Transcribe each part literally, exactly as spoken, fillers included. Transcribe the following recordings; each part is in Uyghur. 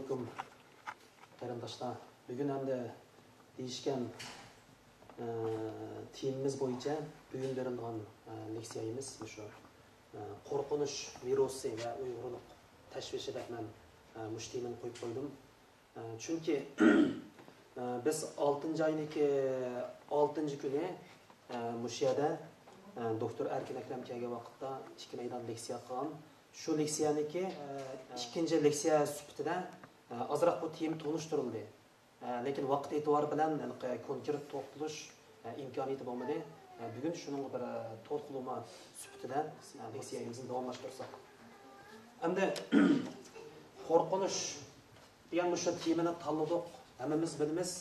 ئەلەيكۇم، قېرىنداشلار. بۈگۈن ئەمدى دېيىشكەن، ئە، تېمىمىز بويىچە بۈگۈن بېرىلىدىغان، ئە، لېكسىيەمىز مۇشۇ، ئە، قورقۇنچ ۋىرۇسى ۋە ئۇيغۇرلۇق تەشۋىشى دەپ مەن، ئە، مۇشۇ تېمىنى قويۇپ قويدۇم. ئە، چۈنكى، ئە، بىز ئالتىنچى ئاينىڭكى ئالتىنچى كۈنى، ئە، مۇشۇ يەردە، ئە، دوكتور ئەركىن ئەكرەم كەلگەن ۋاقىتتا ئىككى مەيدان لېكسىيە قىلغان. شۇ لېكسىيەنىڭكى، ئە، ئىككىنچى لېكسىيە سۈپىتىدە، ئە، ئازراق بۇ تېما تونۇشتۇرۇلدى. ئە، لېكىن ۋاقىت ئېتىبارى بىلەن ھېلىقى كونكرېت توختىلىش، ئە، ئىمكانىيىتى بولمىدى. ئە، بۈگۈن شۇنىڭغا بىر، ئە، تولۇقلىما سۈپىتىدە، ئە، لېكسىيەمىزنى داۋاملاشتۇرساق. ئەمدى قورقۇنچ دېگەن مۇشۇ تېمىنى تاللىدۇق. ھەممىمىز بىلىمىز.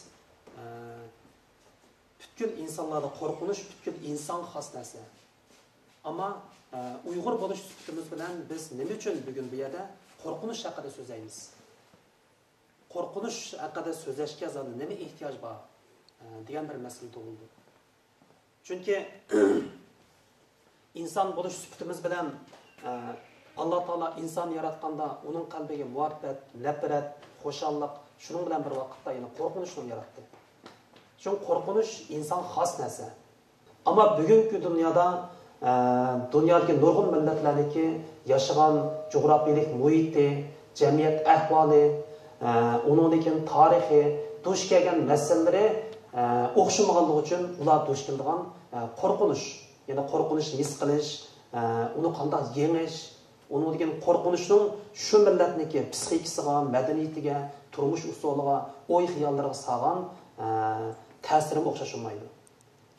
ئە، پۈتكۈل ئىنسانلاردا قورقۇنچ پۈتكۈل ئىنسانغا خاس نەرسە. ئەمما، ئە، ئۇيغۇر بولۇش سۈپىتىمىز بىلەن بىز نېمە ئۈچۈن بۈگۈن بۇ يەردە قورقۇنچ ھەققىدە سۆزلەيمىز؟ قورقۇنچ ھەققىدە سۆزلەشكە زادى نېمە ئېھتىياج بار؟ ئە، دېگەن بىر مەسىلە تۇغۇلىدۇ. چۈنكى ئىنسان بولۇش سۈپىتىمىز بىلەن، ئە، ئاللا تائالا ئىنساننى ياراتقاندا ئۇنىڭ قەلبىگە مۇھەببەت، نەپرەت، خۇشاللىق، شۇنىڭ بىلەن بىر ۋاقىتتا يەنە قورقۇنچنى ياراتتى. شۇڭا قورقۇنچ ئىنسانغا خاس نەرسە. ئەمما بۈگۈنكى دۇنيادا، ئە، دۇنيادىكى نۇرغۇن مىللەتلەرنىڭكى ياشىغان جۇغراپىيىلىك مۇھىتى، جەمئىيەت ئەھۋالى، ئە، ئۇنىڭدىن كېيىن تارىخى، دۇچ كەلگەن مەسىلىلىرى، ئە، ئوخشىمىغانلىقى ئۈچۈن ئۇلار دۇچ كېلىدىغان، ئە، قورقۇنچ، يەنى قورقۇنچنى ھېس قىلىش، ئە، ئۇنى قانداق يېڭىش، ئۇنىڭدىن كېيىن قورقۇنچنىڭ شۇ مىللەتنىڭكى پسىخىكىسىغا، مەدەنىيىتىگە، تۇرمۇش ئۇسۇلىغا، ئوي-خىياللىرىغا سالغان، ئە، تەسىرىمۇ ئوخشاش بولمايدۇ.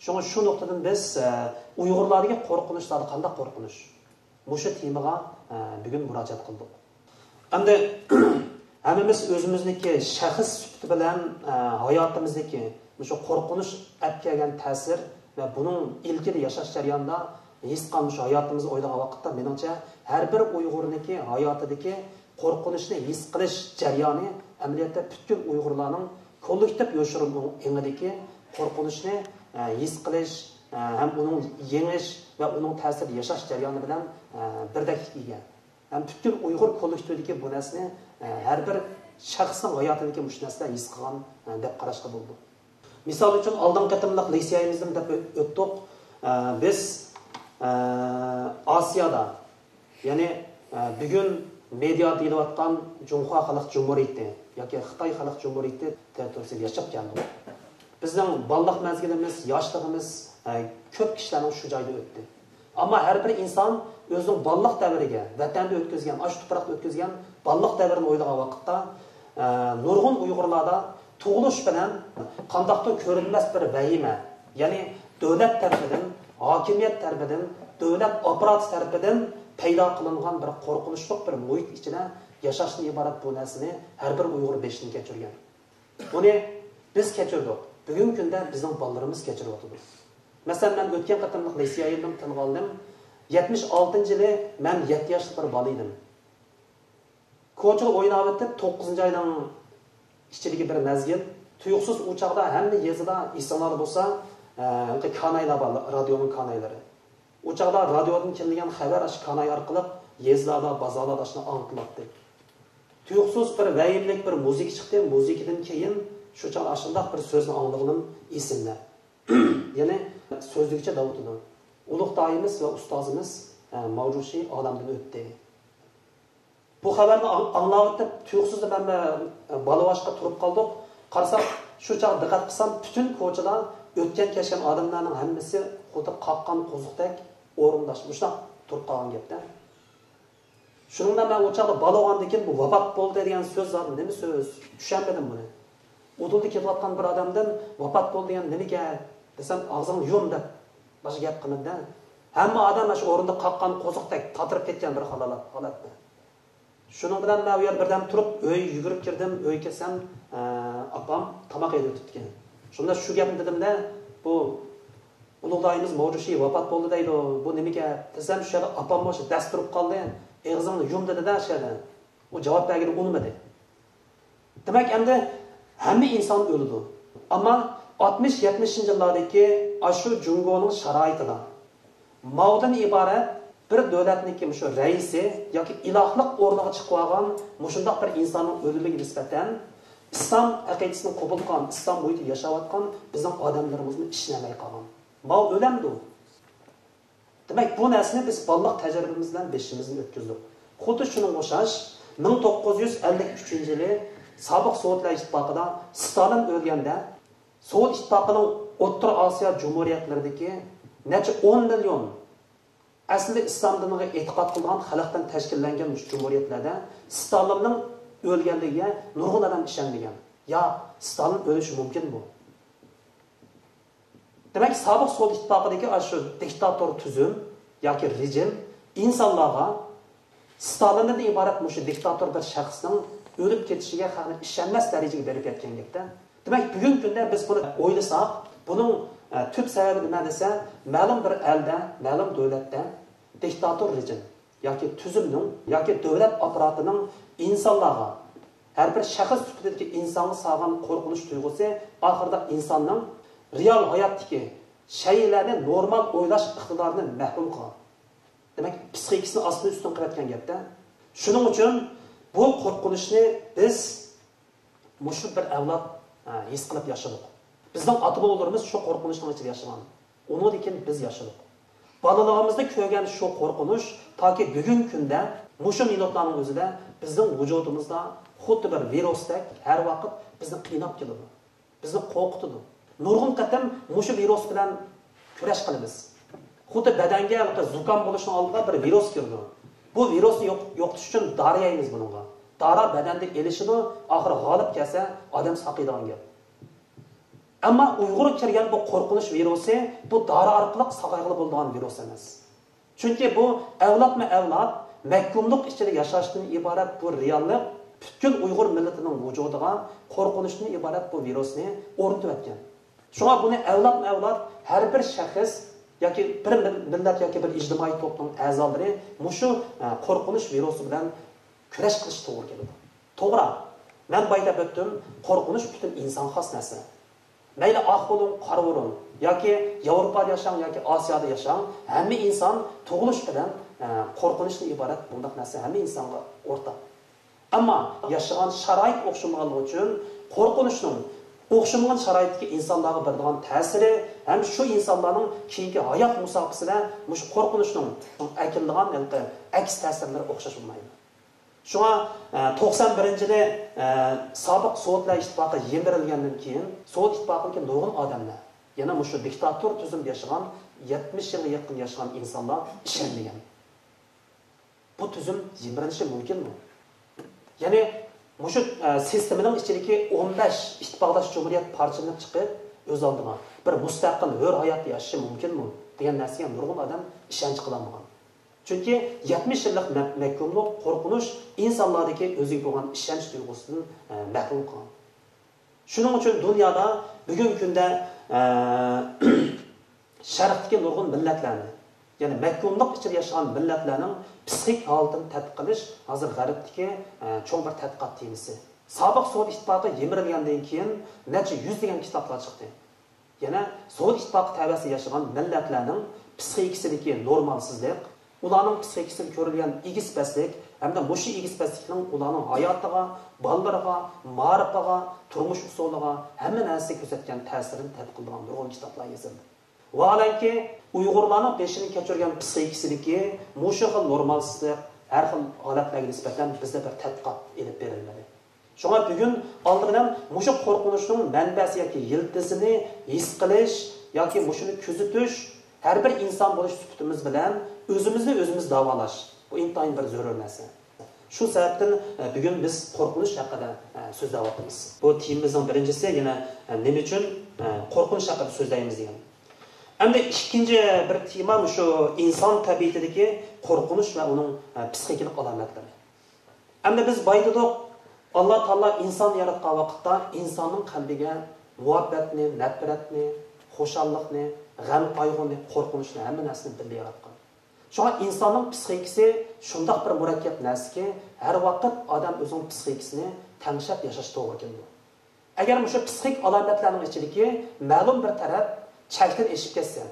شۇڭا شۇ نۇقتىدىن بىز، ئە، ئۇيغۇرلاردىكى قورقۇنچلاردا قانداق قورقۇنچ؟ مۇشۇ تېمىغا، ئە، بۈگۈن مۇراجىئەت قىلدۇق. ئەمدى ھەممىمىز ئۆزىمىزنىڭكى شەخس سۈپىتى بىلەن، ئە، ھاياتىمىزدىكى مۇشۇ قورقۇنچ ئەپ كەلگەن تەسىر ۋە بۇنىڭ ئىلكىدە ياشاش جەريانىدا ھېس قىلغان مۇشۇ ھاياتىمىزنى ئويلىغان ۋاقىتتا، مېنىڭچە، ھەر بىر ئۇيغۇرنىڭكى ھاياتىدىكى قورقۇنچنى ھېس قىلىش جەريانى ئەمەلىيەتتە پۈتكۈل ئۇيغۇرلارنىڭ كوللېكتىپ يوشۇرۇن ئېڭىدىكى قورقۇنچنى، ئە، ھېس قىلىش، ئە، ھەم ئۇنىڭ يېڭىش ۋە ئۇنىڭ تەسىرىدە ياشاش جەريانى بىلەن، ئە، بىردەكلىككە ئىگە. ھەم پۈتكۈل ئۇيغۇر كوللېكتىۋىدىكى بۇ نەرسىنى، ئە، ھەر بىر شەخسنىڭ ھاياتىدىكى مۇشۇ نەرسىلەر ھېس قىلغان، ئە، دەپ قاراشقا بولىدۇ. مىسال ئۈچۈن، ئالدىنقى قېتىملىق لېكسىيەمىزدىمۇ دەپ ئۆتتۇق. ئە، بىز، ئە، ئاسىيادا، يەنى، ئە، بۈگۈن مېدىا دېيىلىۋاتقان جۇڭخۇا خەلق جۇمھۇرىيىتى ياكى خىتاي خەلق جۇمھۇرىيىتى تېررىتورىيىسىدا ياشاپ كەلدۇق. بىزنىڭ بالىلىق مەزگىلىمىز، ياشلىقىمىز، ئە، كۆپ كىشىلەرنىڭ شۇ جايدا ئۆتتى. ئەمما ھەر بىر ئىنسان ئۆزىنىڭ بالىلىق دەۋرىگە، ۋەتەندە ئۆتكۈزگەن، ئاشۇ تۇپراقتا ئۆتكۈزگەن بالىلىق دەۋرىنى ئويلىغان ۋاقىتتا، ئە، نۇرغۇن ئۇيغۇرلاردا تۇغۇلۇش بىلەن قانداقتۇر كۆرۈنمەس بىر ۋەھىمە، يەنى دۆلەت تەرىپىدىن، ھاكىمىيەت تەرىپىدىن، دۆلەت ئاپپاراتى تەرىپىدىن پەيدا قىلىنغان بىر قورقۇنچلۇق بىر مۇھىت ئىچىدە ياشاشتىن ئىبارەت بۇ نەرسىنى ھەر بىر ئۇيغۇر بېشىدىن كەچۈرگەن. بۇنى بىز كەچۈردۇق. بۈگۈنكى كۈندە بىزنىڭ بالىلىرىمىز كەچۈرۈۋاتىدۇ. مەسىلەن، مەن ئۆتكەن قېتىملىق لېكسىيەمدىمۇ تىلغا ئالدىم. يەتمىش ئالتىنچى يىلى مەن يەتتە ياشلىق بىر بالا ئىدىم. كوچىدا ئويناۋېتىپ، توققۇزىنچى ئاينىڭ ئىچىدىكى بىر مەزگىل، تۇيۇقسىز ئۇ چاغدا ھەممە يېزىدا، ئېسىڭلاردا بولسا، ئە، كانايلار بار، رادىيونىڭ كانايلىرى. ئۇ چاغدا رادىيودىن كېلىدىغان خەۋەر ئاشۇ كاناي ئارقىلىق يېزىلاردا، بازارلاردا ئاشۇنداق ئاڭلىتىلاتتى. تۇيۇقسىز بىر ۋەھىمىلىك بىر مۇزىكا چىقتى. مۇزىكىدىن كېيىن شۇ چاغ ئاشۇنداق بىر سۆزنى ئاڭلىغىنىم ئېسىمدە. يەنى سۆزلىگۈچى داۋۇت ئىدى. ئۇلۇغ داھىيىمىز ۋە ئۇستازىمىز، ئە، ماۋجۇشى ئالەمدىن ئۆتتى. بۇ خەۋەرنى ئاڭ-، ئاڭلاۋېتىپ، تۇيۇقسىزلا مەن، ئە، بالىۋاچقا تۇرۇپ قالدۇق. قارىساق، شۇ چاغ دىققەت قىلسام، پۈتۈن كوچىدا ئۆتكەن كەچكەن ئادەملەرنىڭ ھەممىسى خۇددى قاققان قوزۇقتەك ئورۇنداش مۇشۇنداق تۇرۇپ قالغان گەپتە. شۇنىڭ بىلەن مەن ئۇ چاغدا بالا بولغاندىن كېيىن بۇ ۋاپات بولدى دېگەن سۆز زادى نېمە سۆز؟ چۈشەنمىدىم بۇنى. ئۇدۇلدا كېتىۋاتقان بىر ئادەمدىن ۋاپات بولدى دېگەن نېمە گەپ دېسەم، ئاغزىڭنى يۇم دەپ باشقا گەپ قىلمىدى. ھەممە ئادەم شۇ ئورنىدا قاققان قوزۇقتەك تاتىرىپ كەتكەن بىر ھالال-، ھالەتتە. شۇنىڭ بىلەن مەن ئۇ يەردە بىردەم تۇرۇپ، ئۆيگە يۈگۈرۈپ كىردىم. ئۆيگە كىرسەم، ئە، ئاپام تاماق ھەيدەۋېتىپتىكەن. شۇنداق شۇ گەپنى دېدىمدە، بۇ ئۇلۇغ داھىيىمىز ماۋجۇشى ۋاپات بولدى دەيدۇ، بۇ نېمە گەپ دېسەم، شۇ يەردە ئاپاممۇ شۇ دەس تۇرۇپ قالدى، ئېغىزىڭنى يۇم دېدى-دە شۇ يەردە. ئۇ جاۋاب بەرگىلى ئۇنىمىدى. دېمەك، ئەمدى ھەممە ئىنسان ئۆلىدۇ. ئەمما ئاتمىش، يەتمىشىنچى يىللاردىكى ئاشۇ جۇڭگونىڭ شارائىتىدا ماۋدىن ئىبارەت بىر دۆلەتنىڭكى مۇشۇ رەئىسى ياكى ئىلاھلىق ئورنىغا چىقىۋالغان مۇشۇنداق بىر ئىنساننىڭ ئۆلۈمىگە نىسبەتەن ئىسلام ئەقىدىسىنى قوبۇل قىلغان، ئىسلام مۇھىتىدا ياشاۋاتقان بىزنىڭ ئادەملىرىمىزمۇ ئىشىنەلمەي قالغان. ماۋۇ ئۆلەمدۇ؟ دېمەك، بۇ نەرسىنى بىز بالىلىق تەجرىبىمىز بىلەن بېشىمىزدىن ئۆتكۈزدۇق. خۇددى شۇنىڭغا ئوخشاش، مىڭ توققۇز يۈز ئەللىك ئۈچىنچى يىلى سابىق سوۋېتلار ئىتتىپاقىدا ستالىن ئۆلگەندە، سوۋېت ئىتتىپاقىنىڭ ئوتتۇرا ئاسىيا جۇمھۇرىيەتلىرىدىكى نەچچە ئون مىليون، ئەسلىدە ئىسلام دىنىغا ئېتىقاد قىلىدىغان خەلقتىن تەشكىللەنگەن مۇشۇ جۇمھۇرىيەتلەردە ستالىننىڭ ئۆلگەنلىكىگە نۇرغۇن ئادەم ئىشەنمىگەن. يا، ستالىن ئۆلۈشى مۇمكىنمۇ؟ دېمەك، سابىق سوۋېت ئىتتىپاقىدىكى ئاشۇ دىكتاتور تۈزۈم ياكى رېجىم ئىنسانلارغا ستالىندىن ئىبارەت مۇشۇ دىكتاتور بىر شەخسنىڭ ئۆلۈپ كېتىشىگە خەقنى ئىشەنمەس دەرىجىگە بېرىپ يەتكەن گەپتە. دېمەك، بۈگۈنكى كۈندە بىز بۇنى ئويلىساق، بۇنىڭ، ئە، تۈپ سەۋەبى نېمە دېسە، مەلۇم بىر ئەلدە، مەلۇم دۆلەتتە دىكتاتور رېجىم ياكى تۈزۈمنىڭ ياكى دۆلەت ئاپپاراتىنىڭ ئىنسانلارغا، ھەر بىر شەخس سۈپىتىدىكى ئىنسانغا سالغان قورقۇنچ تۇيغۇسى ئاخىرىدا ئىنساننىڭ رېئال ھاياتتىكى شەيئىلەرنى نورمال ئويلاش ئىقتىدارىنى مەھرۇم قىلغان. دېمەك، پسىخىكىسىنى ئاستىن ئۈستۈن قىلىۋەتكەن گەپتە. شۇنىڭ ئۈچۈن بۇ قورقۇنچنى بىز مۇشۇ بىر ئەۋلاد، ھە، ھېس قىلىپ ياشىدۇق. بىزنىڭ ئاتا-بوۋىلىرىمىز شۇ قورقۇنچنىڭ ئىچىدە ياشىغان. ئۇنىڭدىن كېيىن بىز ياشىدۇق. بالىلىقىمىزدا كۆرگەن شۇ قورقۇنچ تاكى بۈگۈنكى كۈندە، مۇشۇ مىنۇتلارنىڭ ئۆزىدە بىزنىڭ ۋۇجۇدىمىزدا خۇددى بىر ۋىرۇستەك ھەر ۋاقىت بىزنى قىيناپ كېلىدۇ. بىزنى قورقۇتىدۇ. نۇرغۇن قېتىم مۇشۇ ۋىرۇس بىلەن كۈرەش قىلىمىز. خۇددى بەدەنگە ھېلىقى زۇكام بولۇشنىڭ ئالدىدا بىر ۋىرۇس كىرىدۇ. بۇ ۋىرۇسنى يوق-، يوقىتىش ئۈچۈن دارا يەيمىز بۇنىڭغا. دارا بەدەندە ئېلىشىدۇ، ئاخىرى غالىب كەلسە ئادەم ساقىيدىغان گەپ. ئەمما ئۇيغۇرغا كىرگەن بۇ قورقۇنچ ۋىرۇسى بۇ دارا ئارقىلىق ساقايغىلى بولىدىغان ۋىرۇس ئەمەس. چۈنكى بۇ ئەۋلادمۇ ئەۋلاد مەھكۇملۇق ئىچىدە ياشاشتىن ئىبارەت بۇ رېئاللىق پۈتكۈل ئۇيغۇر مىللىتىنىڭ ۋۇجۇدىغا قورقۇنچتىن ئىبارەت بۇ ۋىرۇسنى ئورنىتىۋەتكەن. شۇڭا بۇنى ئەۋلادمۇ ئەۋلاد ھەر بىر شەخس ياكى بىر مىل-، مىللەت ياكى بىر ئىجتىمائىي توپنىڭ ئەزالىرى مۇشۇ، ئە، قورقۇنچ ۋىرۇسى بىلەن كۈرەش قىلىشقا توغرا كېلىدۇ. توغرا، مەن بايا دەپ ئۆتتۈم، قورقۇنچ پۈتۈن ئىنسانغا خاس نەرسە. مەيلى ئاق بولۇڭ، قارا بولۇڭ، ياكى ياۋروپادا ياشاڭ، ياكى ئاسىيادا ياشاڭ، ھەممە ئىنسان تۇغۇلۇش بىلەن، ئە، قورقۇنچتىن ئىبارەت بۇنداق نەرسە ھەممە ئىنسانغا ئورتاق. ئەمما ياشىغان شارائىت ئوخشىمىغانلىقى ئۈچۈن قورقۇنچنىڭ ئوخشىمىغان شارائىتتىكى ئىنسانلارغا بېرىدىغان تەسىرى ھەم شۇ ئىنسانلارنىڭ كېيىنكى ھايات مۇساپىسىدە مۇشۇ قورقۇنچنىڭ ئەكېلىدىغان ھېلىقى ئەكس تەسىرلىرى ئوخشاش بولمايدۇ. شۇڭا، ئە، توقسان بىرىنچى يىلى، ئە، سابىق سوۋېتلار ئىتتىپاقى يىمىرىلگەندىن كېيىن، سوۋېت ئىتتىپاقىدىكى نۇرغۇن ئادەملەر، يەنە مۇشۇ دىكتاتور تۈزۈمدە ياشىغان، يەتمىش يىلغا يېقىن ياشىغان ئىنسانلار ئىشەنمىگەن. بۇ تۈزۈم يىمىرىلىشى مۇمكىنمۇ؟ يەنى مۇشۇ، ئە، سىستېمىنىڭ ئىچىدىكى ئون بەش ئىتتىپاقداش جۇمھۇرىيەت پارچىلىنىپ چىقىپ، ئۆز ئالدىغا بىر مۇستەقىل، ھۆر ھاياتتا ياشىشى مۇمكىنمۇ دېگەن نەرسىگە نۇرغۇن ئادەم ئىشەنچ قىلالمىغان. چۈنكى يەتمىش يىللىق مە-، مەھكۇملۇق، قورقۇنچ ئىنسانلاردىكى ئۆزىگە بولغان ئىشەنچ تۇيغۇسىدىن، ئە، مەھرۇم قىلغان. شۇنىڭ ئۈچۈن دۇنيادا بۈگۈنكى كۈندە، ئە، شەرقتىكى نۇرغۇن مىللەتلەرنى، يەنى مەھكۇملۇق ئىچىدە ياشىغان مىللەتلەرنىڭ پسىخىك ھالىتىنى تەتقىق قىلىش ھازىر غەربتىكى، ئە، چوڭ بىر تەتقىقات تېمىسى. سابىق سوۋېت ئىتتىپاقى يىمىرىلگەندىن كېيىن نەچچە يۈزلىگەن كىتابلار چىقتى. يەنە سوۋېت ئىتتىپاقى تەۋەسىدە ياشىغان مىللەتلەرنىڭ پسىخىكىسىدىكى نورمالسىزلىق، ئۇلارنىڭ پسىخىكىسىدە كۆرۈلگەن ئېگىز-پەسلىك ھەمدە مۇشۇ ئېگىز-پەسلىكنىڭ ئۇلارنىڭ ھاياتىغا، بالىلىرىغا، مائارىپىغا، تۇرمۇش ئۇسۇلىغا، ھەممە نەرسىگە كۆرسەتكەن تەسىرىنى تەتقىق قىلىدىغان نۇرغۇن كىتابلار يېزىلدى. ۋاھالەنكى، ئۇيغۇرلارنىڭ بېشىدىن كەچۈرگەن پسىخىكىسىدىكى مۇشۇ خىل نورمالسىزلىق، ھەر خىل ھالەتلەرگە نىسبەتەن بىزدە بىر تەتقىقات ئېلىپ بېرىلمىدى. شۇڭا بۈگۈن ئالدى بىلەن مۇشۇ قورقۇنچنىڭ مەنبەسى ياكى يىلتىزىنى ھېس قىلىش ياكى مۇشۇنى كۆزىتىش، ھەر بىر ئىنسان بولۇش سۈپىتىمىز بىلەن ئۆزىمىزنى ئۆزىمىز داۋالاش، بۇ ئىنتايىن بىر زۆرۈر نەرسە. شۇ سەۋەبتىن، ئە، بۈگۈن بىز قورقۇنچ ھەققىدە، ئە، سۆزلەۋاتىمىز. بۇ تېمىمىزنىڭ بىرىنچىسى يەنە، ئە، نېمە ئۈچۈن، ئە، قورقۇنچ ھەققىدە سۆزلەيمىز دېگەن. ئەمدى ئىككىنچى بىر تېما مۇشۇ ئىنسان تەبىئىتىدىكى قورقۇنچ ۋە ئۇنىڭ، ئە، پسىخىكىلىق ئالامەتلىرى. ئەمدى بىز بايا دېدۇق، ئاللا تائالا ئىنساننى ياراتقان ۋاقىتتا ئىنساننىڭ قەلبىگە مۇھەببەتنى، نەپرەتنى، خۇشاللىقنى، غەم-قايغۇنى، قورقۇنچنى، ھەممە نەرسىنى بىللە ياراتقان. شۇڭا ئىنساننىڭ پسىخىكىسى شۇنداق بىر مۇرەككەپ نەرسىكى، ھەر ۋاقىت ئادەم ئۆزىنىڭ پسىخىكىسىنى تەڭشەپ ياشاشقا توغرا كېلىدۇ. ئەگەر مۇشۇ پسىخىك ئالامەتلەرنىڭ ئىچىدىكى مەلۇم بىر تەرەپ چەكتىن ئېشىپ كەتسە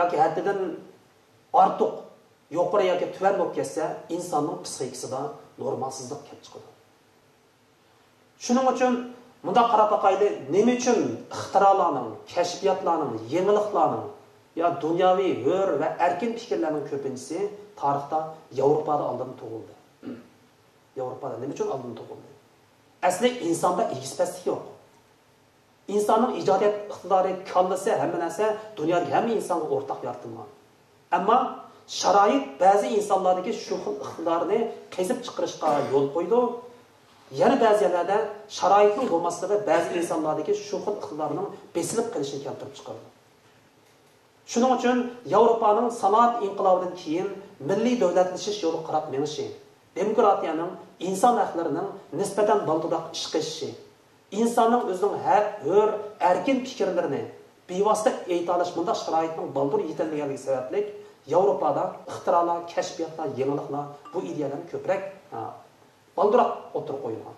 ياكى ھەددىدىن ئارتۇق يۇقىرى ياكى تۆۋەن بولۇپ كەتسە، ئىنساننىڭ پسىخىكىسىدا نورمالسىزلىق كەپ چىقىدۇ. شۇنىڭ ئۈچۈن مۇنداق قاراپ باقايلى، نېمە ئۈچۈن ئىختىرالارنىڭ، كەشپىياتلارنىڭ، يېڭىلىقلارنىڭ يا دۇنياۋى ھۆر ۋە ئەركىن پىكىرلەرنىڭ كۆپىنچىسى تارىختا ياۋروپادا ئالدىن تۇغۇلدى؟ ياۋروپادا نېمە ئۈچۈن ئالدىن تۇغۇلدى؟ ئەسلى ئىنساندا ئېگىز-پەسلىك يوق. ئىنساننىڭ ئىجادىيەت ئىقتىدارى، كاللىسى، ھەممە نەرسە دۇنيادىكى ھەممە ئىنسانغا ئورتاق يارىتىلغان. ئەمما شارائىت بەزى ئىنسانلاردىكى شۇ خىل ئىقتىدارنى قېزىپ چىقىرىشقا يول قويىدۇ. يەنە بەزى يەرلەردە شارائىتنىڭ بولماسلىقى بەزى ئىنسانلاردىكى شۇ خىل ئىقتىدارنىڭ بېسىلىپ قېلىشىنى كەلتۈرۈپ چىقىرىدۇ. شۇنىڭ ئۈچۈن ياۋروپانىڭ سانائەت ئىنقىلابىدىن كېيىن مىللىي دۆلەتلىشىش يولىغا قاراپ مېڭىشى، دېموكراتىيەنىڭ، ئىنسان ھەقلىرىنىڭ نىسبەتەن بالدۇرراق ئىشقا ئېشىشى، ئىنساننىڭ ئۆزىنىڭ ھەق، ھۆر، ئەركىن پىكىرلىرىنى بىۋاسىتە ئېيتالاش مۇنداق شارائىتنىڭ بالدۇر يېتەلمىگەنلىكى سەۋەبلىك ياۋروپادا ئىختىرالار، كەشپىياتلار، يېڭىلىقلار، بۇ ئىدىيەلەرمۇ كۆپرەك، ھە، بالدۇرراق ئوتتۇرىغا قويۇلغان.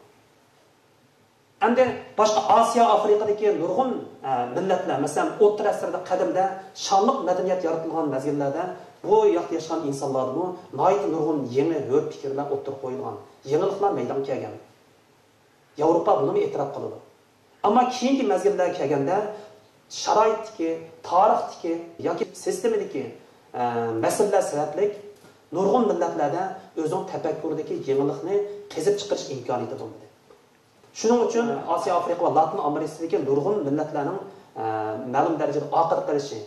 ئەمدى باشقا ئاسىيا، ئافرىقىدىكى نۇرغۇن، ئە، مىللەتلەر، مەسىلەن، ئوتتۇرا ئەسىردە قەدىمدە شانلىق مەدەنىيەت يارىتىلغان مەزگىللەردە بۇ ياقتا ياشىغان ئىنسانلاردىمۇ ناھايىتى نۇرغۇن يېڭى ھۆر پىكىرلەر ئوتتۇرىغا قويۇلغان، يېڭىلىقلار مەيدانغا كەلگەن. ياۋروپا بۇنىمۇ ئېتىراپ قىلىدۇ. ئەمما كېيىنكى مەزگىللەرگە كەلگەندە شارائىتتىكى، تارىختىكى ياكى سىستېمىدىكى، ئە، مەسىلىلەر سەۋەبلىك نۇرغۇن مىللەتلەردە ئۆزىنىڭ تەپەككۇرىدىكى يېڭىلىقنى قېزىپ چىقىرىش ئىمكانىيىتى بولمىدى. شۇنىڭ ئۈچۈن ئاسىيا، ئافرىقا ۋە لاتىن ئامېرىكىسىدىكى نۇرغۇن مىللەتلەرنىڭ، ئە، مەلۇم دەرىجىدە ئارقىدا قېلىشى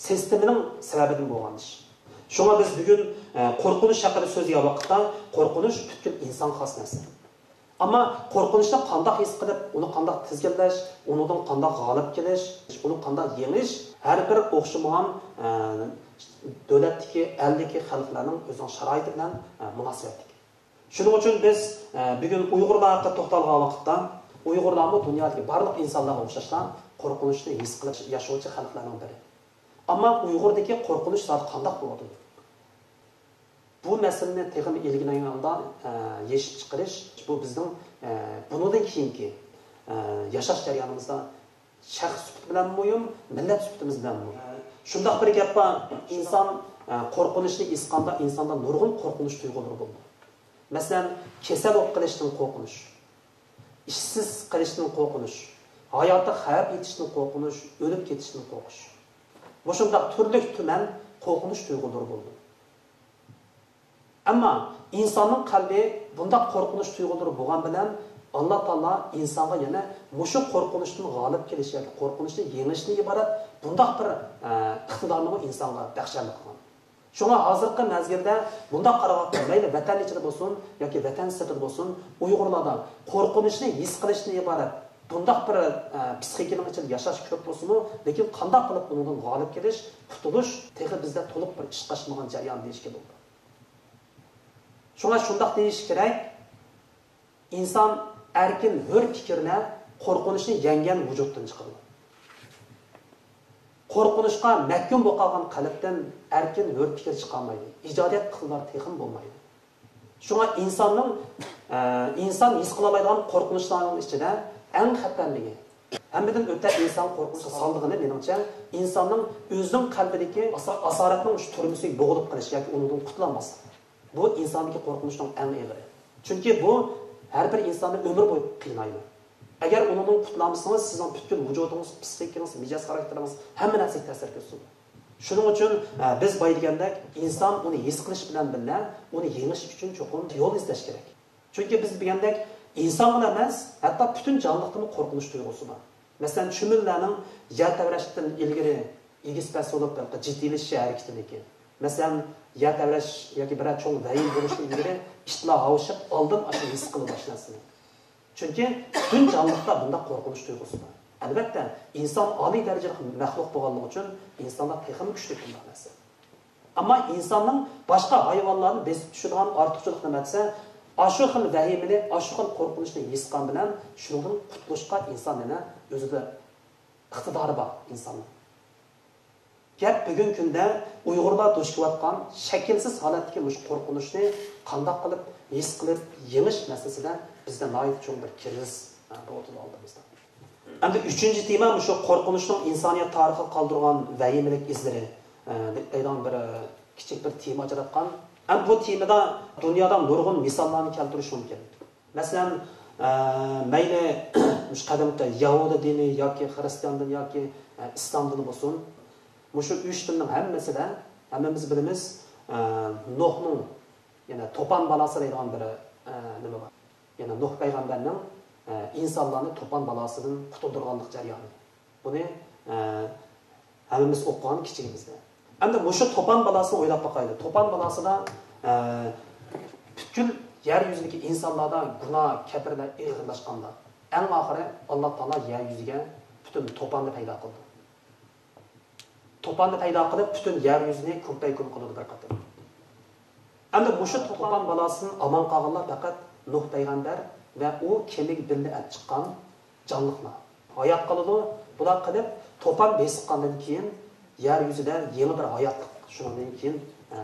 سىستېمىنىڭ سەۋەبىدىن بولغان ئىش. شۇڭا بىز بۈگۈن، ئە، قورقۇنۇش ھەققىدە سۆزلىگەن ۋاقىتتا، قورقۇنۇش پۈتكۈل ئىنسانغا خاس نەرسە. ئەمما قورقۇنچنى قانداق ھېس قىلىپ، ئۇنى قانداق تىزگىنلەش، ئۇنىڭدىن قانداق غالىب كېلىش، ئۇنى قانداق يېڭىش، ھەر بىر ئوخشىمىغان، ئە، دۆلەتتىكى، ئەلدىكى خەلقلەرنىڭ ئۆزىنىڭ شارائىتى بىلەن، ئە، مۇناسىۋەتلىك. شۇنىڭ ئۈچۈن بىز، ئە، بۈگۈن ئۇيغۇرلار ھەققىدە توختالغان ۋاقىتتا، ئۇيغۇرلارمۇ دۇنيادىكى بارلىق ئىنسانلارغا ئوخشاشلا قورقۇنچنى ھېس قىلىپ ياشىغۇچى خەلقلەرنىڭ بىرى. ئەمما ئۇيغۇردىكى قورقۇنچ زادى قانداق بولۇۋاتىدۇ؟ بۇ مەسىلىنى تېخىمۇ ئىلگىرى ئاڭدا، ئە، يېشىپ چىقىرىش، بۇ بىزنىڭ، ئە، بۇنىڭدىن كېيىنكى، ئە، ياشاش جەريانىمىزدا شەخس سۈپىتى بىلەن مۇھىم، مىللەت سۈپىتىمىز بىلەن مۇھىم. شۇنداق بىر گەپ بار، ئىنسان، ئە، قورقۇنچنى ھېس قىلغاندا ئىنساندا نۇرغۇن قورقۇنچ تۇيغۇلىرى بولىدۇ. مەسىلەن، كېسەل بولۇپ قېلىشتىن قورقۇنچ، ئىشسىز قېلىشتىن قورقۇنچ، ھاياتىغا خەۋپ يېتىشتىن قورقۇنچ، ئۆلۈپ كېتىشتىن قورقۇش. مۇشۇنداق تۈرلۈك تۈمەن قورقۇنچ تۇيغۇلىرى بولىدۇ. ئەمما ئىنساننىڭ قەلبى بۇنداق قورقۇنچ تۇيغۇلىرى بولغان بىلەن، ئاللا تائالا ئىنسانغا يەنە مۇشۇ قورقۇنچتىن غالىب كېلىش ياكى قورقۇنچنى يېڭىشتىن ئىبارەت بۇنداق بىر، ئە، ئىقتىدارنىمۇ ئىنسانغا بەخشەندە قىلغان. شۇڭا ھازىرقى مەزگىلدە بۇنداق قارىغاندا، مەيلى ۋەتەن ئىچىدە بولسۇن ياكى ۋەتەن سىرتىدا بولسۇن، ئۇيغۇرلاردا قورقۇنچنى ھېس قىلىشتىن ئىبارەت بۇنداق بىر، ئە، پسىخىكىنىڭ ئىچىدە ياشاش كۆپ بولسىمۇ، لېكىن قانداق قىلىپ ئۇنىڭدىن غالىب كېلىش، قۇتۇلۇش تېخى بىزدە تولۇق بىر ئىشقا ئاشمىغان جەريان دېيىشكە بولىدۇ. شۇڭا شۇنداق دېيىش كېرەك، ئىنسان ئەركىن ھۆر پىكىرلەر قورقۇنچنى يەڭگەن ۋۇجۇدتىن چىقىدۇ. قورقۇنچقا مەھكۇم بولۇپ قالغان قەلبتىن ئەركىن ھۆر پىكىر چىقالمايدۇ، ئىجادىيەت ئىقتىدارى تېخىمۇ بولمايدۇ. شۇڭا ئىنساننىڭ، ئە، ئىنسان ھېس قىلالايدىغان قورقۇنچلارنىڭ ئىچىدە ئەڭ خەتەرلىكى، ھەممىدىن ئۆتە ئىنسان قورقۇنچقا سالىدىغىنى، مېنىڭچە، ئىنساننىڭ ئۆزىنىڭ قەلبىدىكى ئاسا-، ئاسارەتنىڭ شۇ تۈرمىسىگە بوغۇلۇپ قېلىش ياكى ئۇنىڭدىن قۇتۇلالماسلىق. بۇ ئىنساندىكى قورقۇنچنىڭ ئەڭ ئېغىرى. چۈنكى بۇ ھەر بىر ئىنساننى ئۆمۈر بويى قىينايدۇ. ئەگەر ئۇنىڭدىن قۇتۇلالمىسىڭىز، سىزنىڭ پۈتكۈل ۋۇجۇدىڭىز، پسىخىكىڭىز، مىجەز خاراكتېرىڭىز، ھەممە نەرسىگە تەسىر كۆرسىتىدۇ. شۇنىڭ ئۈچۈن، ئە، بىز بايا دېگەندەك، ئىنسان ئۇنى ھېس قىلىش بىلەن بىللە، ئۇنى يېڭىش ئۈچۈن چوقۇم يول ئىزدەش كېرەك. چۈنكى بىز دېگەندەك، ئىنسانغىلا ئەمەس، ھەتتا پۈتۈن جانلىقتىمۇ قورقۇنچ تۇيغۇسى بار. مەسىلەن، چۈمۈلىلەرنىڭ يەر تەۋرەشتىن ئىلگىرى ئېگىز-پەس بولۇپ، جىددىيلىشىش ھەرىكىتىدىكى. مەسىلەن، يەر تەۋرەش ياكى بىرەر چوڭ ۋەھىمە بولۇشتىن ئىلگىرى ئىتلار ھاۋشىپ، ئالدىن ئاشۇ ھېس قىلىدۇ ئاشۇ نەرسىنى. چۈنكى پۈتۈن جانلىقتا بۇنداق قورقۇنچ تۇيغۇسى بار. ئەلۋەتتە، ئىنسان ئالىي دەرىجىلىك مەخلۇق بولغانلىقى ئۈچۈن ئىنساندا تېخىمۇ كۈچلۈك بۇنداق نەرسە. ئەمما ئىنساننىڭ باشقا ھايۋانلارنى بېسىپ چۈشىدىغان ئارتۇقچىلىقى نېمە دېسە، ئاشۇ خىل ۋەھىمىنى، ئاشۇ خىل قورقۇنچنى ھېس قىلغان بىلەن شۇنىڭدىن قۇتۇلۇشقا ئىنسان يەنە ئۆزىدە ئىقتىدارى بار ئىنساننىڭ. گەپ بۈگۈنكى كۈندە ئۇيغۇرلار دۇچ كېلىۋاتقان شەكىلسىز ھالەتتىكى مۇشۇ قورقۇنچنى قانداق قىلىپ ھېس قىلىپ يېڭىش مەسىلىسىدە بىزدە ناھايىتى چوڭ بىر كىرىزىس، ھە، بولۇۋاتىدۇ ئالدىمىزدا. ئەمدى ئۈچىنچى تېما مۇشۇ قورقۇنچنىڭ ئىنسانىيەت تارىخىغا قالدۇرغان ۋەھىمىلىك ئىزلىرى، ئە، دەيدىغان بىر، ئە، كىچىك بىر تېما ئاجراتقان. ھەم بۇ تېمىدا دۇنيادا نۇرغۇن مىساللارنى كەلتۈرۈش مۇمكىن. مەسىلەن، ئە، مەيلى مۇشۇ قەدىمكى يەھۇدىي دىنى ياكى خىرىستىيان دىنى ياكى، ئە، ئىسلام دىنى بولسۇن، مۇشۇ ئۈچ دىننىڭ ھەممىسىدە ھەممىمىز بىلىمىز، ئە، نوھنىڭ، يەنى توپان بالاسى دەيدىغان بىر، ئە، نېمە بار. يەنى نوھ پەيغەمبەرنىڭ، ئە، ئىنسانلارنى توپان بالاسىدىن قۇتۇلدۇرغانلىق جەريانى. بۇنى، ئە، ھەممىمىز ئوقۇغان كىچىكىمىزدە. ئەمدى مۇشۇ توپان بالاسىنى ئويلاپ باقايلى. توپان بالاسىدا، ئە، پۈتكۈل يەر يۈزىدىكى ئىنسانلاردا گۇناھ، كەبىرلەر ئېغىرلاشقاندا، ئەڭ ئاخىرى ئاللا تائالا يەر يۈزىگە پۈتۈن توپاننى پەيدا قىلدى. توپاننى پەيدا قىلىپ، پۈتۈن يەر يۈزىنى كۇمپەيكۇم قىلىدۇ بىر قېتىم. ئەمدى مۇشۇ توپان بالاسىدىن ئامان قالغانلار پەقەت نۇھ پەيغەمبەر ۋە ئۇ كېمىگە بىللە ئەپ چىققان جانلىقلار ھايات قالىدۇ. بۇلار قېلىپ، توپان بېسىققاندىن كېيىن يەر يۈزىدە يېڭى بىر ھاياتلىق شۇنىڭدىن كېيىن، ئە،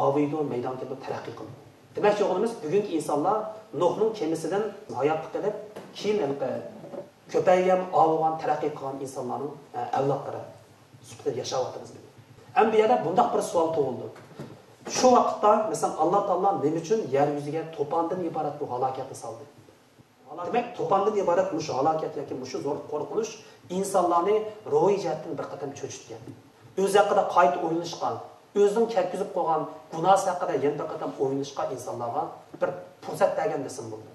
ئاۋۇيدۇ، مەيدان كېلىدۇ، تەرەققىي قىلىدۇ. دېمەكچى بولغىنىمىز، بۈگۈنكى ئىنسانلار نۇھنىڭ كېمىسىدىن ھايات قىلىپ، كېيىن ھېلىقى كۆپەيگەن، ئاۋۇغان، تەرەققىي قىلغان ئىنسانلارنىڭ، ئە، ئەۋلادلىرى سۈپىتىدە ياشاۋاتىمىز بۈگۈن. ئەمدى بۇ يەردە بۇنداق بىر سوئال تۇغۇلىدۇ. شۇ ۋاقىتتا، مەسىلەن، ئاللا تائالا نېمە ئۈچۈن يەر يۈزىگە توپاندىن ئىبارەت بۇ ھالاكەتنى سالدى؟ دېمەك، توپاندىن ئىبارەت مۇشۇ ھالاكەت ياكى مۇشۇ زور قورقۇنۇش ئىنسانلارنى روھىي جەھەتتىن بىر قېتىم چۆچۈتكەن. ئۆز ھەققىدە قايتا ئويلىنىشقا، ئۆزىنىڭ كەتكۈزۈپ قويغان گۇناھسى ھەققىدە يەنە بىر قېتىم ئويلىنىشقا ئىنسانلارغا بىر پۇرسەت بەرگەن دېسەم بولىدۇ.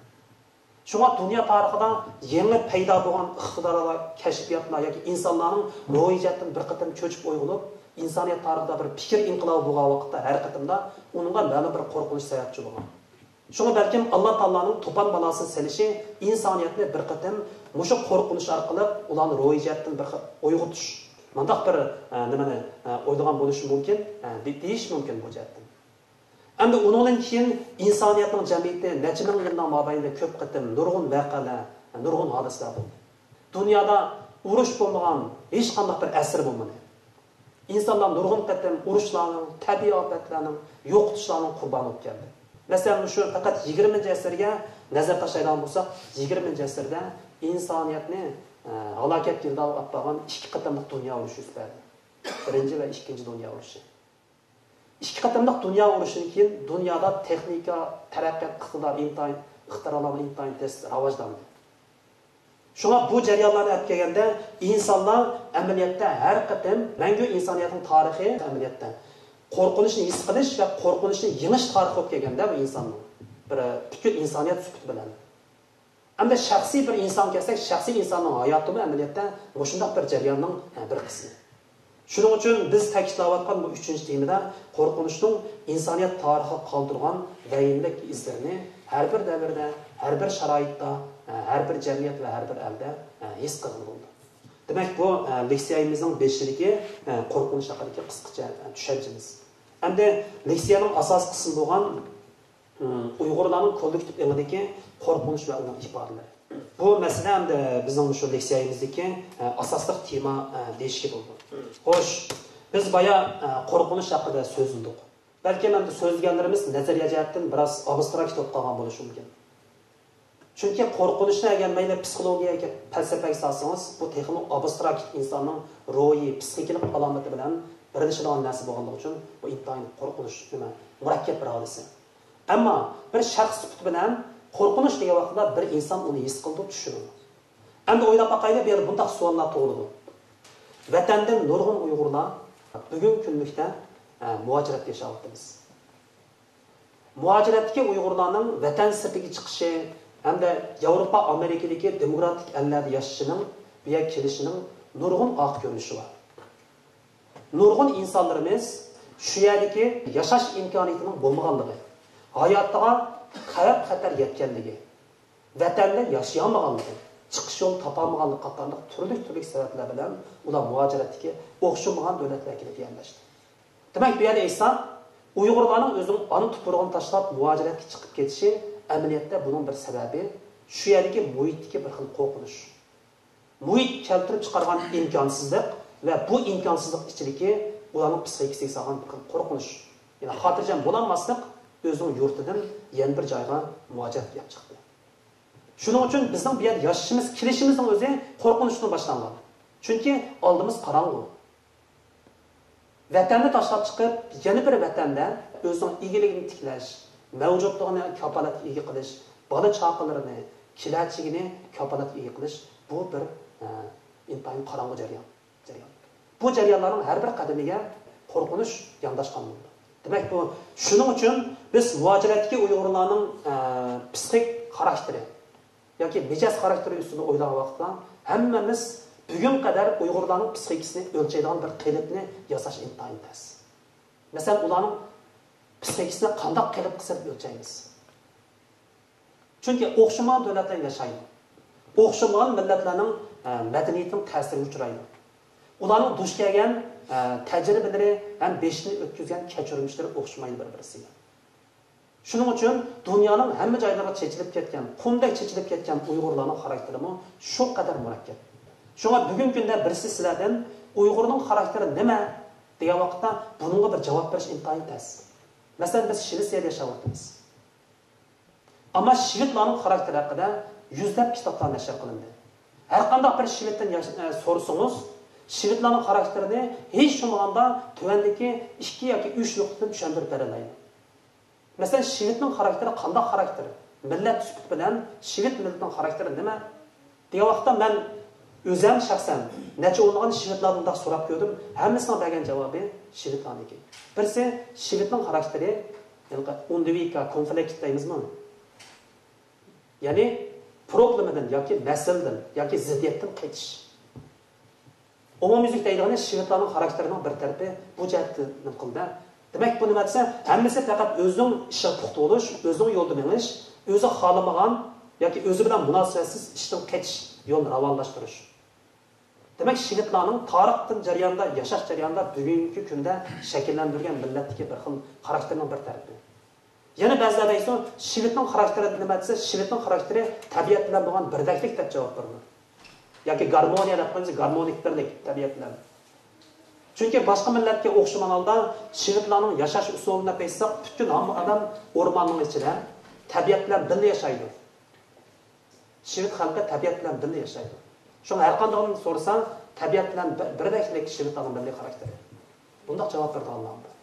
شۇڭا دۇنيا تارىخىدا يېڭى پەيدا بولغان ئىقتىدارلار، كەشپىياتلار ياكى ئىنسانلارنىڭ روھىي جەھەتتىن بىر قېتىم چۆچۈپ ئويغىنىپ، ئىنسانىيەت تارىخىدا بىر پىكىر ئىنقىلابى بولغان ۋاقىتتا ھەر قېتىمدا ئۇنىڭغا مەلۇم بىر قورقۇنچ سەۋەبچى بولغان. شۇڭا بەلكىم ئاللا تائالانىڭ توپان بالاسى سېلىشى ئىنسانىيەتنى بىر قېتىم مۇشۇ قورقۇنچ ئارقىلىق ئۇلارنى روھىي جەھەتتىن بىر خىل ئويغىتىش، مۇنداق بىر، ئە، نېمىنى، ئە، ئويلىغان بولۇشى مۇمكىن، ئە، دې-، دېيىش مۇمكىن بۇ جەھەتتىن. ئەمدى ئۇنىڭدىن كېيىن ئىنسانىيەتنىڭ جەمئىيىتى نەچچە مىڭ يىلنىڭ مابەينىدە كۆپ قېتىم نۇرغۇن ۋەقەلەر، نۇرغۇن ھادىسىلەر بولدى. دۇنيادا ئۇرۇش بولمىغان ھېچقانداق بىر ئەسىر بولمىدى. ئىنسانلار نۇرغۇن قېتىم ئۇرۇشلارنىڭ، تەبىئىي ئاپەتلەرنىڭ، يوقىتىشلارنىڭ قۇربانى بولۇپ كەلدى. مەسىلەن، مۇشۇ پەقەت يىگىرمىنچى ئەسىرگە نەزەر تاشلايدىغان بولساق، يىگىرمىنچى ئەسىردە ئىنسانىيەتنى، ئە، ھالاكەت گىردابىغا ئاپارغان ئىككى قېتىملىق دۇنيا ئۇرۇشى يۈز بەردى. بىرىنچى ۋە ئىككىنچى دۇنيا ئۇرۇشى. ئىككى قېتىملىق دۇنيا ئۇرۇشىدىن كېيىن دۇنيادا تېخنىكا، تەرەققىيات، ئىقتىدار ئىنتايىن، ئىختىرالار ئىنتايىن تېز راۋاجلاندى. شۇڭا بۇ جەريانلارنى ئەپ كەلگەندە، ئىنسانلار ئەمەلىيەتتە ھەر قېتىم مەڭگۈ ئىنسانىيەتنىڭ تارىخى ئەمەلىيەتتە قورقۇنچنى ھېس قىلىش ۋە قورقۇنچنى يېڭىش تارىخى بولۇپ كەلگەندە، بۇ ئىنساننىڭ بىر پۈتكۈل ئىنسانىيەت سۈپىتى بىلەن. ئەمدى شەخسىي بىر ئىنسانغا كەلسەك، شەخسىي ئىنساننىڭ ھاياتىمۇ ئەمەلىيەتتە مۇشۇنداق بىر جەرياننىڭ، ھە، بىر قىسمى. شۇنىڭ ئۈچۈن بىز تەكىتلەۋاتقان بۇ ئۈچىنچى تېمىدا قورقۇنچنىڭ ئىنسانىيەت تارىخىغا قالدۇرغان ۋەھىمىلىك ئىزلىرىنى ھەر بىر دەۋردە، ھەر بىر شارائىتتا، ھە، ھەر بىر جەمئىيەت ۋە ھەر بىر ئەلدە، ھە، ھېس قىلغىلى بولىدۇ. دېمەك، بۇ، ھە، لېكسىيەمىزنىڭ بېشىدىكى، ھە، قورقۇنچ ھەققىدىكى قىسقىچە، ھە، چۈشەنچىمىز. ئەمدى لېكسىيەنىڭ ئاساسىي قىسمى بولغان ئۇيغۇرلارنىڭ كوللېكتىپ ئېڭىدىكى قورقۇنچ ۋە ئۇنىڭ ئىپادىلىرى. بۇ مەسىلە ئەمدى بىزنىڭ مۇشۇ لېكسىيەمىزدىكى، ئە، ئاساسلىق تېما، ئە، دېيىشكە بولىدۇ. خوش، بىز بايا، ئە، قورقۇنچ ھەققىدە سۆزلىدۇق. بەلكىم ئەمدى سۆزلىگەنلىرىمىز نەزەرىيە جەھەتتىن بىراز ئابستراكت بولۇپ قالغان بولۇشى مۇمكىن. چۈنكى قورقۇنچنى ئەگەر مەيلى پسىخولوگىيە ياكى پەلسەپىگە سالسىڭىز، بۇ تېخىمۇ ئابستراكت، ئىنساننىڭ روھىي، پسىخىكىلىق ئالامىتى بىلەن بىرلىشىدىغان نەرسە بولغانلىقى ئۈچۈن، بۇ ئىنتايىن قورقۇنچ، نېمە، مۇرەككەپ بىر ھادىسە. ئەمما بىر شەخس سۈپىتى بىلەن قورقۇنچ دېگەن ۋاقتىدا بىر ئىنسان ئۇنى ھېس قىلىدۇ، چۈشىنىدۇ. ئەمدى ئويلاپ باقايلى، بۇ يەردە بۇنداق سوئاللار تۇغۇلىدۇ. ۋەتەندىن نۇرغۇن ئۇيغۇرلار بۈگۈنكى كۈنلۈكتە، ئە، مۇھاجىرەتتە ياشاۋاتىمىز. مۇھاجىرەتتىكى ئۇيغۇرلارنىڭ ۋەتەن سىرتىگە چىقىشى ھەمدە ياۋروپا، ئامېرىكىدىكى دېموكراتىك ئەللەردە ياشىشىنىڭ، بۇ يەرگە كېلىشىنىڭ نۇرغۇن ئارقا كۆرۈنۈشى بار. نۇرغۇن ئىنسانلىرىمىز شۇ يەردىكى ياشاش ئىمكانىيىتىنىڭ بولمىغانلىقى، ھاياتىغا خەۋپ-خەتەر يەتكەنلىكى، ۋەتەندە ياشىيالمىغانلىقى، چىقىش يولى تاپالمىغانلىقى قاتارلىق تۈرلۈك-تۈرلۈك سەۋەبلەر بىلەن ئۇلار مۇھاجىرەتتىكى ئوخشىمىغان دۆلەتلەرگە كېلىپ يەرلەشتى. دېمەك، بۇ يەردە ئېيتساق، ئۇيغۇرلارنىڭ ئۆزىنىڭ ئانا تۇپرىقىنى تاشلاپ مۇھاجىرەتكە چىقىپ كېتىشى ئەمەلىيەتتە بۇنىڭ بىر سەۋەبى شۇ يەردىكى مۇھىتتىكى بىر خىل قورقۇنچ. مۇھىت كەلتۈرۈپ چىقارغان ئىمكانسىزلىق ۋە بۇ ئىمكانسىزلىق ئىچىدىكى ئۇلارنىڭ پسىخىكىسىگە سالغان بىر خىل قورقۇنچ. يەنى خاتىرجەم بولالماسلىق ئۆزىنىڭ يۇرتىدىن يەنە بىر جايغا مۇھاجىرەت قىلىپ چىقتى. شۇنىڭ ئۈچۈن بىزنىڭ بۇ يەردە ياشىشىمىز، كېلىشىمىزنىڭ ئۆزى قورقۇنچتىن باشلانغان. چۈنكى ئالدىمىز قاراڭغۇ. ۋەتەننى تاشلاپ چىقىپ، يەنە بىر ۋەتەندە ئۆزىنىڭ ئىگىلىكىنى تىكلەش، مەۋجۇتلۇقىنى كاپالەتكە ئىگە قىلىش، بالا-چاقىلىرىنى، كېلەچىكىنى كاپالەتكە ئىگە قىلىش، بۇ بىر، ئە، ئىنتايىن قاراڭغۇ جەريان. جەريان. بۇ جەريانلارنىڭ ھەر بىر قەدىمىگە قورقۇنچ يانداشقان بولىدۇ. دېمەك، بۇ، شۇنىڭ ئۈچۈن بىز مۇھاجىرەتتىكى ئۇيغۇرلارنىڭ، ئە، پسىخىك خاراكتېرى ياكى مىجەز خاراكتېرى ئۈستىدە ئويلىغان ۋاقىتتا، ھەممىمىز بۈگۈن قەدەر ئۇيغۇرلارنىڭ پسىخىكىسىنى ئۆلچەيدىغان بىر قېلىپنى ياساش ئىنتايىن تەس. مەسىلەن، ئۇلارنىڭ پسىخىكىسىنى قانداق قېلىپقا سېلىپ ئۆلچەيمىز؟ چۈنكى ئوخشىمىغان دۆلەتلەر ياشايدۇ. ئوخشىمىغان مىللەتلەرنىڭ، ئە، مەدەنىيىتىنىڭ تەسىرىگە ئۇچرايدۇ. ئۇلارنىڭ دۇچ كەلگەن، ئە، تەجرىبىلىرى ھەم بېشىدىن ئۆتكۈزگەن كەچۈرمىشلىرى ئوخشىمايدۇ بىر-بىرسىگە. شۇنىڭ ئۈچۈن دۇنيانىڭ ھەممە جايلىرىغا چېچىلىپ كەتكەن، قۇمدەك چېچىلىپ كەتكەن ئۇيغۇرلارنىڭ خاراكتېرىمۇ شۇ قەدەر مۇرەككەپ. شۇڭا بۈگۈنكى كۈندە بىرسى سىلەردىن «ئۇيغۇرنىڭ خاراكتېرى نېمە؟» دېگەن ۋاقىتتا، بۇنىڭغا بىر جاۋاب بېرىش ئىنتايىن تەس. مەسىلەن، بىز شىۋېتسىيەدە ياشاۋاتىمىز. ئەمما شىۋېتلارنىڭ خاراكتېرى ھەققىدە يۈزلەپ كىتابلار نەشر قىلىندى. ھەرقانداق بىر شىۋېتتىن ياش-، ئە، سورىسىڭىز، شىۋېتلارنىڭ خاراكتېرىنى ھېچ بولمىغاندا تۆۋەندىكى ئىككى ياكى ئۈچ نۇقتىدىن چۈشەندۈرۈپ بېرەلەيدۇ. مەسىلەن، شىۋېتنىڭ خاراكتېرى قانداق خاراكتېر؟ مىللەت سۈپىتى بىلەن شىۋېت مىللىتىنىڭ خاراكتېرى نېمە؟ دېگەن ۋاقىتتا مەن ئۆزەم شەخسەن نەچچە ئونلىغان شىۋېتلاردىن مۇنداق سوراپ كۆردۈم. ھەممىسىنىڭ بەرگەن جاۋابى شىۋېتلارنىڭكى. بىرسى شىۋېتنىڭ خاراكتېرى، ھېلىقى ئۇندۋىكا كونفلىكت دەيمىزمۇ؟ يەنى پروبلېمىدىن ياكى مەسىلىدىن ياكى زىددىيەتتىن قېچىش. ئومۇميۈزلۈك دەيدىغىنى شىۋېتلارنىڭ خاراكتېرىنىڭ بىر تەرىپى بۇ جەھەتتىن نېمە قىلدى. دېمەك، بۇ نېمە دېسە، ھەممىسى پەقەت ئۆزىنىڭ ئىشىغا پۇختا بولۇش، ئۆزىنىڭ يولىدا مېڭىش، ئۆزى خالىمىغان ياكى ئۆزى بىلەن مۇناسىۋەتسىز ئىشتىن قېچىش يولىنى راۋانلاشتۇرۇش. دېمەك، شىۋېتلارنىڭ تارىختىن جەرياندا، ياشاش جەريانىدا بۈگۈنكى كۈندە شەكىللەندۈرگەن مىللەتتىكى بىر خىل خاراكتېرنىڭ بىر تەرىپى. يەنە بەزىلەر دەيسۇن، شىۋېتنىڭ خاراكتېرى نېمە دېسە، شىۋېتنىڭ خاراكتېرى تەبىئەت بىلەن بولغان بىردەكلىك دەپ جاۋاب بېرىدۇ. ياكى گارمونىيە دەپ قويىمىز، گارمونىك بىرلىك تەبىئەت بىلەن. چۈنكى باشقا مىللەتكە ئوخشىمىغان ھالدا شىۋېتلارنىڭ ياشاش ئۇسۇلىنى دەپ ئېيتساق، پۈتۈن ھەممە ئادەم ئورماننىڭ ئىچىدە تەبىئەت بىلەن بىللە ياشايدۇ. شىۋېت خەلقى تەبىئەت بىلەن بىللە ياشايدۇ. شۇڭا ھەرقاندىقىنى سورىساڭ، تەبىئەت بىلەن بىر-، بىردەكلىك شىۋېتلارنىڭ مىللىي خاراكتېرى. بۇنداق جاۋاب بېرىدىغانلار بار.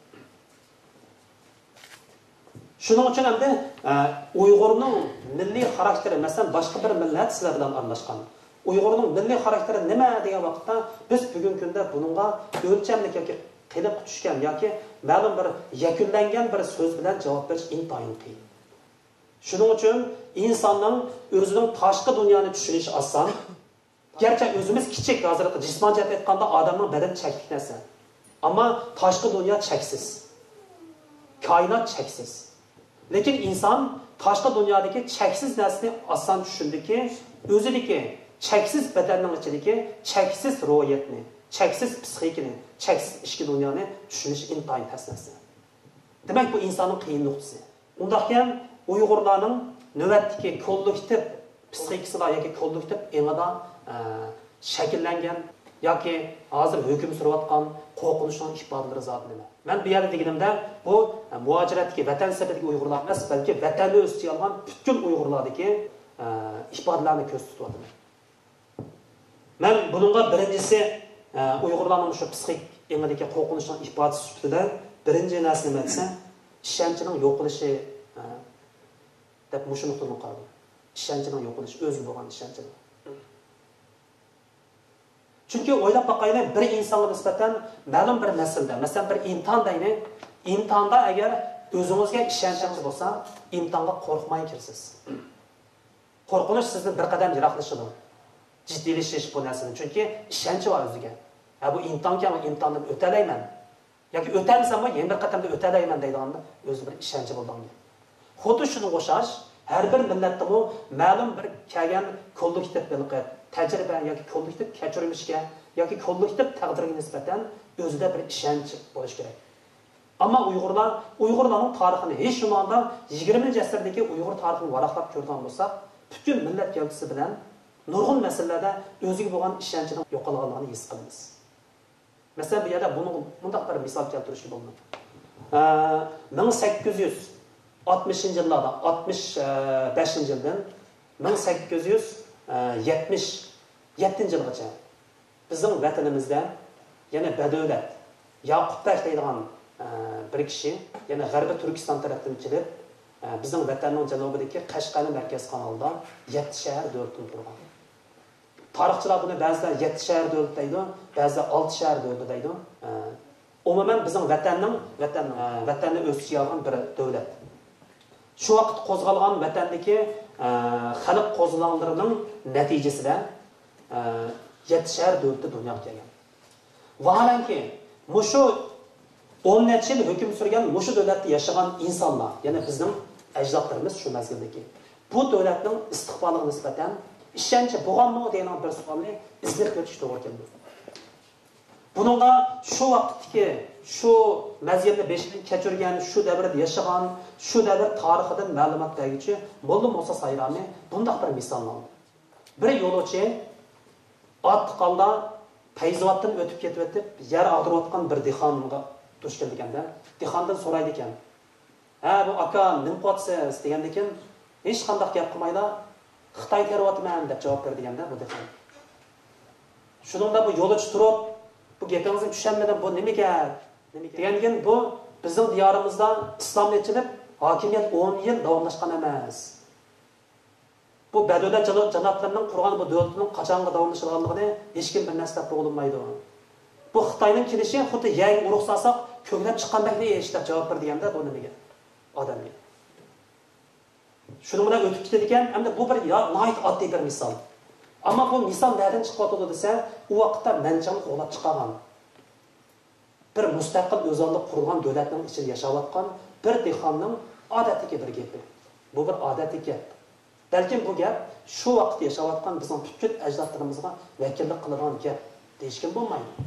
شۇنىڭ ئۈچۈن ئەمدى، ئە، ئۇيغۇرنىڭ مىللىي خاراكتېرى، مەسىلەن، باشقا بىر مىللەت سىلەر بىلەن ئارىلاشقان. ئۇيغۇرنىڭ مىللىي خاراكتېرى نېمە دېگەن ۋاقىتتا، بىز بۈگۈنكى كۈندە بۇنىڭغا ئۆلچەملىك ياكى قېلىپقا چۈشكەن ياكى مەلۇم بىر يەكۈنلەنگەن بىر سۆز بىلەن جاۋاب بېرىش ئىنتايىن قىيىن. شۇنىڭ ئۈچۈن ئىنساننىڭ ئۆزىنىڭ تاشقى دۇنيانى چۈشىنىشى ئاسان. گەرچە ئۆزىمىز كىچىك، ھازىرقى جىسمانىي جەھەتتىن ئېيتقاندا ئادەمنىڭ بەدىنى چەكلىك نەرسە. ئەمما تاشقى دۇنيا چەكسىز. كائىنات چەكسىز. لېكىن ئىنسان تاشقى دۇنيادىكى چەكسىز نەرسىنى ئاسان چۈشىنىدىكى، ئۆزىدىكى چەكسىز بەدەننىڭ ئىچىدىكى چەكسىز روھىيەتنى، چەكسىز پسىخىكىنى، چەكسىز ئىچكى دۇنيانى چۈشىنىش ئىنتايىن تەس نەرسە. دېمەك، بۇ ئىنساننىڭ قىيىن نۇقتىسى. ئۇنداقكەن، ئۇيغۇرلارنىڭ نۆۋەتتىكى كوللېكتىپ پسىخىكىسىدا ياكى كوللېكتىپ ئېڭىدا، ئە، شەكىللەنگەن ياكى ھازىر ھۆكۈم سۈرۈۋاتقان قورقۇنچنىڭ ئىپادىلىرى زادى نېمە؟ مەن بۇ يەردە دېگىنىمدە، بۇ، ئە، مۇھاجىرەتتىكى، ۋەتەن سىرتىدىكى ئۇيغۇرلار ئەمەس، بەلكى ۋەتەندە ئۆز ئىچىگە ئالغان پۈتكۈل ئۇيغۇرلاردىكى، ئە، ئىپادىلەرنى كۆزدە تۇتۇۋاتىمەن. مەن بۇنىڭغا بىرىنچىسى، ئە، ئۇيغۇرلارنىڭ شۇ پسىخىك ئېڭىدىكى قورقۇنچنىڭ ئىپادىسى سۈپىتىدە بىرىنچى نەرسە نېمە دېسە، ئىشەنچنىڭ يوقىلىشى، ئە، دەپ مۇشۇ نۇقتىدىن قارىدىم. ئىشەنچنىڭ يوقىلىشى، ئۆزىگە بولغان ئىشەنچنىڭ. چۈنكى ئويلاپ باقايلى، بىر ئىنسانغا نىسبەتەن مەلۇم بىر مەسىلىدە، مەسىلەن، بىر ئىمتىھان دەيلى، ئىمتىھاندا ئەگەر ئۆزىڭىزگە ئىشەنچىڭىز بولسا، ئىمتىھانغا قورقماي كىرىسىز. قورقۇنچ سىزدىن بىر قەدەم يىراقلىشىدۇ. جىددىيلىشىش بۇ نەرسىدىن. چۈنكى ئىشەنچى بار ئۆزىگە. ھە، بۇ ئىمتىھانكەن، بۇ ئىمتىھاندىن ئۆتەلەيمەن. ياكى ئۆتەلمىسەممۇ يەنە بىر قېتىمدا ئۆتەلەيمەن دەيدىغان ئۆزى بىر ئىشەنچى بولىدىغان گەپ. خۇددى شۇنىڭغا ئوخشاش، ھەر بىر مىللەتتىمۇ مەلۇم بىر كەلگەن كوللېكتىپ ھېلىقى تەجرىبە ياكى كوللېكتىپ كەچۈرمىشكە ياكى كوللېكتىپ تەقدىرگە نىسبەتەن ئۆزىدە بىر ئىشەنچ بولۇشى كېرەك. ئەمما ئۇيغۇرلار، ئۇيغۇرلارنىڭ تارىخىنى ھېچ بولمىغاندا يىگىرمىنچى ئەسىردىكى ئۇيغۇر تارىخىنى ۋاراقلاپ كۆرىدىغان بولساق، پۈتۈن مىللەت گەۋدىسى بىلەن نۇرغۇن مەسىلىلەردە ئۆزىگە بولغان ئىشەنچىنىڭ يوقالغانلىقىنى ھېس قىلىمىز. مەسىلەن، بۇ يەردە بۇنىڭغا مۇنداق بىر مىسال كەلتۈرۈشكە بولىدۇ. ئە، مىڭ سەككىز يۈز ئاتمىشىنچى يىللاردا، ئاتمىش بەشىنچى يىلدىن مىڭ سەككىز يۈز يەتمىش يەتتىنچى يىلغىچە بىزنىڭ ۋەتىنىمىزدە يەنە بەدەۋلەت، ياقۇپ بەگ دەيدىغان، ئە، بىر كىشى، يەنى غەربىي تۈركىستان تەرەپتىن كېلىپ، ئە، بىزنىڭ ۋەتەننىڭ جەنۇبىدىكى قەشقەرنى مەركەز قىلغان ھالدا يەتتە شەھەر دۆلىتىنى قۇرغان. تارىخچىلار بۇنى بەزىلەر يەتتە شەھەر دۆلىتى دەيدۇ، بەزىلەر ئالتە شەھەر دۆلىتى دەيدۇ. ئە، ئومۇمەن بىزنىڭ ۋەتەننىڭ، ۋەتەننىڭ، ئە، ۋەتەننى ئۆز ئىچىگە ئالغان بىر دۆلەت. شۇ ۋاقىت قوزغالغان ۋەتەندىكى، ئە، خەلق قوزغىلاڭلىرىنىڭ نەتىجىسىدە، ئە، يەتتە شەھەر دۆلىتى دۇنياغا كەلگەن. ۋاھالەنكى، مۇشۇ ئون نەچچە يىل ھۆكۈم سۈرگەن مۇشۇ دۆلەتتە ياشىغان ئىنسانلار، يەنى بىزنىڭ ئەجدادلىرىمىز شۇ مەزگىلدىكى، بۇ دۆلەتنىڭ ئىستىقبالىغا نىسبەتەن ئىشەنچى بولغانمۇ دېگەن بىر سوئالنى ئىزدەپ كۆرۈش توغرا كېلىدۇ. بۇنىڭغا شۇ ۋاقىتتىكى، شۇ مەزگىلنى بېشىدىن كەچۈرگەن، شۇ دەۋردە ياشىغان، شۇ دەۋر تارىخىدىن مەلۇمات بەرگۈچى موللا مۇسا سايرامى بۇنداق بىر مىسالنى ئالدى. بىر يولۇچى ئاتلىق ھالدا پەيزاۋاتتىن ئۆتۈپ كېتىۋېتىپ، يەر ئاغدۇرۇۋاتقان بىر دېھقانغا دۇچ كېلىدىكەن-دە، دېھقاندىن سورايدىكەن، «ھە، بۇ ئاكا، نېمە قىلىۋاتىسىز؟» دېگەندىكىن، ھېچقانداق گەپ قىلمايلا، «خىتاي تېرىۋاتىمەن» دەپ جاۋاب بېرىدىكەن-دە بۇ دېھقان. شۇنىڭدا بۇ يولۇچى تۇرۇپ، «بۇ گېپىڭىزنى چۈشەنمىدىم، بۇ نېمە گەپ؟» دېگەندىكىن، «بۇ بىزنىڭ دىيارىمىزدا ئىسلام ئېچىلىپ، ھاكىمىيەت ئون يىل داۋاملاشقان ئەمەس. بۇ بەدەۋلەر جانا-، جانابلىرىنىڭ قۇرغان بۇ دۆلىتىنىڭ قاچانغا داۋاملىشىدىغانلىقىنى ھېچكىم بىلمەس دەپ بولۇنمايدۇ. بۇ خىتاينىڭ كېلىشى خۇددى يەرگە ئۇرۇق سالساق كۆكلەپ چىققاندەكلا ئىش» دەپ جاۋاب بېرىدىكەن-دە بۇ نېمىگە، ئادەمگە. شۇنىڭ بىلەن ئۆتۈپ كېتىدىكەن، ئەمدى بۇ بىر يا-، ناھايىتى ئاددىي بىر مىسال. ئەمما بۇ مىسال نەدىن چىقىۋاتىدۇ دېسە، ئۇ ۋاقىتتا مەنچىڭلىق غۇلاپ چىقارغان، بىر مۇستەقىل ئۆزئالدى قۇرۇلغان دۆلەتنىڭ ئىچىدە ياشاۋاتقان بىر دېھقاننىڭ ئادەتتىكى بىر گېپى. بۇ بىر ئادەتتىكى گەپ. بەلكىم بۇ گەپ شۇ ۋاقىت ياشاۋاتقان بىزنىڭ پۈتكۈل ئەجدادلىرىمىزغا ۋەكىللىك قىلىدىغان گەپ دېيىشكىمۇ بولمايدۇ.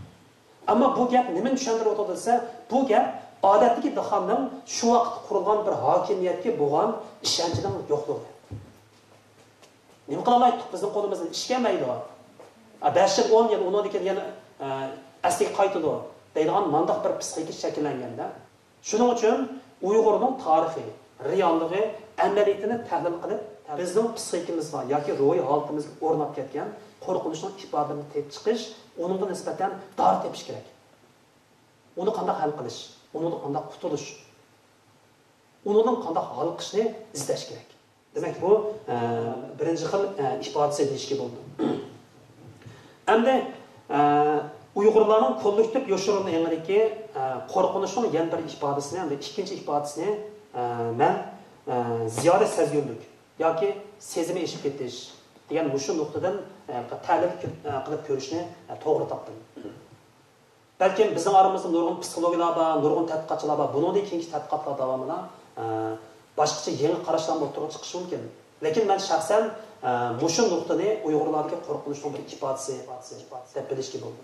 ئەمما بۇ گەپ نېمىنى چۈشەندۈرۈۋاتىدۇ دېسە، بۇ گەپ ئادەتتىكى دېھقاننىڭ شۇ ۋاقىت قۇرۇلغان بىر ھاكىمىيەتكە بولغان ئىشەنچىنىڭ يوقلۇقى. نېمە قىلالايتتۇق، بىزنىڭ قولىمىزدىن ئىش كەلمەيدۇ. ئا، بەش يىل، ئون يىل، ئۇنىڭدىن كېيىن يەنە، ئە، ئەسلىگە قايتىدۇ دەيدىغان مانداق بىر پسىخىكا شەكىللەنگەندە. شۇنىڭ ئۈچۈن ئۇيغۇرنىڭ تارىخى، رېئاللىقى، ئەمەلىيىتىنى تەھلىل قىلىپ، بىزنىڭ پسىخىكىمىزغا ياكى روھىي ھالىتىمىزگە ئورناپ كەتكەن قورقۇنچنىڭ ئىپادىلىرىنى تېپىپ چىقىش، ئۇنىڭغا نىسبەتەن دارى تېپىش كېرەك. ئۇنى قانداق ھەل قىلىش، ئۇنىڭدىن قانداق قۇتۇلۇش، ئۇنىڭدىن قانداق ھالقىشنى ئىزدەش كېرەك. دېمەك، بۇ، ئە، بىرىنچى خىل، ئە، ئىپادىسى دېيىشكە بولىدۇ. ئەمدى، ئە، ئۇيغۇرلارنىڭ كوللېكتىپ يوشۇرۇن ئېڭىدىكى، ئە، قورقۇنچنىڭ يەنە بىر ئىپادىسىنى، ئەمدى ئىككىنچى ئىپادىسىنى، ئە، مەن، ئە، زىيادە سەزگۈرلۈك ياكى سېزىمى ئېشىپ كېتىش دېگەن مۇشۇ نۇقتىدىن، ئە، تەھلىل كۆ-، ئە، قىلىپ كۆرۈشنى، ئە، توغرا تاپتىم. بەلكىم بىزنىڭ ئارىمىزدا نۇرغۇن پسىخولوگلار بار، نۇرغۇن تەتقىقاتچىلار بار. بۇنىڭدىن كېيىنكى تەتقىقاتلار داۋامىدا، ئە، باشقىچە يېڭى قاراشلارمۇ ئوتتۇرىغا چىقىشى مۇمكىن. لېكىن مەن شەخسەن، ئە، مۇشۇ نۇقتىنى ئۇيغۇرلاردىكى قورقۇنچنىڭ بىر ئىپادىسى دەپ بىلىشكە بولىدۇ.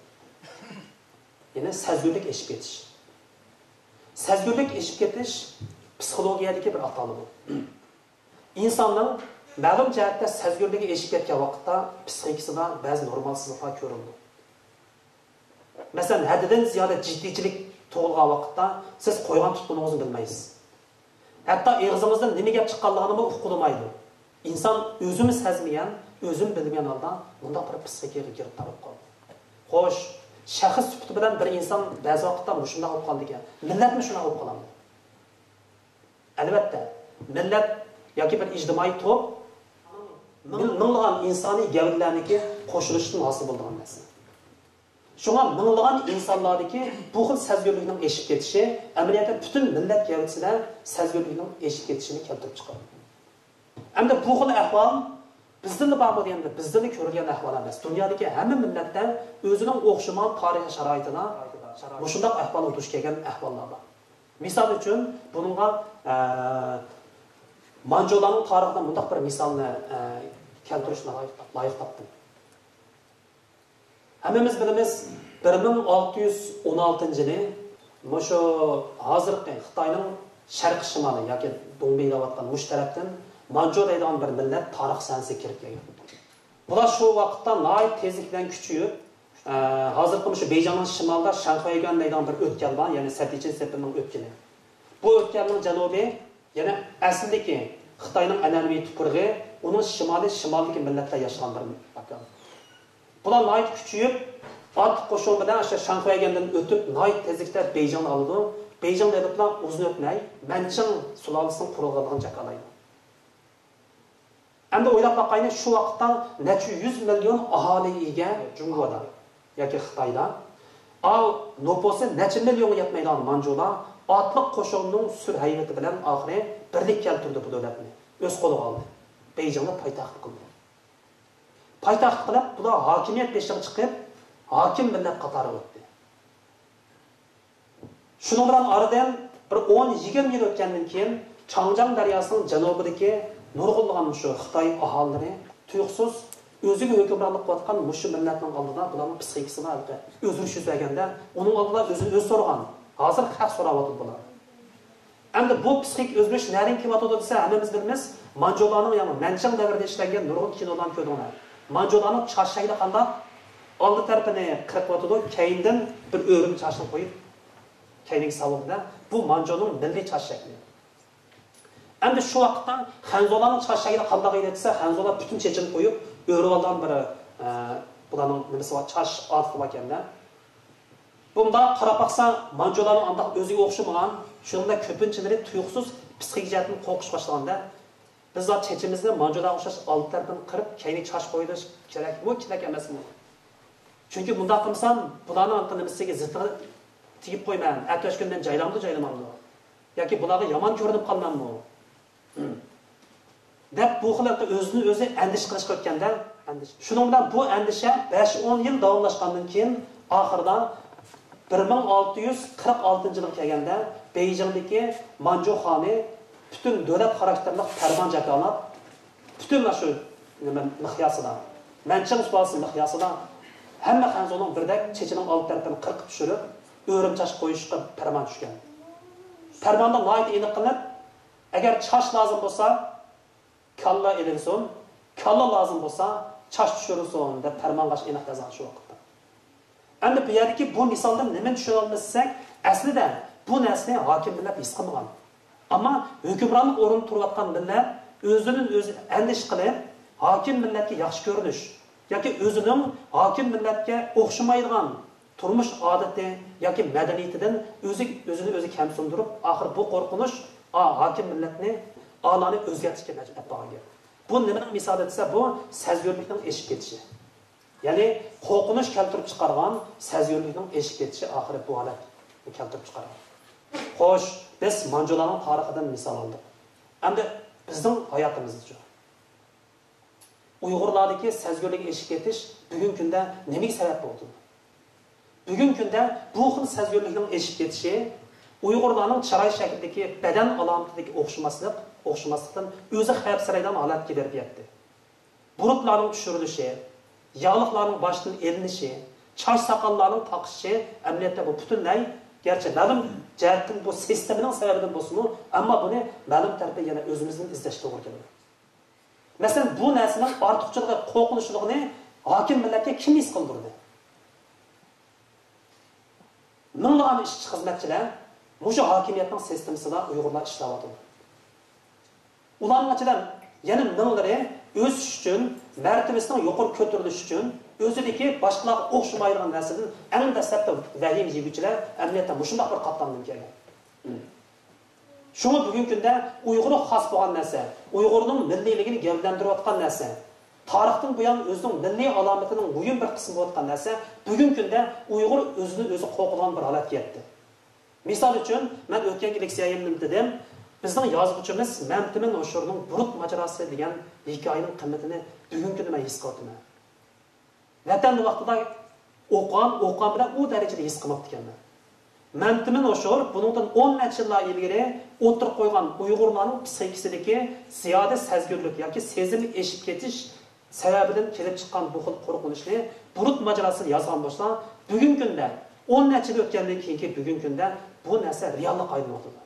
يەنى سەزگۈرلۈك ئېشىپ كېتىش. سەزگۈرلۈك ئېشىپ كېتىش پسىخولوگىيەدىكى بىر ئاتالغۇ. ئىنساننىڭ مەلۇم جەھەتتە سەزگۈرلۈكى ئېشىپ كەتكەن ۋاقىتتا پسىخىكىسىدا بەزى نورمالسىزلىقلار كۆرۈلىدۇ. مەسىلەن، ھەددىدىن زىيادە جىددىيچىلىك تۇغۇلغان ۋاقىتتا سىز قويغان تۇتقىنىڭىزنى بىلمەيسىز. ھەتتا ئېغىزىڭىزدىن نېمە گەپ چىققانلىقىنىمۇ ئۇققىلىمايدۇ. ئىنسان ئۆزىمۇ سەزمىگەن، ئۆزىمۇ بىلمىگەن ھالدا مۇنداق بىر پسىخىكىغا گىرىپتار بولۇپ قالىدۇ. خوش، شەخس سۈپىتى بىلەن بىر ئىنسان بەزى ۋاقىتتا مۇشۇنداق بولۇپ قالىدىكەن. مىللەتمۇ شۇنداق بولۇپ قالامدۇ؟ ئەلۋەتتە، مىللەت ياكى بىر ئىجتىمائىي توپ مىڭ-، مىڭلىغان ئىنسانىي گەۋدىلەرنىڭكى قوشۇلۇشىدىن ھاسىل بولىدىغان نەرسە. شۇڭا مىڭلىغان ئىنسانلاردىكى بۇ خىل سەزگۈرلۈكنىڭ ئېشىپ كېتىشى ئەمەلىيەتتە پۈتۈن مىللەت گەۋدىسىدە سەزگۈرلۈكنىڭ ئېشىپ كېتىشىنى كەلتۈرۈپ چىقىرىدۇ. ئەمدى بۇ خىل ئەھۋال بىزدىلا بارمۇ دېگەندە، بىزدىلا كۆرۈلگەن ئەھۋال ئەمەس. دۇنيادىكى ھەممە مىللەتتە ئۆزىنىڭ ئوخشىمىغان تارىخىي شارائىتىدا مۇشۇنداق ئەھۋالغا دۇچ كەلگەن ئەھۋاللار بار. مىسال ئۈچۈن، بۇنىڭغا، ئە، مانجۇلارنىڭ تارىخىدا مۇنداق بىر مىسالنى، ئە، كەلتۈرۈشنى لايىق، لايىق تاپتىم. ھەممىمىز بىلىمىز، بىر مىڭ ئالتە يۈز ئون ئالتىنچى يىلى مۇشۇ ھازىرقى خىتاينىڭ شەرقىي شىمالى ياكى دۇڭبېي دەۋاتقان مۇشۇ تەرەپتىن مانجۇ دەيدىغان بىر مىللەت تارىخ سەھنىسىگە كىرىپ كەلگەن. بۇلار شۇ ۋاقىتتا ناھايىتى تېزلىك بىلەن كۈچىيىپ، ئە، ھازىرقى مۇشۇ بېيجىڭنىڭ شىمالىدا شەنخۇەيگۈەن دەيدىغان بىر ئۆتكەل بار، يەنى سەتىچىن سېپىنىڭ ئۆتكىلى. بۇ ئۆتكەلنىڭ جەنۇبى، يەنى ئەسلىدىكى خىتاينىڭ ئەنئەنىۋى تۇپرىقى، ئۇنىڭ شىمالى، شىمالدىكى مىللەتلەر ياشىغان بىر ماكان. بۇلار ناھايىتى كۈچىيىپ، ئاتلىق قوشۇن بىلەن ئاشۇ شاڭخۇەيگەندىن ئۆتۈپ، ناھايىتى تېزلىكتە بېيجىڭنى ئالىدۇ. بېيجىڭنى ئېلىپلا ئۇزۇن ئۆتمەي، مەنچىڭ سۇلالىسىنىڭ قۇرۇلغانلىقىنى جاكارلايدۇ. ئەمدى ئويلاپ باقايلى، شۇ ۋاقىتتا نەچچە يۈز مىليون ئاھالىگە ئىگە جۇڭگودا ياكى خىتايدا، ئاۋۇ نوپۇسى نەچچە مىليونغا يەتمەيدىغان مانجۇلار ئاتلىق قوشۇننىڭ سۈر ھەيۋىتى بىلەن ئاخىرى بىرلىك كەلتۈردى بۇ دۆلەتنى. ئۆز قولىغا ئالدى. بېيجىڭنى پايتەخت قىلدى. پايتەخت قىلىپ، بۇلار ھاكىمىيەت بېشىغا چىقىپ، ھاكىم مىللەت قاتارىغا ئۆتتى. شۇنىڭ بىلەن ئارىدىن بىر ئون يىگىرمە يىل ئۆتكەندىن كېيىن، چاڭجياڭ دەرياسىنىڭ جەنۇبىدىكى نۇرغۇنلىغان مۇشۇ خىتاي ئاھالىلىرى تۇيۇقسىز ئۆزىگە ھۆكۈمرانلىق قىلىۋاتقان مۇشۇ مىللەتنىڭ ئالدىدا، بۇلارنىڭ پسىخىكىسىدا ئۆزگىرىش يۈز بەرگەندە، ئۇنىڭ ئالدىدا ئۆزىنى ئۆزى سورىغان. ھازىر ھەق سوراۋاتىدۇ بۇلار. ئەمدى بۇ پسىخىك ئۆزگىرىش نەدىن كېلىۋاتىدۇ دېسە، ھەممىمىز بىلىمىز، مانجۇلارنىڭ، يەنى مەنچىڭ دەۋرىدە ئىشلەنگەن نۇرغۇن كىنولارنى كۆردۈڭلار. مانجۇلارنىڭ چاچ شەكلى قانداق؟ ئالدى تەرىپىنى قىرىۋاتىدۇ، كەينىدىن بىر ئۆرۈم چاچنى قويۇپ، كەينىگە سالغۇدە، بۇ مانجۇنىڭ مىللىي چاچ شەكلى. ئەمدى شۇ ۋاقىتتا خەنزۇلارنىڭ چاچ شەكلى قانداق ئىدى دېسە، خەنزۇلار پۈتۈن چېچىنى قويۇپ، ئۆرۈۋالغان بىر، ئە، بۇلارنىڭ نېمىسى بار، چاچ ئادىتى باركەن-دە. بۇنداق قاراپ باقسا، مانجۇلارنىڭ ئانداق ئۆزىگە ئوخشىمىغان، شۇنىڭ بىلەن كۆپىنچىلىرى تۇيۇقسىز پسىخىك جەھەتتىن قورقۇش باشلىغاندا، بىز چېچىمىزنى مانجۇلارغا ئوخشاش ئالدى تەرىپىدىن قىرىپ، كەينىگە چاچ قويۇش كېرەكمۇ، كېرەك ئەمەسمۇ؟ چۈنكى مۇنداق قىلمىسام، بۇلارنىڭ نېمىسىگە زىتىغا تېگىپ قويىمەن، ئەتىسى كۈنى مەن جايلامدۇ، جايلىمامدۇ؟ ياكى بۇلارغا يامان كۆرۈنۈپ قالماممۇ؟ دەپ، بۇ خىل ئۆزىنى ئۆزى ئەندىشە قىلىشقا ئۆتكەندە، ئەندىشە. شۇنىڭ بىلەن بۇ ئەندىشە بەش ئون يىل داۋاملاشقاندىن كېيىن، ئاخىرىدا بىر مىڭ ئالتە يۈز قىرىق ئالتىنچى يىلغا كەلگەندە، بېيجىڭدىكى مانجۇ خانى پۈتۈن دۆلەت خاراكتېرلىق پەرمان جاكارلاپ، پۈتۈن شۇ نېمە مىقياسىدا، مەنچىڭ سۇلالىسى مىقياسىدا ھەممە خەنزۇنىڭ بىردەك چېچىنىڭ ئالدى تەرىپىنى قىرقىپ چۈشۈرۈپ، ئۆرۈم چاچ قويۇشقا پەرمان چۈشكەن. پەرماندا ناھايىتى ئېنىق قىلىنىپ، ئەگەر چاچ لازىم بولسا، كاللا ئېلىنسۇن، كاللا لازىم بولسا، چاچ چۈشۈرۈلسۇن، دەپ پەرمانغا ئېنىق يازغان شۇ ۋاقىتتا. ئەمدى بۇ يەردىكى بۇ مىسالدىن نېمىنى چۈشىنەلمىسەك، ئەسلىدە بۇ نەرسىنى ھاكىم مىللەت ھېس قىلمىغان. ئەمما ھۆكۈمرانلىق ئورنىدا تۇرۇۋاتقان مىللەت ئۆزىدىن ئۆزى ئەندىشە قىلىپ، ھاكىم مىللەتكە ياخشى كۆرۈنۈش ياكى ئۆزىنىڭ ھاكىم مىللەتكە ئوخشىمايدىغان تۇرمۇش ئادىتى ياكى مەدەنىيىتىدىن ئۆزى، ئۆزىنى ئۆزى كەمسىندۈرۈپ، ئاخىر بۇ قورقۇنچ، ئا، ھاكىم مىللەتنى، ئالانى ئۆزگەرتىشكە مەجبۇر قىلىپ قالغان گەپ. بۇ نېمىنىڭ مىسالى دېسە، بۇ سەزگۈرلۈكنىڭ ئېشىپ كېتىشى. يەنى قورقۇنچ كەلتۈرۈپ چىقارغان سەزگۈرلۈكنىڭ ئېشىپ كېتىشى ئاخىرى بۇ ھالەتنى كەلتۈرۈپ چىقارغان. خوش، بىز مانجۇلارنىڭ تارىخىدىن مىسال ئالدۇق. ئەمدى بىزنىڭ ھاياتىمىزدىچۇ؟ ئۇيغۇرلاردىكى سەزگۈرلۈك ئېشىپ كېتىش بۈگۈنكى كۈندە نېمىگە سەۋەب بولىدۇ؟ بۈگۈنكى كۈندە بۇ خىل سەزگۈرلۈكنىڭ ئېشىپ كېتىشى ئۇيغۇرلارنىڭ چىراي شەكلىدىكى، بەدەن ئالامىتىدىكى ئوخشىماسلىق، ئوخشىماسلىقتىن ئۆزى خەۋپسىرەيدىغان ھالەتكە بېرىپ يەتتى. بۇرۇتلارنىڭ چۈشۈرۈلۈشى، ياغلىقلارنىڭ باشتىن ئېلىنىشى، چاچ ساقاللارنىڭ تاقىشى ئەمەلىيەتتە بۇ پۈتۈنلەي، گەرچە مەلۇم جەھەتتىن بۇ سىستېمىنىڭ سەۋەبىدىن بولسىمۇ، ئەمما بۇنى مەلۇم تەرىپى يەنە ئۆزىمىزدىن ئىزدەشكە توغرا كېلىدۇ. مەسىلەن، بۇ نەرسىنىڭ ئارتۇقچىلىقى، قورقۇنچلۇقىنى ھاكىم مىللەتكە كىم ھېس قىلدۇردى؟ مىڭلىغان ئىشچى خىزمەتچىلەر مۇشۇ ھاكىمىيەتنىڭ سىستېمىسىدا ئۇيغۇرلار ئىشلەۋاتىدۇ. ئۇلارنىڭ ئىچىدە يەنە مىڭلىرى ئۆسۈش ئۈچۈن، مەرتىۋىسىنىڭ يۇقىرى كۆتۈرۈلۈشى ئۈچۈن، ئۆزىدىكى باشقىلارغا ئوخشىمايدىغان نەرسىدىن ئەڭ دەسلەپتە ۋەھىمە يېگۈچىلەر ئەمەلىيەتتە مۇشۇنداق بىر قاتلامدىن كەلگەن. شۇڭا بۈگۈنكى كۈندە ئۇيغۇرغا خاس بولغان نەرسە، ئۇيغۇرنىڭ مىللىيلىكىنى گەۋدىلەندۈرۈۋاتقان نەرسە، تارىختىن بۇيان ئۆزىنىڭ مىللىي ئالامىتىنىڭ مۇھىم بىر قىسمى بولۇۋاتقان نەرسە بۈگۈنكى كۈندە ئۇيغۇر ئۆزىدىن ئۆزى قورقىدىغان بىر ھالەتكە يەتتى. مىسال ئۈچۈن، مەن ئۆتكەنكى لېكسىيەمدە دېدىم، بىزنىڭ يازغۇچىمىز مەمتىمىن ھوشۇرنىڭ بۇرۇت ماجىراسى دېگەن ھېكايىنىڭ قىممىتىنى بۈگۈنكى كۈندە مەن ھېس قىلىۋاتىمەن. ۋەتەندە ۋاقتىدا ئوقۇغان، ئوقۇغان بىلەن ئۇ دەرىجىدە ھېس قىلماپتىكەنمەن. مەمتىمىن ھوشۇر بۇنىڭدىن ئون نەچچە يىللار ئىلگىرى ئوتتۇرىغا قويغان ئۇيغۇرلارنىڭ پسىخىكىسىدىكى زىيادە سەزگۈرلۈك ياكى سېزىم ئېشىپ كېتىش سەۋەبىدىن كېلىپ چىققان بۇ خىل قورقۇنچنى بۇرۇت ماجىراسىدا يازغان بولسا، بۈگۈنكى كۈندە، ئون نەچچە يىل ئۆتكەندىن كېيىنكى بۈگۈنكى كۈندە بۇ نەرسە رېئاللىققا ئايلىنىۋاتىدۇ.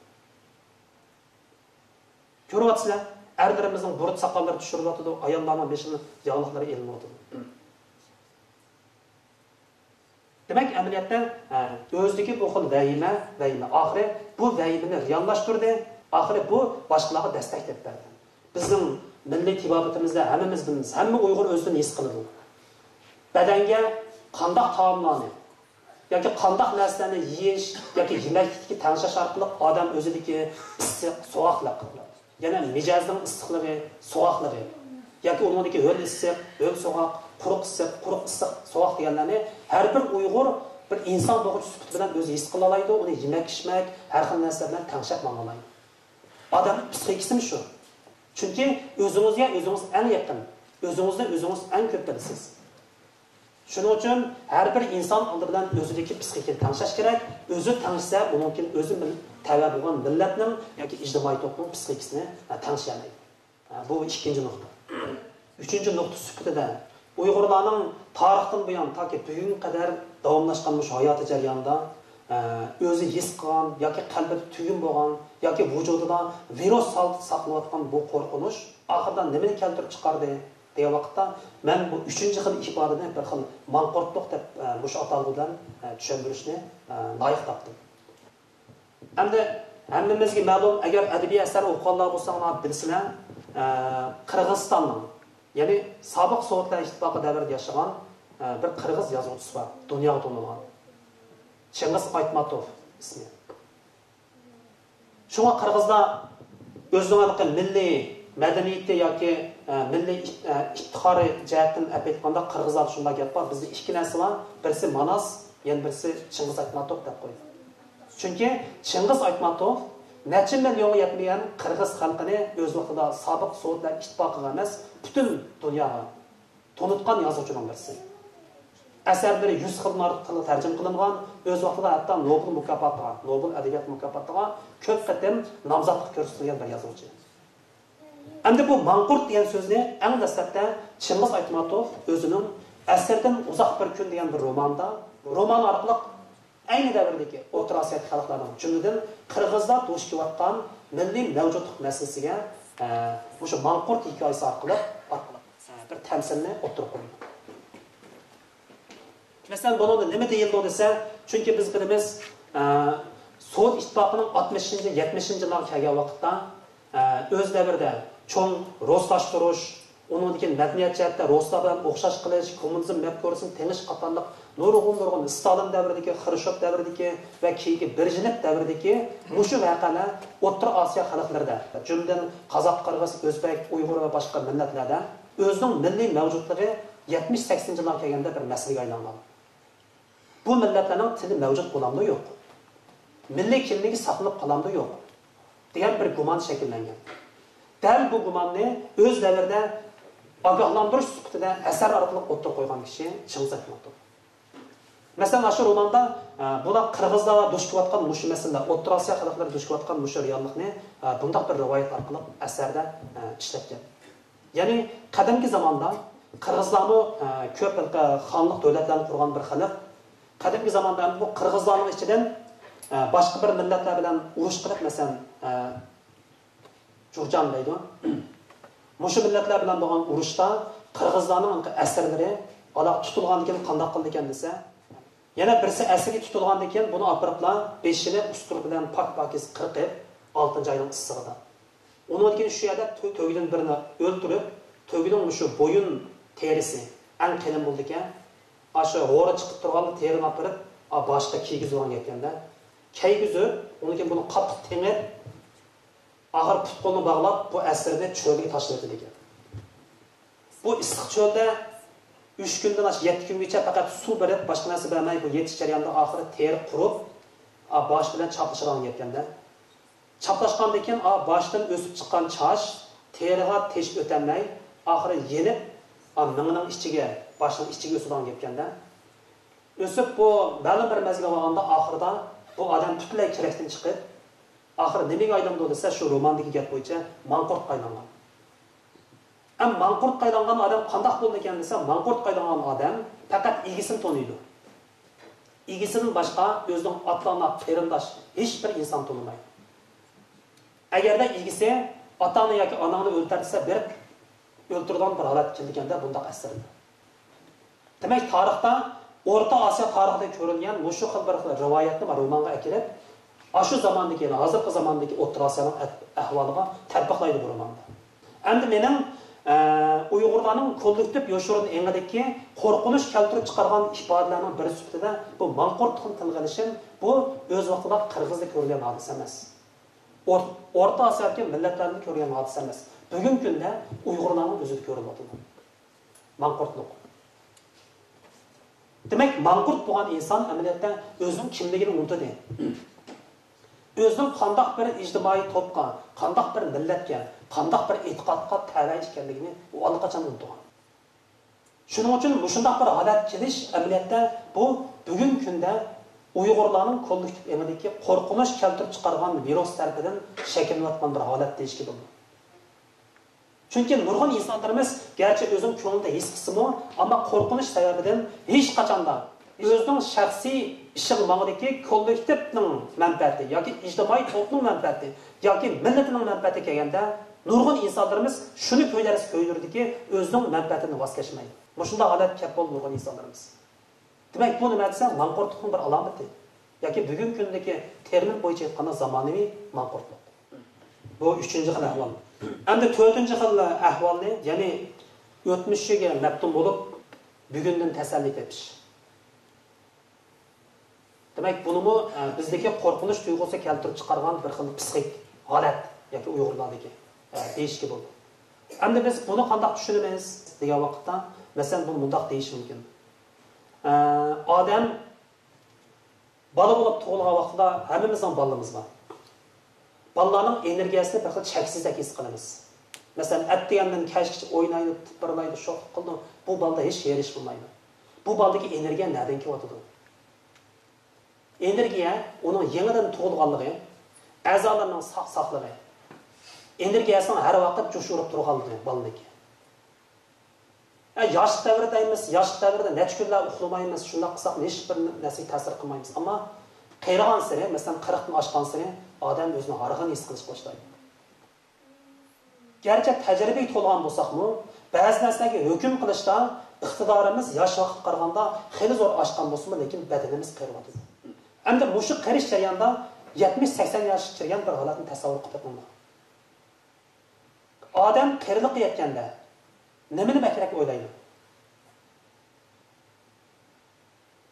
كۆرۈۋاتىسىلەر، ئەرلىرىمىزنىڭ بۇرۇت ساقاللىرى چۈشۈرۈلۈۋاتىدۇ، ئاياللارنىڭ بېشىدىن ياغلىقلىرى ئېلىنىۋاتىدۇ. دېمەك، ئەمەلىيەتتە، ھە، ئۆزىدىكى بۇ خىل ۋەھىمە، ۋەھىمە. ئاخىرى بۇ ۋەھىمىنى رېئاللاشتۇردى، ئاخىرى بۇ باشقىلارغا دەستەك تېپىپ بەردى. بىزنىڭ مىللىي تېبابىتىمىزدە ھەممىمىز بىلىمىز، ھەممە ئۇيغۇر ئۆزىدىن ھېس قىلىدۇ. بەدەنگە قانداق تائاملارنى ياكى قانداق نەرسىلەرنى يېيىش ياكى يېمەكلىكتىكى تەڭشەش ئارقىلىق ئادەم ئۆزىدىكى ئىسسىق، سوغۇقلۇق، يەنى مىجەزنىڭ ئىسسىقلىقى، سوغۇقلۇقى ياكى ئۇنىڭدىكى ھۆل ئىسسىق، ھۆل سوغۇق، قۇرۇق ئىسسىق، قۇرۇق ئىسسىق، سوغۇق دېگەنلەرنى ھەر بىر ئۇيغۇر بىر ئىنسان بولغۇچ سۈپىتى بىلەن ئۆزى ھېس قىلالايدۇ، ئۇنى يېمەك، ئىچمەك، ھەر خىل نەرسە بىلەن تەڭشەپ ماڭالايدۇ. ئادەمنىڭ پسىخىكىسىمۇ شۇ. چۈنكى ئۆزىڭىزگە ئۆزىڭىز ئەڭ يېقىن، ئۆزىڭىزنى ئۆزىڭىز ئەڭ كۆپ بىلىسىز. شۇنىڭ ئۈچۈن ھەر بىر ئىنسان ئالدى بىلەن ئۆزىدىكى پسىخىكىنى تەڭشەش كېرەك. ئۆزى تەڭشىسە، ئۇنىڭ كېيىن ئۆزى مىل-، تەۋە بولغان مىللەتنىڭ ياكى ئىجتىمائىي توپلۇمنىڭ پسىخىكىسىنى، ھە، تەڭشىيەلەيدۇ. ھە، بۇ ئىككىنچى نۇقتا. ئۈچىنچى نۇقتا سۈپىتىدە، ئۇيغۇرلارنىڭ تارىختىن بۇيان تاكى بۈگۈنگە قەدەر داۋاملاشقان مۇشۇ ھاياتىي جەريانىدا، ئە، ئۆزى ھېس قىلغان ياكى قەلبىدە تۈگۈن بولغان ياكى ۋۇجۇدىدا ۋىرۇس ھالىتىدە ساقلىنىۋاتقان بۇ قورقۇنچ ئاخىرىدا نېمىنى كەلتۈرۈپ چىقاردى دېگەن ۋاقىتتا، مەن بۇ ئۈچىنچى خىل ئىپادىنى بىر خىل ماڭقۇرتلۇق دەپ، ئە، مۇشۇ ئاتالغۇ بىلەن، ئە، چۈشەندۈرۈشنى، ئە، لايىق تاپتىم. ئەمدى ھەممىمىزگە مەلۇم، ئەگەر ئەدەبىي ئەسەر ئوقۇغانلار بولساڭلار بىلىسىلەر، ئە، قىرغىزىستاننىڭ، يەنى سابىق سوۋېتلار ئىتتىپاقى دەۋرىدە ياشىغان، ئە، بىر قىرغىز يازغۇچىسى بار، دۇنياغا تونۇلغان. چىڭگىز ئايتماتوف ئىسمى. شۇڭا قىرغىزلار ئۆزىنىڭ ھېلىقى مىللىي مەدەنىيىتى ياكى، ئە، مىللىي ئىپ-، ئە، ئىپتىخارى جەھەتتىن ئەپ ئېيتقاندا، قىرغىزلاردا شۇنداق گەپ بار، بىزدە ئىككى نەرسە بار، بىرسى ماناس، يەنە بىرسى چىڭگىز ئايتماتوف دەپ قويدى. چۈنكى چىڭگىز ئايتماتوف نەچچە مىليونغا يەتمىگەن قىرغىز خەلقىنى ئۆز ۋاقتىدا سابىق سوۋېتلار ئىتتىپاقىغا ئەمەس، پۈتۈن دۇنياغا تونۇتقان يازغۇچىنىڭ بىرسى. ئەسەرلىرى يۈز خىلدىن ئارتۇق تىلغا تەرجىمە قىلىنغان، ئۆز ۋاقتىدا ھەتتا نوبېل مۇكاپاتىغا، نوبېل ئەدەبىيات مۇكاپاتىغا كۆپ قېتىم نامزاتلىق كۆرسىتىلگەن بىر يازغۇچى. ئەمدى بۇ ماڭقۇرت دېگەن سۆزنى ئەڭ دەسلەپتە چىڭگىز ئايتماتوف ئۆزىنىڭ ئەسىردىن ئۇزاق بىر كۈن دېگەن بىر روماندا، رومان ئارقىلىق ئەينى دەۋردىكى ئوتتۇرا ئاسىيادىكى خەلقلەرنىڭ، جۈملىدىن قىرغىزلار دۇچ كېلىۋاتقان مىللىي مەۋجۇتلۇق مەسىلىسىگە، ئە، مۇشۇ ماڭقۇرت ھېكايىسى ئارقىلىق، ئارقىلىق، ئە، بىر تەمسىلنى ئوتتۇرىغا قويىدۇ. مەسىلەن، بۇنىڭدا نېمە دېيىلىدۇ دېسە، چۈنكى بىز بىلىمىز، ئە، سوۋېت ئىتتىپاقىنىڭ ئاتمىشىنچى، يەتمىشىنچى يىللارغا كەلگەن ۋاقىتتا، ئە، ئۆز دەۋرىدە چوڭ رۇسلاشتۇرۇش، ئۇنىڭدىن كېيىن مەدەنىيەت جەھەتتە رۇسلار بىلەن ئوخشاش قىلىش، كوممۇنىزم مەپكۇرىسىنى تېڭىش قاتارلىق نۇرغۇن، نۇرغۇن ستالىن دەۋرىدىكى، خرۇشچوف دەۋرىدىكى ۋە كېيىنكى برېژنېف دەۋرىدىكى مۇشۇ ۋەقەلەر ئوتتۇرا ئاسىيا خەلقلىرىدە، جۈملىدىن قازاق، قىرغىز، ئۆزبەك، ئۇيغۇر ۋە باشقا مىللەتلەردە ئۆزىنىڭ مىللىي مەۋجۇتلۇقى يەتمىش، سەكسىنىنچى يىللارغا كەلگەندە بىر مەسىلىگە ئايلانغان. بۇ مىللەتلەرنىڭ تىلى مەۋجۇت بولامدۇ، يوق؟ مىللىي كىملىكى ساقلىنىپ قالامدۇ، يوق؟ دېگەن بىر گۇمان شەكىللەنگەن. دەل بۇ گۇماننى ئۆز دەۋرىدە ئاگاھلاندۇرۇش سۈپىتىدە ئەسەر ئارقىلىق ئوتتۇرىغا قويغان كىشى چىڭگىز ئايتماتوف. مەسىلەن، ئاشۇ روماندا، ئە، بۇلار قىرغىزلار دۇچ كېلىۋاتقان مۇشۇ مەسىلىلەر، ئوتتۇرا ئاسىيا خەلقلىرى دۇچ كېلىۋاتقان مۇشۇ رېئاللىقنى، ئە، بۇنداق بىر رىۋايەت ئارقىلىق ئەسەردە، ئە، ئىشلەتكەن. يەنى قەدىمكى زاماندا قىرغىزلارمۇ، ئە، كۆپ خەلقى خانلىق دۆلەتلەرنى قۇرغان بىر خەلق. قەدىمكى زاماندا بۇ قىرغىزلارنىڭ ئىچىدىن، ئە، باشقا بىر مىللەتلەر بىلەن ئۇرۇش قىلىپ، مەسىلەن، ئە، جۇرجان دەيدۇ. مۇشۇ مىللەتلەر بىلەن بولغان ئۇرۇشتا قىرغىزلارنىڭ ئەسىرلىرى ئالا تۇتۇلغاندىن كېيىن قانداق قىلىدىكەن دېسە، يەنە بىرسى ئەسىرگە تۇتۇلغاندىن كېيىن بۇنى ئاپىرىپلا بېشىنى ئۇستۇرا بىلەن پاك-پاكىز قىرقىپ، ئالتىنچى ئاينىڭ ئىسسىقىدا. ئۇنىڭدىن كېيىن شۇ يەردە تۆ-، تۆگىدىن بىرىنى ئۆلتۈرۈپ، تۆگىنىڭ مۇشۇ بويۇن تېرىسى ئەڭ قېلىن بولىدىكەن. ئاشۇ ھورا چىقىپ تۇرغاندا تېرىنى ئاپىرىپ، ئا، باشقا كىيگۈزۈۋالغان گەپكەندە. كىيگۈزۈپ، ئۇنىڭدىن كېيىن بۇنى قاتتىق تېڭىپ، ئاخىرى پۇت-قولىنى باغلاپ، بۇ ئەسىرنى چۆلگە تاشلىۋېتىدىكەن. بۇ ئىسسىق چۆلدە ئۈچ كۈندىن ئاشۇ يەتتە كۈنگىچە پەقەت سۇ بېرىپ، باشقا نەرسە بەرمەي، بۇ يېتىش جەريانىدا ئاخىرى تېرە قۇرۇپ، ئا، باش بىلەن چاپلىشىدىغان گەپكەندە. چاپلاشقاندىن كېيىن، ئا، باشتىن ئۆسۈپ چىققان چاچ تېرىغا تېشىپ ئۆتەلمەي، ئاخىرى يېنىپ، ئا، مېڭىنىڭ ئىچىگە، باشنىڭ ئىچىگە ئۆسىدىغان گەپكەندە. ئۆسۈپ، بۇ مەلۇم بىر مەزگىلگە بارغاندا، ئاخىرىدا بۇ ئادەم پۈتۈنلەي كېرەكتىن چىقىپ، ئاخىرى نېمىگە ئايلىنىدۇ دېسە، شۇ روماندىكى گەپ بويىچە ماڭقۇرتقا ئايلانغان. ئەم ماڭقۇرتقا ئايلانغان ئادەم قانداق بولىدىكەن دېسە، ماڭقۇرتقا ئايلانغان ئادەم پەقەت ئىگىسىنى تونۇيدۇ. ئىگىسىدىن باشقا ئۆزىنىڭ ئاتا-ئانا، قېرىنداش ھېچ بىر ئىنسان تونۇمايدۇ. ئەگەردە ئىگىسى ئاتا-ئانا ياكى ئاناڭنى ئۆلتۈر دېسە، بېرىپ ئۆلتۈرىدىغان بىر ھالەت كېلىدىكەندە بۇنداق ئەسەردە. دېمەك، تارىختا، ئورتا ئاسىيا تارىخىدا كۆرۈلگەن مۇشۇ خىل بىر خىل رىۋايەتنى رومانغا ئەكىرىپ، ئاشۇ زاماندىكى، يەنى ھازىرقى زاماندىكى ئوتتۇرا ئاسىيانىڭ ئەت-، ئەھۋالىغا تەتبىقلايدۇ بۇ روماندا. ئەمدى مېنىڭ، ئە، ئۇيغۇرلارنىڭ كوللېكتىپ يوشۇرۇن ئېڭىدىكى قورقۇنچ كەلتۈرۈپ چىقارغان ئىپادىلەرنىڭ بىرى سۈپىتىدە بۇ ماڭقۇرتلۇقنى تىلغا ئېلىشىم، بۇ ئۆز ۋاقتىدا قىرغىزدا كۆرۈلگەن ھادىسە ئەمەس. ئور-، ئورتا ئاسىيادىكى مىللەتلەردە كۆرگەن ھادىسە ئەمەس. بۈگۈنكى كۈندە ئۇيغۇرلارنىڭ ئۆزىدە كۆرۈلۈۋاتىدۇ. ماڭقۇرتلۇق. دېمەك، ماڭقۇرت بولغان ئىنسان ئەمەلىيەتتە ئۆزىنىڭ كىملىكىنى ئۇنتۇدى. ئۆزىنىڭ قانداق بىر ئىجتىمائىي توپقا، قانداق بىر مىللەتكە، قانداق بىر ئېتىقادقا تەۋە ئىكەنلىكىنى ئۇ ئاللىقاچان ئۇنتۇغان. شۇنىڭ ئۈچۈن مۇشۇنداق بىر ھالەت كېلىش ئەمەلىيەتتە بۇ بۈگۈنكى كۈندە ئۇيغۇرلارنىڭ كوللېكتىپ ئېڭىدىكى قورقۇنچ كەلتۈرۈپ چىقارغان ۋىرۇس تەرىپىدىن شەكىللىنىۋاتقان بىر ھالەت دېيىشكە بولىدۇ. چۈنكى نۇرغۇن ئىنسانلىرىمىز گەرچە ئۆزىنىڭ كۆڭلىدە ھېس قىلسىمۇ، ئەمما قورقۇنچ سەۋەبىدىن ھېچقاچاندا ئۆزىنىڭ شەخسىي ئىشىغا ماڭىدىكى كوللېكتىپنىڭ مەنپەئەتى ياكى ئىجتىمائىي توپنىڭ مەنپەئەتى ياكى مىللىتىنىڭ مەنپەئەتى كەلگەندە، نۇرغۇن ئىنسانلىرىمىز شۇنى كۆيدۈرسە كۆيدۈرىدۇكى، ئۆزىنىڭ مەنپەئەتىدىن ۋاز كەچمەيدۇ. مۇشۇنداق ھالەتكە كەپ بولدى نۇرغۇن ئىنسانلىرىمىز. دېمەك، بۇ نېمە دېسە، ماڭقۇرتلۇقنىڭ بىر ئالامىتى. ياكى بۈگۈنكى كۈندىكى تېرمىن بويىچە ئېيتقاندا، زامانىۋى ماڭقۇرتلۇق. بۇ ئۈچىنچى خىل ئەھۋال. ئەمدى تۆتىنچى خىل ئەھۋالنى، يەنى ئۆتمۈشىگە مەپتۇن بولۇپ، بۈگۈندىن تەسەللى تېپىش. دېمەك، بۇنىمۇ، ئە، بىزدىكى قورقۇنچ تۇيغۇسى كەلتۈرۈپ چىقارغان بىر خىل پسىخىك ھالەت ياكى ئۇيغۇرلاردىكى، ئە، دېيىشكە بولىدۇ. ئەمدى بىز بۇنى قانداق چۈشىنىمىز دېگەن ۋاقىتتا، مەسىلەن، بۇنى مۇنداق دېيىش مۇمكىن. ئە، ئادەم بالا بولۇپ تۇغۇلغان ۋاقتىدا ھەممىمىزنىڭ بالىلىرىمىز بار. بالىلارنىڭ ئېنېرگىيەسىنى بىر خىل چەكسىزدەك ھېس قىلىمىز. مەسىلەن، ئەتىگەندىن كەچكىچە ئوينايدۇ، تىپىرلايدۇ، شوخلۇق قىلىدۇ. بۇ بالىدا ھېچ ھېرىش بولمايدۇ. بۇ بالىدىكى ئېنېرگىيە نەدىن كېلىۋاتىدۇ؟ ئېنېرگىيە ئۇنىڭ يېڭىدىن تۇغۇلغانلىقى، ئەزالىرىنىڭ ساق-ساقلىقى، ئېنېرگىيەسىنىڭ ھەر ۋاقىت جۇش ئۇرۇپ تۇرغانلىقى بالىنىڭكى. ئە، ياشلىق دەۋرى دەيمىز، ياشلىق دەۋرىدە نەچچە كۈنلەر ئۇخلىمايمىز، شۇنداق قىلساق ھېچ بىر نەرسىگە تەسىر قىلمايمىز. ئەمما قېرىغانسېرى، مەسىلەن، قىرىقتىن ئاشقانسېرى ئادەم ئۆزىنى ھارغىن ھېس قىلىشقا باشلايدۇ. گەرچە تەجرىبىگە تولغان بولساقمۇ، بەزى نەرسىلەرگە ھۆكۈم قىلىشتا ئىقتىدارىمىز ياش ۋاقىتقا قارىغاندا خېلى زور ئاشقان بولسىمۇ، لېكىن بەدىنىمىز قېرىۋاتىدۇ. ئەمدى مۇشۇ قېرىش جەريانىدا يەتمىش، سەكسەن ياشقا كىرگەن بىر ھالەتنى تەسەۋۋۇر قىلىپ بېقىڭلار. ئادەم قېرىلىققا يەتكەندە نېمىنى بەكرەك ئويلايدۇ؟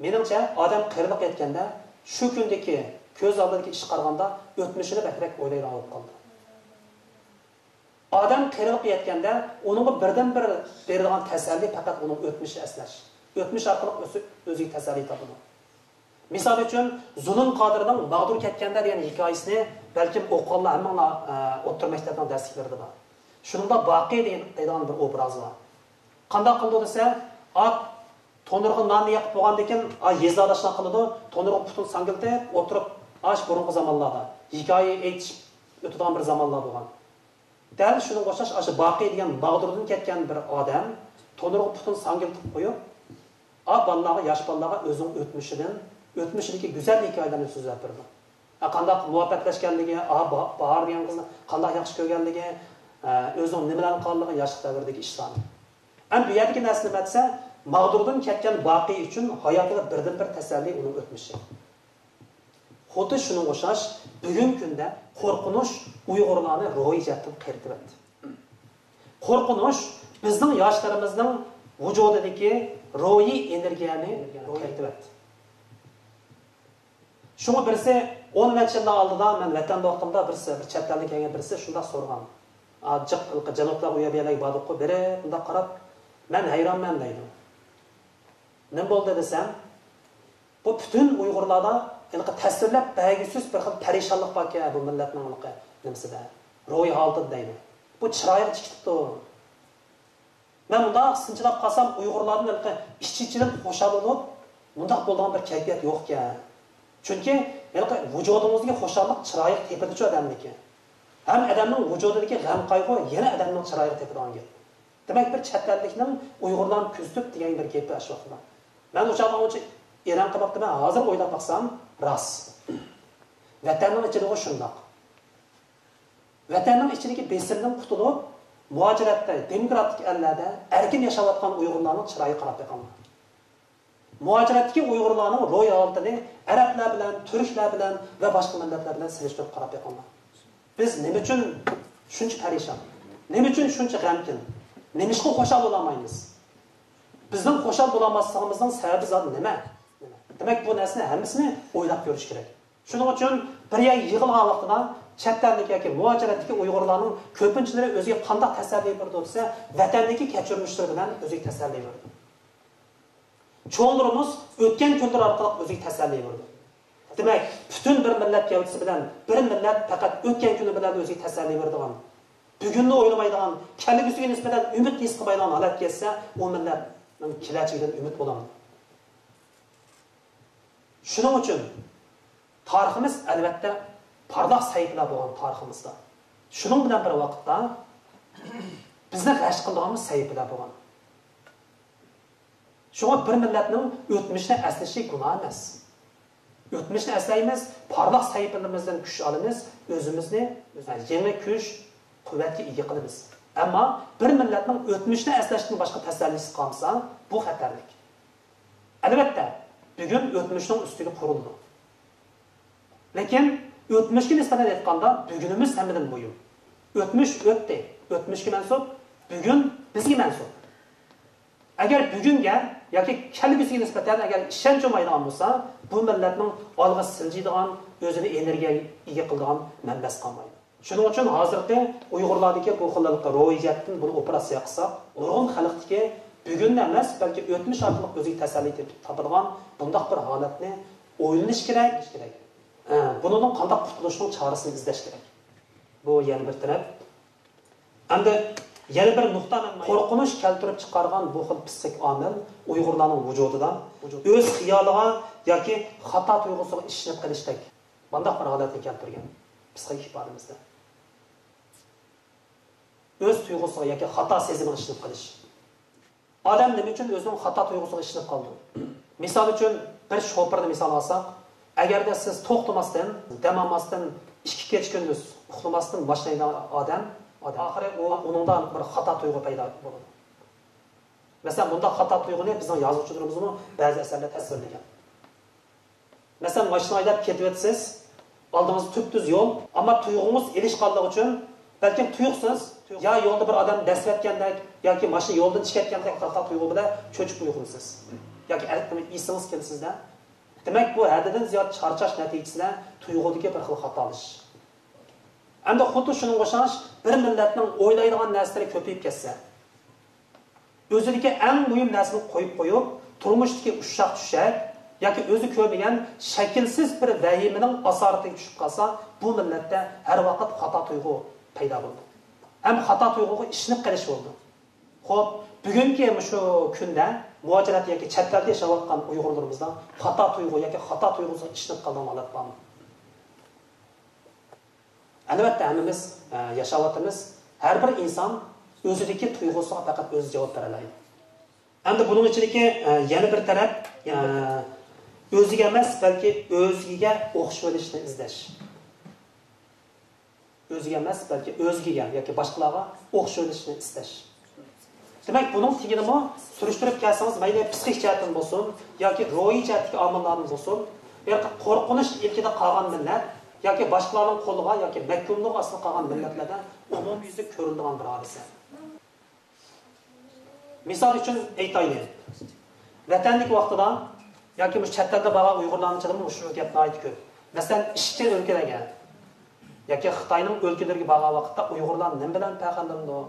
مېنىڭچە، ئادەم قېرىلىققا يەتكەندە شۇ كۈندىكى كۆز ئالدىدىكى ئىشقا قارىغاندا ئۆتمۈشىنى بەكرەك ئويلايدىغان بولۇپ قالىدۇ. ئادەم قېرىلىققا يەتكەندە ئۇنىڭغا بىردىنبىر بېرىدىغان تەسەللى پەقەت ئۇنىڭ ئۆتمۈشى ئەسلەش. ئۆتمۈش ئارقىلىق ئۆزى، ئۆزىگە تەسەللى تاپىدۇ. مىسال ئۈچۈن، زۇنۇن قادىرنىڭ ماغدۇر كەتكەندە دېگەن ھېكايىسىنى بەلكىم ئوقۇغانلار ھەممىڭلار، ئە، ئوتتۇرا مەكتەپنىڭ دەرسلىكلىرىدە بار. شۇنىڭدا باقى دېگەن، دەيدىغان بىر ئوبراز بار. قانداق قىلىدۇ دېسە، ئات تونۇرغا ناننى يېقىپ بولغاندىن كېيىن، ئا، يېزا ئاداشلار قىلىدۇ، تونۇرغا پۇتىنى ساڭگىلىتىپ ئولتۇرۇپ، ئاش بۇرۇنقى زامانلاردا ھېكايە ئېيتىشىپ ئۆتىدىغان بىر زامانلار بولغان. دەل شۇنىڭغا ئوخشاش، ئاشۇ باقى دېگەن ماغدۇردىن كەتكەن بىر ئادەم تونۇرغا پۇتىنى ساڭگىلىتىپ قويۇپ، ئا، بالىلارغا، ياش بالىلارغا ئۆزىنىڭ ئۆتمۈشىدىن، ئۆتمۈشىدىكى گۈزەل ھېكايىلەرنى سۆزلەپ بېرىدۇ. ھە، قانداق مۇۋەپپەقلەشكەنلىكى، ئا، با-، باھار دېگەن قىزنى قانداق ياخشى كۆرگەنلىكى، ھە، ئۆزىنىڭ نېمىلەرنى قىلغانلىقى ياشلىق دەۋرىدىكى ئىشلارنى. ئەمدى بۇ يەردىكى نەرسە نېمە دېسە، ماغدۇردىن كەتكەن باقى ئۈچۈن ھاياتىدا بىردىنبىر تەسەللى ئۇنىڭ ئۆتمۈشى. خۇددى شۇنىڭغا ئوخشاش، بۈگۈنكى كۈندە قورقۇنچ ئۇيغۇرلارنى روھىي جەھەتتىن قېرىتىۋەتتى. قورقۇنچ بىزنىڭ ياشلىرىمىزنىڭ ۋۇجۇدىدىكى روھىي ئېنېرگىيەنى قېرىتىۋەتتى. شۇڭا بىرسى، ئون نەچچە يىللار ئالدىدا مەن ۋەتەندە ۋاقتىمدا بىرسى، بىر چەت ئەلدىن كەلگەن بىرسى شۇنداق سورىغان. ئا، جىق جەنۇبلار ئۇ يەر بۇ يەرلەرگە باردۇققۇ، بېرىپ بۇنداق قاراپ، مەن ھەيرانمەن دەيدۇ. نېمە بولدى دېسەم، بۇ پۈتۈن ئۇيغۇرلاردا ھېلىقى تەسۋىرلەپ بەرگۈسىز بىر خىل پەرىشانلىق باركەن بۇ مىللەتنىڭ ھېلىقى نېمىسىدە، روھىي ھالىتىدە دەيدۇ. بۇ چىرايىغا چىقىپتۇ. مەن مۇنداق سىنچىلاپ قالسام، ئۇيغۇرلاردىن ھېلىقى ئىچ-ئىچىدىن خۇشال بولۇپ، مۇنداق بولىدىغان بىر كەيپىيات يوقكەن. چۈنكى ھېلىقى ۋۇجۇدىڭىزدىكى خۇشاللىق چىرايىغا تېپىدىچۇ ئادەمنىڭكى. ھەم ئادەمنىڭ ۋۇجۇدىدىكى غەم-قايغۇ يەنە ئادەمنىڭ چىرايىغا تېپىدىغان گەپ. دېمەك، بىر چەت ئەللىكنىڭ ئۇيغۇرلارنى كۆزىتىپ دېگەن بىر گېپى ئاشۇ ۋاقىتتا. مەن ئۇ چاغدا ئۇنچە ئېرەن قىلماپتىمەن، ھازىر ئويلاپ باقسام راست. ۋەتەننىڭ ئىچىدىغۇ شۇنداق. ۋەتەننىڭ ئىچىدىكى بېسىمدىن قۇتۇلۇپ، مۇھاجىرەتتە، دېموكراتىك ئەللەردە ئەركىن ياشاۋاتقان ئۇيغۇرلارنىڭ چىرايىغا قاراپ بېقىڭلار. مۇھاجىرەتتىكى ئۇيغۇرلارنىڭ روھىي ھالىتىنى ئەرەبلەر بىلەن، تۈركلەر بىلەن ۋە باشقا مىللەتلەر بىلەن سېلىشتۇرۇپ قاراپ بېقىڭلار. بىز نېمە ئۈچۈن شۇنچە پەرىشان؟ نېمە ئۈچۈن شۇنچە غەمكىن؟ نېمىشقا خۇشال بولالمايمىز؟ بىزنىڭ خۇشال بولالماسلىقىمىزنىڭ سەۋەبى زادى نېمە؟ دېمەك، بۇ نەرسىنى ھەممىسىنى ئويلاپ كۆرۈش كېرەك. شۇنىڭ ئۈچۈن بىر يەرگە يىغىلغان ۋاقتىدا چەت ئەلدىكى ياكى مۇھاجىرەتتىكى ئۇيغۇرلارنىڭ كۆپىنچىلىرى ئۆزىگە قانداق تەسەللى بېرىدۇ دېسە، ۋەتەندىكى كەچۈرمىشلىرى بىلەن ئۆزىگە تەسەللى بېرىدۇ. چوڭلىرىمىز ئۆتكەن كۈنلىرى ئارقىلىق ئۆزىگە تەسەللى بېرىدۇ. دېمەك، پۈتۈن بىر مىللەت گەۋدىسى بىلەن بىر مىللەت پەقەت ئۆتكەن كۈنى بىلەن ئۆزىگە تەسەللى بېرىدىغان، بۈگۈننى ئويلىمايدىغان، كەلگۈسىگە نىسبەتەن ئۈمىد ھېس قىلمايدىغان ھالەتكە يەتسە، ئۇ مىللەتنىڭ كېلەچىكىدىن ئۈمىد بولامدۇ؟ شۇنىڭ ئۈچۈن تارىخىمىز، ئەلۋەتتە، پارلاق سەھىپىلەر بولغان تارىخىمىزدا. شۇنىڭ بىلەن بىر ۋاقىتتا، بىزنى غەش قىلىدىغان سەھىپىلەر بولغان. شۇڭا بىر مىللەتنىڭ ئۆتمۈشىنى ئەسلىشى گۇناھ ئەمەس. ئۆتمۈشنى ئەسلەيمىز، پارلاق سەھىپىلىرىمىزدىن كۈچ ئالىمىز، ئۆزىمىزنى يېڭى كۈچ، قۇۋۋەتكە ئىگە قىلىمىز. ئەمما بىر مىللەتنىڭ ئۆتمۈشنى ئەسلەشتىن باشقا تەسەللىسى قالمىسا، بۇ خەتەرلىك. ئەلۋەتتە، بۈگۈن ئۆتمۈشنىڭ ئۈستىگە قۇرۇلىدۇ. لېكىن ئۆتمۈشكە نىسبەتەن ئېيتقاندا، بۈگۈنىمىز ھەممىدىن مۇھىم. ئۆتمۈش ئۆتتى، ئۆتمۈشكە مەنسۇپ، بۈگۈن بىزگە مەنسۇپ. ئەگەر بۈگۈنگە ياكى كەلگۈسىگە نىسبەتەن ئەگەر ئىشەنچ بولمايدىغان بولسا، بۇ مىللەتنىڭ ئالغا سىلجىيدىغان، ئۆزىنى ئېنېرگىيەگە ئىگە قىلىدىغان مەنبەسى قالمايدۇ. شۇنىڭ ئۈچۈن ھازىرقى ئۇيغۇرلاردىكى بۇ خىللىقى روھىي جەھەتتىن بۇنى ئوپېراتسىيە قىلساق، نۇرغۇن خەلقتىكى بۈگۈننى ئەمەس، بەلكى ئۆتمۈش ئارقىلىق ئۆزىگە تەسەللى تېپىپ تاپىدىغان بۇنداق بىر ھالەتنى ئويلىنىش كېرەك، كېرەك. ئە، بۇنىڭدىن قانداق قۇتۇلۇشنىڭ چارىسىنى ئىزدەش كېرەك. بۇ يەنە بىر تەرەپ. ئەمدى يەنە بىر نۇقتا، مەن قورقۇنچ كەلتۈرۈپ چىقارغان بۇ خىل پىسخىك ئامىل ئۇيغۇرلارنىڭ ۋۇجۇدىدا ئۆز خىيالىغا ياكى خاتا تۇيغۇسىغا ئىشىنىپ قېلىشتەك مۇنداق بىر ھالەتنى كەلتۈرگەن پىسخىك ئىپادىمىزدە. ئۆز تۇيغۇسىغا ياكى خاتا سېزىمىغا ئىشىنىپ قېلىش. ئادەم نېمە ئۈچۈن ئۆزىنىڭ خاتا تۇيغۇسىغا ئىشىنىپ قالىدۇ؟ مىسال ئۈچۈن، بىر شوپۇرنى مىسال ئالساق، ئەگەردە سىز توختىماستىن، دەم ئالماستىن ئىككى كېچە كۈندۈز ئۇخلىماستىن ماشىنا ھەيدىگەن ئادەم، ئادەم ئاخىرى ئۇ، ئۇنىڭدا بىر خاتا تۇيغۇ پەيدا بولىدۇ. مەسىلەن، بۇنداق خاتا تۇيغۇنى بىزنىڭ يازغۇچىلىرىمىزمۇ بەزى ئەسەرلەردە تەسۋىرلىگەن. مەسىلەن، ماشىنا ھەيدەپ كېتىۋاتىسىز، ئالدىڭىزدا تۈپتۈز يول، ئەمما تۇيغۇڭىز ئېلىشقانلىقى ئۈچۈن، بەلكىم تۇيۇقسىز، يا يولدا بىر ئادەم دەسسىۋەتكەندەك ياكى ماشىنا يولدىن چىقىۋەتكەندەك خاتا تۇيغۇ بىلەن چۆچۈپ ئويغىنىسىز. ياكى ئە-، ئېسىڭىز كېلىسىزدە. دېمەك، بۇ ھەددىدىن زىيادە چارچاش نەتىجىسىدە تۇيغۇدىكى بىر خىل خاتالىشىش. ئەمدى خۇددى شۇنىڭغا ئوخشاش، بىر مىللەتنىڭ ئويلايدىغان نەرسىلىرى كۆپىيىپ كەتسە، ئۆزىدىكى ئەڭ مۇھىم نەرسىنى قويۇپ قويۇپ، تۇرمۇشتىكى ئۇششاق چۈشەك ياكى ئۆزى كۆرمىگەن شەكىلسىز بىر ۋەھىمىنىڭ ئاسارىتىگە چۈشۈپ قالسا، بۇ مىللەتتە ھەر ۋاقىت خاتا تۇيغۇ پەيدا بولىدۇ. ھەم خاتا تۇيغۇغا ئىشىنىپ قېلىش بولىدۇ. خوپ، بۈگۈنكى مۇشۇ كۈندە مۇھاجىرەت ياكى چەت ئەلدە ياشاۋاتقان ئۇيغۇرلىرىمىزدا خاتا تۇيغۇ ياكى خاتا تۇيغۇسىغا ئىشىنىپ قالىدىغان ھالەت بارمۇ؟ ئەلۋەتتە، ھەممىمىز، ئە، ياشاۋاتىمىز. ھەر بىر ئىنسان ئۆزىدىكى تۇيغۇسىغا پەقەت ئۆزى جاۋاب بېرەلەيدۇ. ئەمدى بۇنىڭ ئىچىدىكى، ئە، يەنە بىر تەرەپ، ئە، ئۆزىگە ئەمەس، بەلكى ئۆزگىگە ئوخشىۋېلىشنى ئىزدەش. ئۆزىگە ئەمەس، بەلكى ئۆزگىگە ياكى باشقىلارغا ئوخشىۋېلىشنى ئىستەش. دېمەك، بۇنىڭ تېگىنىمۇ سۈرۈشتۈرۈپ كەلسىڭىز، مەيلى پىسخىك جەھەتتىن بولسۇن ياكى روھىي جەھەتتىكى ئامىللاردىن بولسۇن، بۇ يەردە قورقۇنچ ئىلكىدە قالغان مىللەت ياكى باشقىلارنىڭ قولىغا ياكى مەھكۇملۇقى ئاستىدا قالغان مىللەتلەردە ئومۇميۈزلۈك كۆرۈلىدىغان بىر ھادىسە. مىسال ئۈچۈن ئېيتايلى، ۋەتەندىكى ۋاقتىدا ياكى مۇشۇ چەت ئەلدە بارغان ئۇيغۇرلارنىڭ ئىچىدىمۇ مۇشۇ گەپ ناھايىتى كۆپ. مەسىلەن، ئىشچى ئۆلكىلەرگە ياكى خىتاينىڭ ئۆلكىلىرىگە بارغان ۋاقىتتا ئۇيغۇرلار نېمە بىلەن پەخىرلىنىدۇ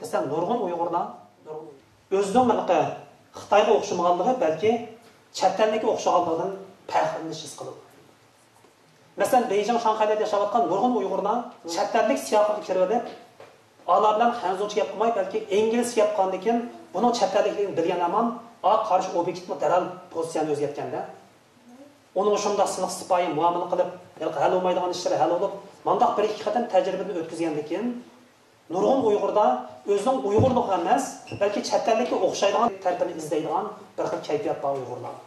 دېسە، نۇرغۇن ئۇيغۇرلار، نۇرغۇن ئۆزىنىڭ ھېلىقى خىتايغا ئوخشىمىغانلىقى، بەلكى چەت ئەللىككە ئوخشىغانلىقىدىن پەخىرلىنىش ھېس قىلىدۇ. مەسىلەن، بېيجىڭ، شاڭخەيلەردە ياشاۋاتقان نۇرغۇن ئۇيغۇرلار چەت ئەللىك سىياقىغا كىرىۋېلىپ، ئالار بىلەن خەنزۇچە گەپ قىلماي، بەلكى ئىنگلىزچە گەپ قىلغاندىن كېيىن، بۇنىڭ چەت ئەللىكلىكىنى بىلگەن ھامان، ئا، قارشى ئوبيېكتمۇ دەرھال پوزىتسىيەنى ئۆزگەرتكەندە، ئۇنىڭغا شۇنداق سىلىق سىپايى مۇئامىلە قىلىپ، ھېلىقى ھەل بولمايدىغان ئىشلىرى ھەل بولۇپ، مانداق بىر ئىككى قېتىم تەجرىبىدىن ئۆتكۈزگەندىن كېيىن، نۇرغۇن ئۇيغۇردا ئۆزىنىڭ ئۇيغۇرلۇقى ئەمەس، بەلكى چەت ئەللىككە ئوخشايدىغان تەرىپىنى ئىزدەيدىغان بىر خىل كەيپىيات بار ئۇيغۇرلاردا.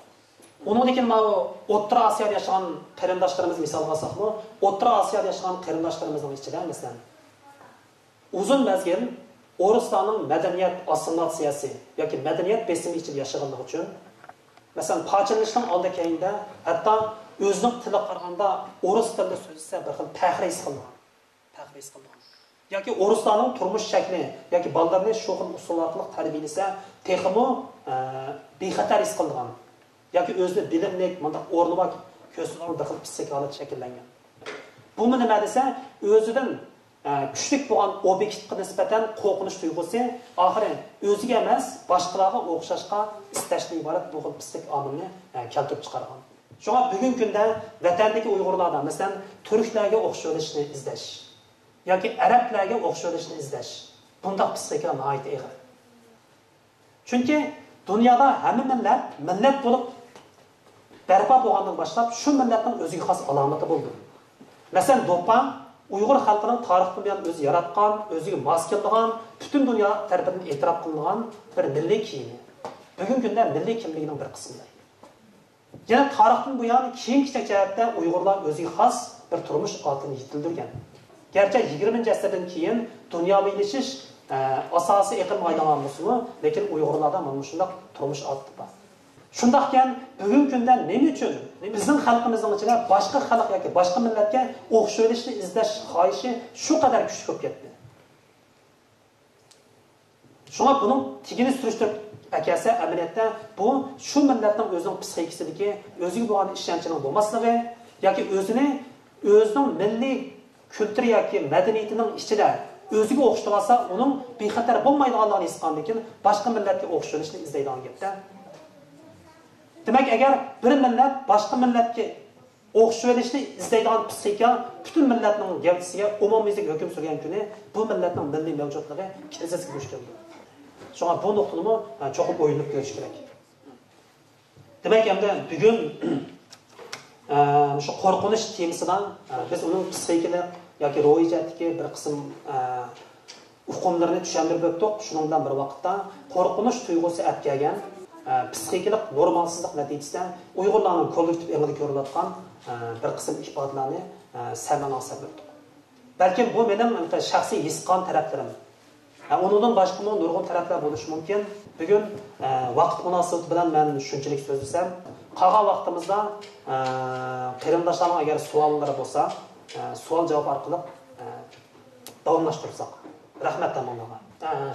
ئۇنىڭدىن كېيىن ماۋۇ ئوتتۇرا ئاسىيادا ياشىغان قېرىنداشلىرىمىز مىسالغا ئالساقمۇ، ئوتتۇرا ئاسىيادا ياشىغان قېرىنداشلىرىمىزنىڭ ئىچىدە، مەسىلەن، ئۇزۇن مەزگىل ئورۇسلارنىڭ مەدەنىيەت ئاسسىمىلياتسىيەسى ياكى مەدەنىيەت بېسىمى ئىچىدە ياشىغانلىقى ئۈچۈن، مەسىلەن، پارچىلىنىشنىڭ ئالدى كەينىدە ھەتتا ئۆزىنىڭ تىلىغا قارىغاندا ئورۇس تىلىدا سۆزلىسە بىر خىل پەخىر ھېس قىلىدىغان. پەخىر ھېس قىلىدىغان. ياكى ئورۇسلارنىڭ تۇرمۇش شەكلى ياكى بالىلىرىنى شۇ خىل ئۇسۇل ئارقىلىق تەربىيەلىسە، تېخىمۇ، ئە، بىخەتەر ھېس قىلىدىغان ياكى ئۆزىنى بىلىملىك، مۇنداق ئورنىۋا كۆرسىتىدىغان بىر خىل پسىخىك ھالەت شەكىللەنگەن. بۇمۇ نېمە دېسە، ئۆزىدىن، ئە، كۈچلۈك بولغان ئوبيېكتقا نىسبەتەن قورقۇنچ تۇيغۇسى ئاخىرى ئۆزىگە ئەمەس، باشقىلارغا ئوخشاشقا ئىستەشتىن ئىبارەت بۇ خىل پسىخىك ئامىلنى، ئە، كەلتۈرۈپ چىقارغان. شۇڭا بۈگۈنكى كۈندە ۋەتەندىكى ئۇيغۇرلاردا، مەسىلەن، تۈركلەرگە ئوخشىۋېلىشنى ئىزدەش ياكى ئەرەبلەرگە ئوخشىۋېلىشنى ئىزدەش، بۇنداق پسىخىكا ناھايىتى ئېغىر. چۈنكى دۇنيادا ھەممە مىللەت مىللەت بولۇپ بەرپا بولغاندىن باشلاپ، شۇ مىللەتنىڭ ئۆزىگە خاس ئالامىتى بولىدۇ. مەسىلەن، دوپپا ئۇيغۇر خەلقىنىڭ تارىختىن بۇيان ئۆزى ياراتقان، ئۆزىگە ماس كېلىدىغان، پۈتۈن دۇنيا تەرىپىدىن ئېتىراپ قىلىنغان بىر مىللىي كىيىمى. بۈگۈنكى كۈندە مىللىي كىملىكىنىڭ بىر قىسمى. يەنە تارىختىن بۇيان كىيىم-كېچەك جەھەتتە ئۇيغۇرلار ئۆزىگە خاس بىر تۇرمۇش ئادىتىنى يېتىلدۈرگەن. گەرچە يىگىرمىنچى ئەسىردىن كېيىن دۇنياۋىلىشىش، ئە، ئاساسىي ئېقىمغا ئايلانغان بولسىمۇ، لېكىن ئۇيغۇرلاردا مانا مۇشۇنداق تۇرمۇش ئادىتى بار. شۇنداقكەن، بۈگۈنكى كۈندە نېمە ئۈچۈن بىزنىڭ خەلقىمىزنىڭ ئىچىدە باشقا خەلق ياكى باشقا مىللەتكە ئوخشىۋېلىشنى ئىزدەش خاھىشى شۇ قەدەر كۈچلۈك بولۇپ كەتتى؟ شۇڭا بۇنىڭ تېگىنى سۈرۈشتۈرۈپ ئەكەلسە، ئەمەلىيەتتە بۇ شۇ مىللەتنىڭ ئۆزىنىڭ پسىخىكىسىدىكى ئۆزىگە بولغان ئىشەنچىنىڭ بولماسلىقى ياكى ئۆزىنى ئۆزىنىڭ مىللىي كۈلتۈرى ياكى مەدەنىيىتىنىڭ ئىچىدە ئۆزىگە ئوخشىتىۋالسا، ئۇنىڭ بىخەتەر بولمايدىغانلىقىنى ھېس قىلغاندىن كېيىن باشقا مىللەتكە ئوخشىۋېلىشنى ئىزدەيدىغان گەپتە. دېمەك، ئەگەر بىر مىللەت باشقا مىللەتكە ئوخشىۋېلىشنى ئىزدەيدىغان پسىخىكا پۈتۈن مىللەتنىڭ گەۋدىسىگە ئومۇميۈزلۈك ھۆكۈم سۈرگەن كۈنى بۇ مىللەتنىڭ مىللىي مەۋجۇتلۇقى كىرىزىسكە دۇچ كېلىدۇ. شۇڭا بۇ نۇقتىنىمۇ، ئە، چوقۇم ئويلىنىپ كۆرۈش كېرەك. دېمەك، ئەمدى بۈگۈن، ئە، مۇشۇ قورقۇنچ تېمىسىدا، ئە، بىز ئۇنىڭ پسىخىكىلىق ياكى روھىي جەھەتتىكى بىر قىسىم، ئە، ئۇقۇملىرىنى چۈشەندۈرۈپ ئۆتتۇق. شۇنىڭ بىلەن بىر ۋاقىتتا، قورقۇنچ تۇيغۇسى ئەپ كەلگەن، ئە، پسىخىكىلىق نورمالسىزلىق نەتىجىسىدە ئۇيغۇرلارنىڭ كوللېكتىپ ئېڭىدا كۆرۈلۈۋاتقان، ئە، بىر قىسىم ئىپادىلەرنى، ئە، سەمەڭلارغا سەپ ئۆتتۇق. بەلكىم بۇ مېنىڭ شەخسىي ھېس قىلغان تەرەپلىرىم. ئە، ئۇنىڭدىن باشقىمۇ نۇرغۇن تەرەپلەر بولۇشى مۇمكىن. بۈگۈن، ئە، ۋاقىت مۇناسىۋىتى بىلەن مەن شۇنچىلىك سۆزلىسەم، قالغان ۋاقتىمىزدا، ئە، قېرىنداشلارنىڭ ئەگەر سوئاللىرى بولسا، ئە، سوئال جاۋاب ئارقىلىق، ئە، داۋاملاشتۇرساق. رەھمەت ھەممىڭلارغا. ھە، ھە،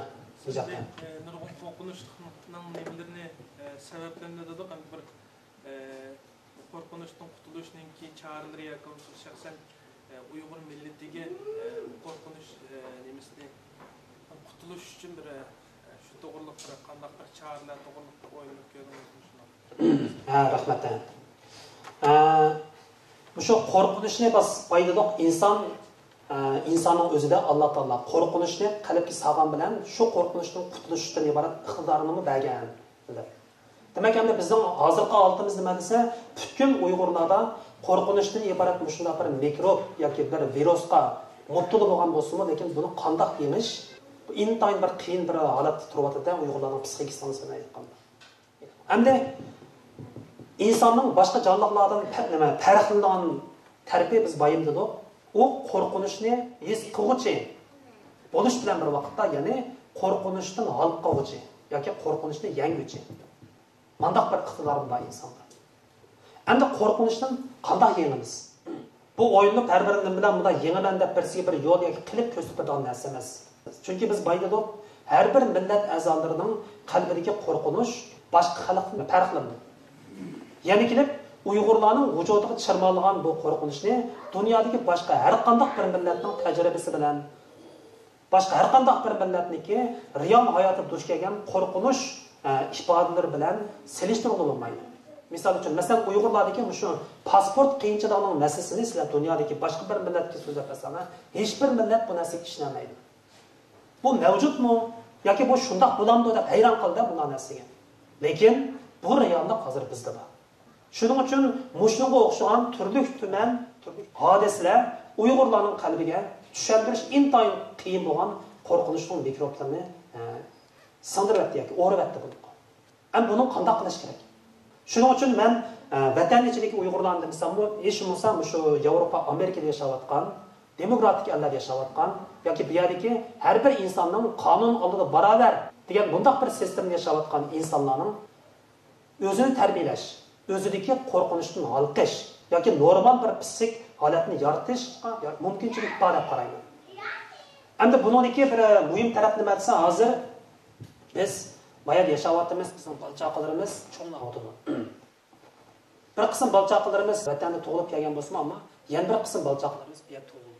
نىجات. بىز، ئە، نۇرغۇن قورقۇنچنىڭ نېمىلىرىنى، ئە، سەۋەبلىرىنى دېدۇق، ئەمدى بىر، ئە، قورقۇنچتىن قۇتۇلۇشنىڭكى چارىلىرى ياكى بولمىسا شەخسەن، ئە، ئۇيغۇر مىللىتىگە، ئە، قورقۇنچ، ئە، نېمىسىنى، قۇتۇلۇش ئۈچۈن بىر، ئە، شۇ توغرىلىق بىر قانداق بىر چارىلەر توغرىلىق بىر ئويلىنىپ كۆردىڭىزمۇ شۇنداق؟ ھە، رەھمەت. ھە. ئە، مۇشۇ قورقۇنچنى بىز بايىتىدۇق. ئىنسان، ئە، ئىنساننىڭ ئۆزىدە ئاللا تائالا قورقۇنچنى قەلبكە سالغان بىلەن شۇ قورقۇنچتىن قۇتۇلۇشتىن ئىبارەت ئىقتىدارنىمۇ بەرگەن. دېمەك، ئەمدى بىزنىڭ ھازىرقى ھالىتىمىز نېمە دېسە، پۈتكۈل ئۇيغۇرلاردا قورقۇنچتىن ئىبارەت مۇشۇنداق بىر مىكروب ياكى بىر ۋىرۇسقا مۇپتىلا بولغان بولسىمۇ، لېكىن بۇنى قانداق يېڭىش، بۇ ئىنتايىن بىر قىيىن بىر ھالەتتە تۇرۇۋاتىدۇ، ئۇيغۇرلارنىڭ پسىخىكىسىنىڭ نىسبىتىدىن ئېيتقاندا. ئەمدى ئىنساننىڭ باشقا جانلىقلاردىن پە-، نېمە، پەرقلىنىدىغان تەرىپى، بىز بايىم دېدۇق. ئۇ قورقۇنچنى ھېس قىلغۇچى بولۇش بىلەن بىر ۋاقىتتا، يەنى قورقۇنچتىن ھالقىغۇچى ياكى قورقۇنچنى يەڭگۈچى. مانداق بىر ئىقتىدارمۇ بار ئىنساندا. ئەمدى قورقۇنچتىن قانداق يېڭىمىز؟ بۇ ئويلىنىپ، ھەر بىر نېمە بىلەن مۇنداق يېڭىمەن دەپ بىرسىگە بىر يول ياكى قىلىپ كۆرسىتىپ بېرىدىغان نەرسە ئەمەس. چۈنكى بىز بايىتىدۇق، ھەر بىر مىللەت ئەزالىرىنىڭ قەلبىدىكى قورقۇنچ باشقا خەلقتىن پەرقلىنىدۇ. يەنە كېلىپ، ئۇيغۇرلارنىڭ ۋۇجۇدىغا چىرمالغان بۇ قورقۇنچنى دۇنيادىكى باشقا ھەر قانداق بىر مىللەتنىڭ تەجرىبىسى بىلەن، باشقا ھەر قانداق بىر مىللەتنىڭكى رېئال ھاياتىدا دۇچ كەلگەن قورقۇنچ، ئە، ئىپادىلىرى بىلەن سېلىشتۇرغىلى بولمايدۇ. مىسال ئۈچۈن، مەسىلەن، ئۇيغۇرلاردىكى مۇشۇ پاسپورت قىيىنچىلىقىنىڭ مەسىلىسىنى سىلەر دۇنيادىكى باشقا بىر مىللەتكە سۆزلەپ بەرسەڭلار، ھېچ بىر مىللەت بۇ نەرسىگە ئىشىنەلمەيدۇ. بۇ مەۋجۇتمۇ ياكى بۇ شۇنداق بولامدۇ دەپ ھەيران قالىدۇ بۇنداق نەرسىگە. لېكىن بۇ رېئاللىق ھازىر بىزدە بار. شۇنىڭ ئۈچۈن مۇشۇنىڭغا ئوخشىغان تۈرلۈك تۈمەن، تۈرلۈك ھادىسىلەر ئۇيغۇرلارنىڭ قەلبىگە چۈشەندۈرۈش ئىنتايىن قىيىن بولغان قورقۇنچنىڭ مىكروبلىرىنى، ئە، سىڭدۈرۈۋەتتى ياكى ئورۇۋەتتى بۇنىڭغا. ئەمدى بۇنىڭ قانداق قىلىش كېرەك؟ شۇنىڭ ئۈچۈن مەن، ئە، ۋەتەن ئىچىدىكى ئۇيغۇرلارنى دېمىسەممۇ، ھېچ بولمىسا مۇشۇ ياۋروپا، ئامېرىكىدا ياشاۋاتقان، دېموكراتىك ئەللەردە ياشاۋاتقان ياكى بۇ يەردىكى ھەر بىر ئىنساننىڭ قانۇن ئالدىدا باراۋەر دېگەن بۇنداق بىر سىستېمىدا ياشاۋاتقان ئىنسانلارنىڭ ئۆزىنى تەربىيەلەش، ئۆزىدىكى قورقۇنچتىن ھالقىش ياكى نورمال بىر پسىخىك ھالەتنى يارىتىشقا مۇمكىنچىلىك بار دەپ قارايمەن. ئەمدى بۇنىڭدىكى بىر مۇھىم تەرەپ نېمە دېسە، ھازىر بىز بايا ياشاۋاتىمىز، بىزنىڭ بالا چاقىلىرىمىز چوڭلاۋاتىدۇ. بىر قىسىم بالا چاقىلىرىمىز ۋەتەندە تۇغۇلۇپ كەلگەن بولسىمۇ، ئەمما يەنە بىر قىسىم بالا چاقىلىرىمىز بۇ يەردە تۇغۇلدى.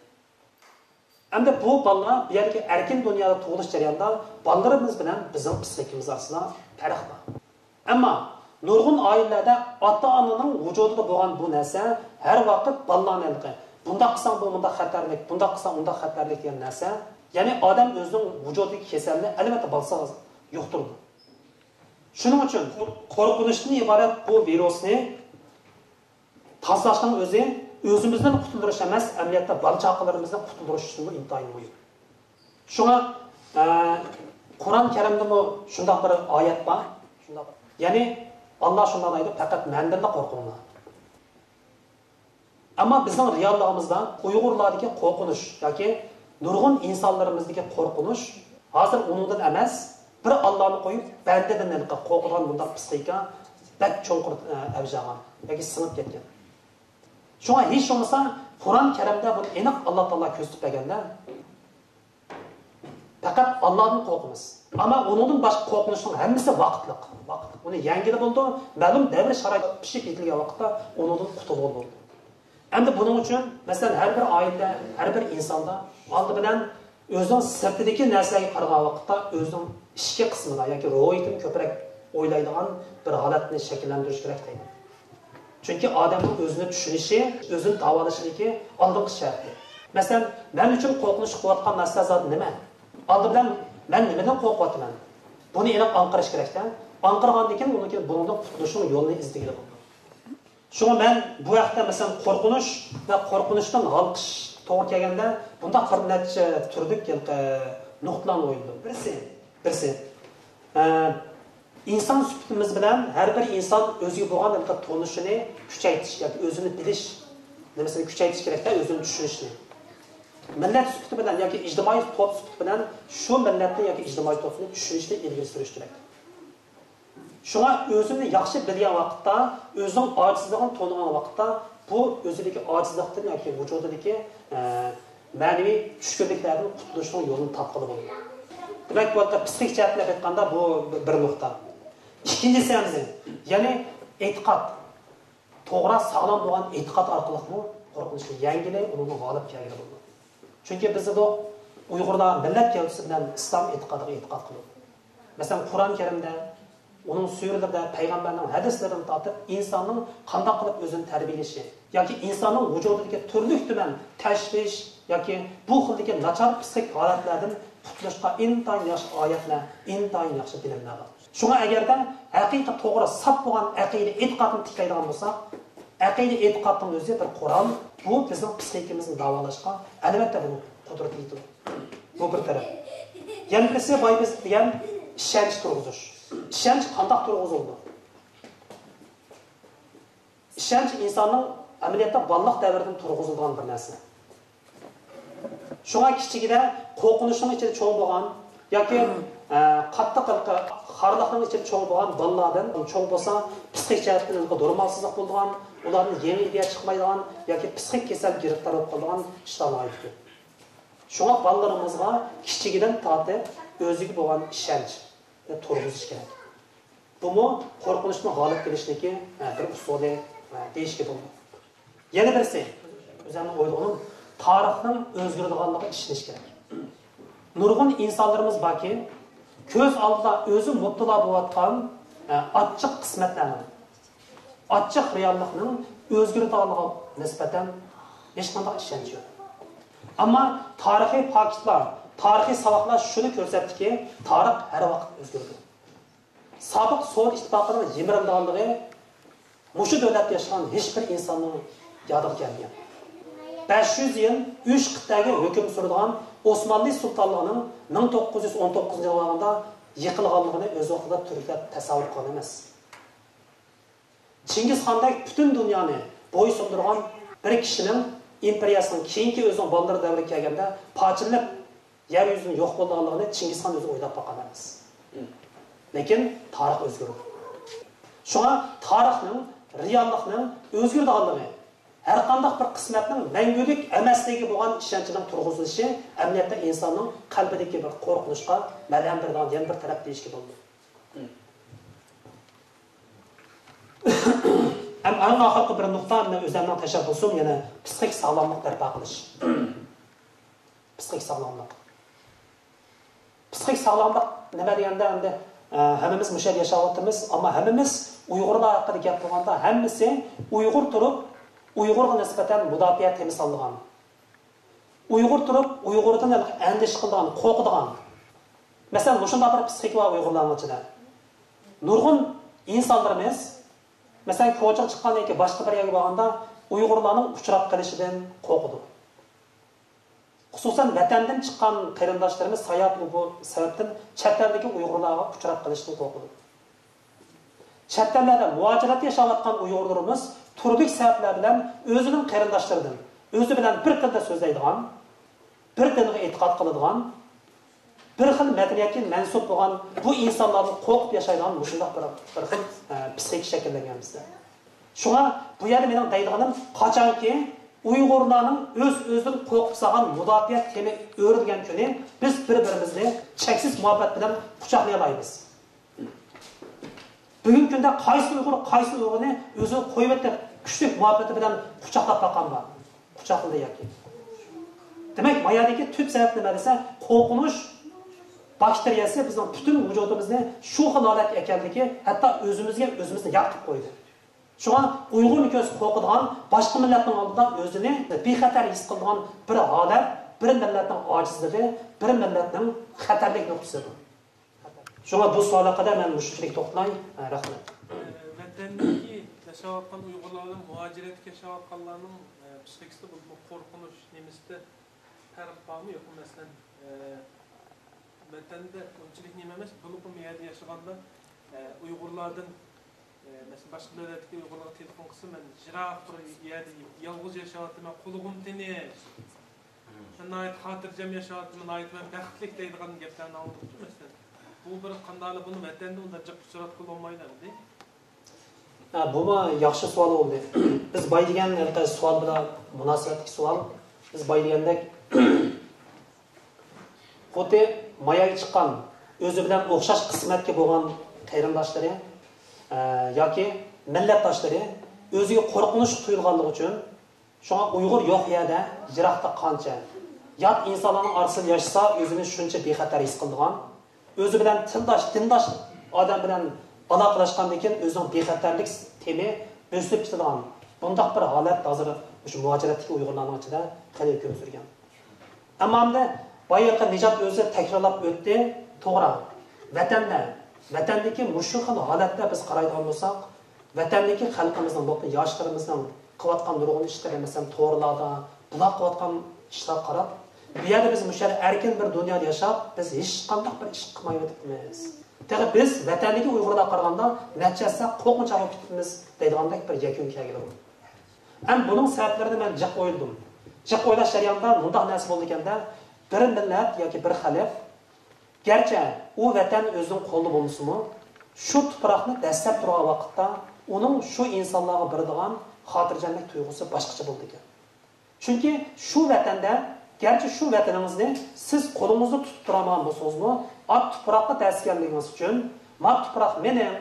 ئەمدى بۇ بالىلار بۇ يەردىكى ئەركىن دۇنيادا تۇغۇلۇش جەريانىدا بالىلىرىمىز بىلەن بىزنىڭ پسىخىكىمىز ئارىسىدا پەرق بار. ئەمما نۇرغۇن ئائىلىلەردە ئاتا-ئانىنىڭ ۋۇجۇدىدا بولغان بۇ نەرسە ھەر ۋاقىت بالىلارنى ھېلىقى، بۇنداق قىلساڭ بۇ مۇنداق خەتەرلىك، بۇنداق قىلساڭ ئۇنداق خەتەرلىك دېگەن نەرسە، يەنى ئادەم ئۆزىنىڭ ۋۇجۇدىدىكى كېسەلنى ئەلۋەتتە بالىسىغا يۇقتۇرىدۇ. شۇنىڭ ئۈچۈن قورقۇنچتىن ئىبارەت بۇ ۋىرۇسنى تازىلاشنىڭ ئۆزى ئۆزىمىزدىن قۇتۇلدۇرۇش ئەمەس، ئەمەلىيەتتە بالا چاقىلىرىمىزنى قۇتۇلدۇرۇش ئۈچۈنمۇ ئىنتايىن مۇھىم. شۇڭا، ئە، قۇرئان كەرىمدىمۇ شۇنداق بىر ئايەت بار. شۇنداق. يەنى، ئاللا شۇنداق دەيدۇ، پەقەت مەندىنلا قورقۇڭلار. ئەمما بىزنىڭ رېئاللىقىمىزدا ئۇيغۇرلاردىكى قورقۇنچ ياكى نۇرغۇن ئىنسانلىرىمىزدىكى قورقۇنچ ھازىر ئۇنىڭدىن ئەمەس، بىر ئاللانى قويۇپ، بەندىدىن ھېلىقى قورقىدىغان بۇنداق پسىخىكا بەك چوڭقۇر، ئە، ئەۋج ئالغان ياكى سىڭىپ كەتكەن. شۇڭا ھېچ بولمىسا قۇرئان كەرىمدە بۇنى ئېنىق ئاللا تائالا كۆرسىتىپ بەرگەندە، پەقەت ئاللادىن قورقىمىز. ئەمما ئۇنىڭدىن باشقا قورقۇنچنىڭ ھەممىسى ۋاقىتلىق. ۋاقىتلىق. ئۇنى يەڭگىلى بولىدۇ، مەلۇم دەۋر شارائىت پىشىپ يېتىلگەن ۋاقىتتا ئۇنىڭدىن قۇتۇلغىلى بولىدۇ. ئەمدى بۇنىڭ ئۈچۈن، مەسىلەن، ھەر بىر ئائىلىدە، ھەر بىر ئىنساندا ئالدى بىلەن ئۆزىنىڭ سىرتىدىكى نەرسىلەرگە قارىغان ۋاقىتتا ئۆزىنىڭ ئىچكى قىسمىغا ياكى روھىيىتىنى كۆپرەك ئويلايدىغان بىر ھالەتنى شەكىللەندۈرۈش كېرەك دەيمەن. چۈنكى ئادەمنىڭ ئۆزىنى چۈشىنىشى، ئۆزىنى داۋالىشىدىكى ئالدىنقى شەرتى. مەسىلەن، مەن ئۈچۈن قورقۇنچلۇق بولۇۋاتقان مەسىلە زادى نېمە؟ ئالدى بىلەن مەن نېمىدىن قورقۇۋاتىمەن؟ بۇنى ئېنىق ئاڭقىرىش كېرەكتە. ئاڭقىرغاندىن كېيىن ئۇنىڭ كېيىن بۇنىڭدىن قۇتۇلۇشنىڭ يولىنى ئىزدىگىلى بولىدۇ. شۇڭا مەن بۇ ھەقتە، مەسىلەن، قورقۇنچ ۋە قورقۇنچتىن ھالقىش توغرا كەلگەندە، بۇنداق بىر نەچچە تۈردىكى نۇقتىلارنى ئويلىدىم. بىرسى، بىرسى، ئە، ئىنسان سۈپىتىمىز بىلەن ھەر بىر ئىنسان ئۆزىگە بولغان ھېلىقى تونۇشىنى كۈچەيتىش ياكى ئۆزىنى بىلىش نېمىسىنى كۈچەيتىش كېرەكتە، ئۆزىنى چۈشىنىشنى. مىللەت سۈپىتى بىلەن ياكى ئىجتىمائىي توپ سۈپىتى بىلەن شۇ مىللەتنى ياكى ئىجتىمائىي توپنى چۈشىنىشنى ئىلگىرى سۈرۈش كېرەك. شۇڭا ئۆزىنى ياخشى بىلگەن ۋاقىتتا، ئۆزىنىڭ ئاجىزلىقىنى تونۇغان ۋاقىتتا، بۇ ئۆزىدىكى ئاجىزلىقتىن ياكى ۋۇجۇدىدىكى، ئە، مەنىۋى چۈشكۈنلۈكلەردىن قۇتۇلۇشنىڭ يولىنى تاپقىلى بولىدۇ. دېمەك، بۇ يەردە پسىخىك جەھەتتىن ئېيتقاندا بۇ بىر نۇقتا. ئىككىنچىسى ئەمدى، يەنى ئېتىقاد. توغرا، ساغلام بولغان ئېتىقاد ئارقىلىقمۇ قورقۇنچنى يەڭگىلى، ئۇنىڭدىن غالىب كەلگىلى بولىدۇ. چۈنكى بىز دېدۇق، ئۇيغۇرلار مىللەت گەۋدىسى بىلەن ئىسلام ئېتىقادىغا ئېتىقاد قىلىدۇ. مەسىلەن، قۇرئان كەرىمدە، ئۇنىڭ سۈرىلىرىدە، پەيغەمبەرنىڭ ھەدىسلىرىدىن تارتىپ، ئىنساننىڭ قانداق قىلىپ ئۆزىنى تەربىيەلىشى ياكى ئىنساننىڭ ۋۇجۇدىدىكى تۈرلۈك تۈمەن تەشۋىش ياكى بۇ خىلدىكى ناچار پسىخىك ھالەتلەردىن قۇتۇلۇشقا ئىنتايىن ياخشى ئايەتلەر، ئىنتايىن ياخشى بىلىملەر بار. شۇڭا ئەگەردە ھەقىقىي توغرا، ساپ بولغان ئەقىدە ئېتىقادنى تىكلەيدىغان بولساق، ئەقىدە ئېتىقادنىڭ ئۆزى بىر قورال، بۇ بىزنىڭ پسىخىكىمىزنى داۋالاشقا ئەلۋەتتە بۇنىڭ قۇدرىتى يېتىدۇ. بۇ بىر تەرەپ. يەنە بىرسى بايا بىز دېگەن ئىشەنچ تۇرغۇزۇش. ئىشەنچ قانداق تۇرغۇزۇلىدۇ؟ ئىشەنچ ئىنساننىڭ ئەمەلىيەتتە بالىلىق دەۋرىدىن تۇرغۇزۇلىدىغان بىر نەرسە. شۇڭا كىچىكىدە قورقۇنچنىڭ ئىچىدە چوڭ بولغان ياكى، ئە، قاتتىق خارلىقنىڭ ئىچىدە چوڭ بولغان بالىلاردىن چوڭ بولسا پسىخىك جەھەتتىن نورمالسىزلىق بولىدىغان، ئۇلاردىن يېڭى ئىدىيە چىقمايدىغان ياكى پسىخىك كېسەل گىرىپتار بولۇپ قالىدىغان ئىشلار ناھايىتى كۆپ. شۇڭا بالىلىرىمىزغا كىچىكىدىن تارتىپ ئۆزىگە بولغان ئىشەنچنى تۇرغۇزۇش كېرەك. بۇمۇ قورقۇنچنى غالىب كېلىشنىڭكى، ئە، بىر ئۇسۇلى، ئە، دېيىشكە بولىدۇ. يەنە بىرسى، ئۆزۈمنىڭ ئويلىغىنىم، تارىخنىڭ ئۆزگىرىدىغانلىقىغا ئىشىنىش كېرەك. نۇرغۇن ئىنسانلىرىمىز باركى، كۆز ئالدىدا ئۆزى مۇپتىلا بولۇۋاتقان، ئە، ئاچچىق قىسمەتلەرنىڭ، ئاچچىق رېئاللىقنىڭ ئۆزگىرىدىغانلىقىغا نىسبەتەن ھېچقانداق ئىشەنچ يوق. ئەمما تارىخىي پاكىتلار، تارىخىي ساۋاقلار شۇنى كۆرسەتتىكى، تارىخ ھەر ۋاقىت ئۆزگىرىدۇ. سابىق سوۋېت ئىتتىپاقىنىڭ يىمىرىلىدىغانلىقى مۇشۇ دۆلەتتە ياشىغان ھېچبىر ئىنساننىڭ يادىغا كەلمىگەن. بەش يۈز يىل ئۈچ قىتئەگە ھۆكۈم سۈرىدىغان ئوسمانلى سۇلتانلىقىنىڭ مىڭ توققۇز يۈز ئون توققۇزىنچى يىللاردا يىقىلغانلىقىنى ئۆز ۋاقتىدا تۈركلەر تەسەۋۋۇر قىلغان ئەمەس. چىڭگىزخاندەك پۈتۈن دۇنيانى بويسۇندۇرغان بىر كىشىنىڭ ئىمپېرىيەسىنىڭ كېيىنكى ئۆزىنىڭ بالىلىرى دەۋرىگە كەلگەندە پارچىلىنىپ، يەر يۈزىدىن يوق بولىدىغانلىقىنى چىڭگىزخان ئۆزى ئويلاپ باققان ئەمەس. لېكىن تارىخ ئۆزگىرىدۇ. شۇڭا تارىخنىڭ، رېئاللىقنىڭ ئۆزگىرىدىغانلىقى، ھەرقانداق بىر قىسمەتنىڭ مەڭگۈلۈك ئەمەسلىكىگە بولغان ئىشەنچنىڭ تۇرغۇزۇلۇشى ئەمەلىيەتتە ئىنساننىڭ قەلبىدىكى بىر قورقۇنچقا مەلھەم بېرىدىغان يەنە بىر تەرەپ دېيىشكە بولىدۇ. ھەم ئەڭ ئاخىرقى بىر نۇقتا، مەن ئۆزۈمنىڭ تەشەببۇسۇم يەنە پسىخىك ساغلاملىق بەرپا قىلىش. پسىخىك ساغلاملىق. پسىخىك ساغلاملىق نېمە دېگەندە، ئەمدى، ئە، ھەممىمىز مۇشۇ يەردە ياشاۋاتىمىز، ئەمما ھەممىمىز ئۇيغۇرلار ھەققىدە گەپ قىلغاندا، ھەممىسى ئۇيغۇر تۇرۇپ، ئۇيغۇرغا نىسبەتەن مۇداپىئە تېمى سالىدىغان، ئۇيغۇر تۇرۇپ، ئۇيغۇردىن ئەندىشە قىلىدىغان، قورقىدىغان. مەسىلەن، مۇشۇنداق بىر پسىخىكا بار ئۇيغۇرلارنىڭ ئىچىدە. نۇرغۇن ئىنسانلىرىمىز، مەسىلەن، كوچىغا چىققاندىن كېيىن باشقا بىر يەرگە بارغاندا، ئۇيغۇرلارنىڭ ئۇچراپ قېلىشىدىن قورقىدۇ. خۇسۇسەن، ۋەتەندىن چىققان قېرىنداشلىرىمىز ساياھەت ئۇ بۇ سەۋەبتىن چەت ئەلدىكى ئۇيغۇرلارغا ئۇچراپ قېلىشتىن قورقىدۇ. چەت ئەللەردە مۇھاجىرەتتە ياشاۋاتقان ئۇيغۇرلىرىمىز تۈرلۈك سەۋەبلەر بىلەن ئۆزىنىڭ قېرىنداشلىرىدىن، ئۆزى بىلەن بىر تىلدا سۆزلەيدىغان، بىر دىنغا ئېتىقاد قىلىدىغان، بىر خىل مەدەنىيەتكە مەنسۇپ بولغان بۇ ئىنسانلاردىن قورقۇپ ياشايدىغان مۇشۇنداق بىر، بىر خىل، ئە، پسىخىكا شەكىللەنگەن بىزدە. شۇڭا بۇ يەردە مېنىڭ دەيدىغىنىم، قاچانكى ئۇيغۇرلارنىڭ ئۆز-ئۆزىدىن قورقۇپ سالغان مۇداپىئە تېمى ئۆرۈلگەن كۈنى بىز بىر-بىرىمىزنى چەكسىز مۇھەببەت بىلەن قۇچاقلىيالايمىز. بۈگۈنكى كۈندە قايسى ئۇيغۇر، قايسى ئۇيغۇرنى ئۆزىگە قويۇۋەتتى، كۈچلۈك مۇھەببىتى بىلەن قۇچاقلاپ باققان بار؟ قۇچاقلىدى ياكى؟ دېمەك، ما يەردىكى تۈپ سەۋەب نېمە دېسە، قورقۇنچ باكتېرىيەسى بىزنىڭ پۈتۈن ۋۇجۇدىمىزنى شۇ خىل ھالەتكە ئەكەلدىكى، ھەتتا ئۆزىمىزگە ئۆزىمىزنى يات قىلىپ قويدى. شۇڭا ئۇيغۇرنى كۆرسە قورقىدىغان، باشقا مىللەتنىڭ ئالدىدا ئۆزىنى بىخەتەر ھېس قىلىدىغان بىر ھالەت، بىر مىللەتنىڭ ئاجىزلىقى، بىر مىللەتنىڭ خەتەرلىك نۇقتىسىدۇر. شۇڭا بۇ سوئال ھەققىدە مەن مۇشۇنچىلىك توختىلاي. ھە، رەھمەت. ۋەتەندىكى ياشاۋاتقان ئۇيغۇرلار بىلەن مۇھاجىرەتتە ياشاۋاتقانلارنىڭ، ئە، پسىخىكىسىدا، بولۇپمۇ قورقۇنچ نېمىسىدە پەرق بارمۇ يوقمۇ؟ مەسىلەن، ئە، ۋەتەندە ئۇنچىلىك نېمە ئەمەس، بولۇپمۇ بۇ يەردە ياشىغاندا، ئە، ئۇيغۇرلاردىن، ئە، مەسىلەن، باشقا دۆلەتتىكى ئۇيغۇرلارغا تېلېفون قىلسا، مەن يىراق بىر يەردە يالغۇز ياشاۋاتىمەن، قۇلىقىم تىنچ. مەن ناھايىتى خاتىرجەم ياشاۋاتىمەن، ناھايىتى مەن بەختلىك دەيدىغان گەپلەرنى ئاڭلىدۇق، مەسىلەن. بۇ بىر قانداقلا بۇنى ۋەتەندە ئۇنداق جىق ئۇچراتقىلى بولمايدۇ ئەمدى. ھە، بۇمۇ ياخشى سوئال بولدى. بىز باي دېگەن ھېلىقى سوئال بىلەن مۇناسىۋەتلىك سوئال. بىز باي دېگەندەك، خۇددى ما يەرگە چىققان، ئۆزى بىلەن ئوخشاش قىسمەتكە بولغان قېرىنداشلىرى، ئە، ياكى مىللەتداشلىرى ئۆزىگە قورقۇنچ تۇيۇلغانلىقى ئۈچۈن، شۇڭا ئۇيغۇر يوق يەردە، يىراقتا قانچە؟ يات ئىنسانلارنىڭ ئارىسىدا ياشىسا، ئۆزىنى شۇنچە بىخەتەر ھېس قىلىدىغان، ئۆزى بىلەن تىلداش، دىنداش ئادەم بىلەن ئالاقىلەشقاندىن كېيىن ئۆزىنىڭ بىخەتەرلىك تېمى بۆسۈلۈپ كېتىدىغان بۇنداق بىر ھالەت ھازىر مۇشۇ مۇھاجىرەتتىكى ئۇيغۇرلارنىڭ ئىچىدە خېلى كۆپ سۈرگەن. ئەمما ئەمدى بايىقى نىجات ئۆزى تەكرارلاپ ئۆتتى، توغرا. ۋەتەندە، ۋەتەندىكى مۇشۇ خىل ھالەتتە بىز قارايدىغان بولساق، ۋەتەندىكى خەلقىمىزنىڭ، بولۇپمۇ ياشلىرىمىزنىڭ قىلىۋاتقان نۇرغۇن ئىشلىرى، مەسىلەن، تورلاردا بۇلار قىلىۋاتقان ئىشلارغا قاراپ، بۇ يەردە بىز مۇشۇ يەردە ئەركىن بىر دۇنيادا ياشاپ، بىز ھېچقانداق بىر ئىش قىلمايۋېتىپمىز. تېخى بىز ۋەتەندىكى ئۇيغۇرلارغا قارىغاندا نەچچە ھەسسە قورقۇنچاق بولۇپ كېتىپمىز دەيدىغاندەك بىر يەكۈنگە كەلگىلى بولىدۇ. ھەم بۇنىڭ سەۋەبلىرىنى مەن جىق ئويلىدىم. جىق ئويلاش جەريانىدا مۇنداق نەرسە بولىدىكەندە، بىر مىللەت ياكى بىر خەلق، گەرچە ئۇ ۋەتەن ئۆزىنىڭ قولىدا بولمىسىمۇ، شۇ تۇپراقنى دەسسەپ تۇرغان ۋاقىتتا ئۇنىڭ شۇ ئىنسانلارغا بېرىدىغان خاتىرجەملىك تۇيغۇسى باشقىچە بولىدىكەن. چۈنكى شۇ ۋەتەندە، گەرچە شۇ ۋەتىنىڭىزنى سىز قولىڭىزدا تۇتۇپ تۇرالمىغان بولسىڭىزمۇ، ئات تۇپراققا دەسسىگەنلىكىڭىز ئۈچۈن، ما تۇپراق مېنىڭ،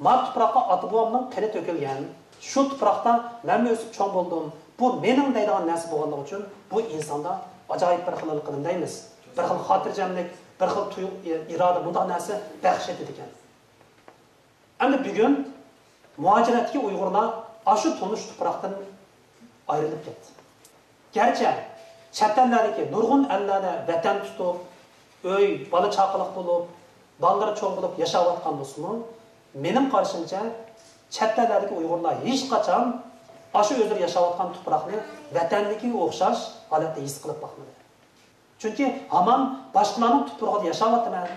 ما تۇپراققا ئاتا-بوۋامنىڭ قېنى تۆكۈلگەن، شۇ تۇپراقتا مەنمۇ ئۆسۈپ چوڭ بولدۇم، بۇ مېنىڭ دەيدىغان نەرسە بولغانلىقى ئۈچۈن، بۇ ئىنساندا ئاجايىپ بىر خىل، نېمە دەيمىز، بىر خىل خاتىرجەملىك، بىر خىل تۇيغۇ، ئىرادە، بۇنداق نەرسە بەخش ئېتىدىكەن. ئەمدى بۈگۈن مۇھاجىرەتتىكى ئۇيغۇرلار ئاشۇ تونۇش تۇپراقتىن ئايرىلىپ كەتتى. گەرچە چەت ئەللەردىكى نۇرغۇن ئەللەردە ۋەتەن تۇتۇپ، ئۆي، بالا چاقىلىق بولۇپ، بالىلىرى چوڭ بولۇپ ياشاۋاتقان بولسىمۇ، مېنىڭ قارىشىمچە، چەت ئەللەردىكى ئۇيغۇرلار ھېچقاچان ئاشۇ ئۆزلىرى ياشاۋاتقان تۇپراقنى ۋەتەنلىكىگە ئوخشاش ھالەتتە ھېس قىلىپ باقمىدى. چۈنكى ھامان باشقىلارنىڭ تۇپرىقىدا ياشاۋاتىمەن.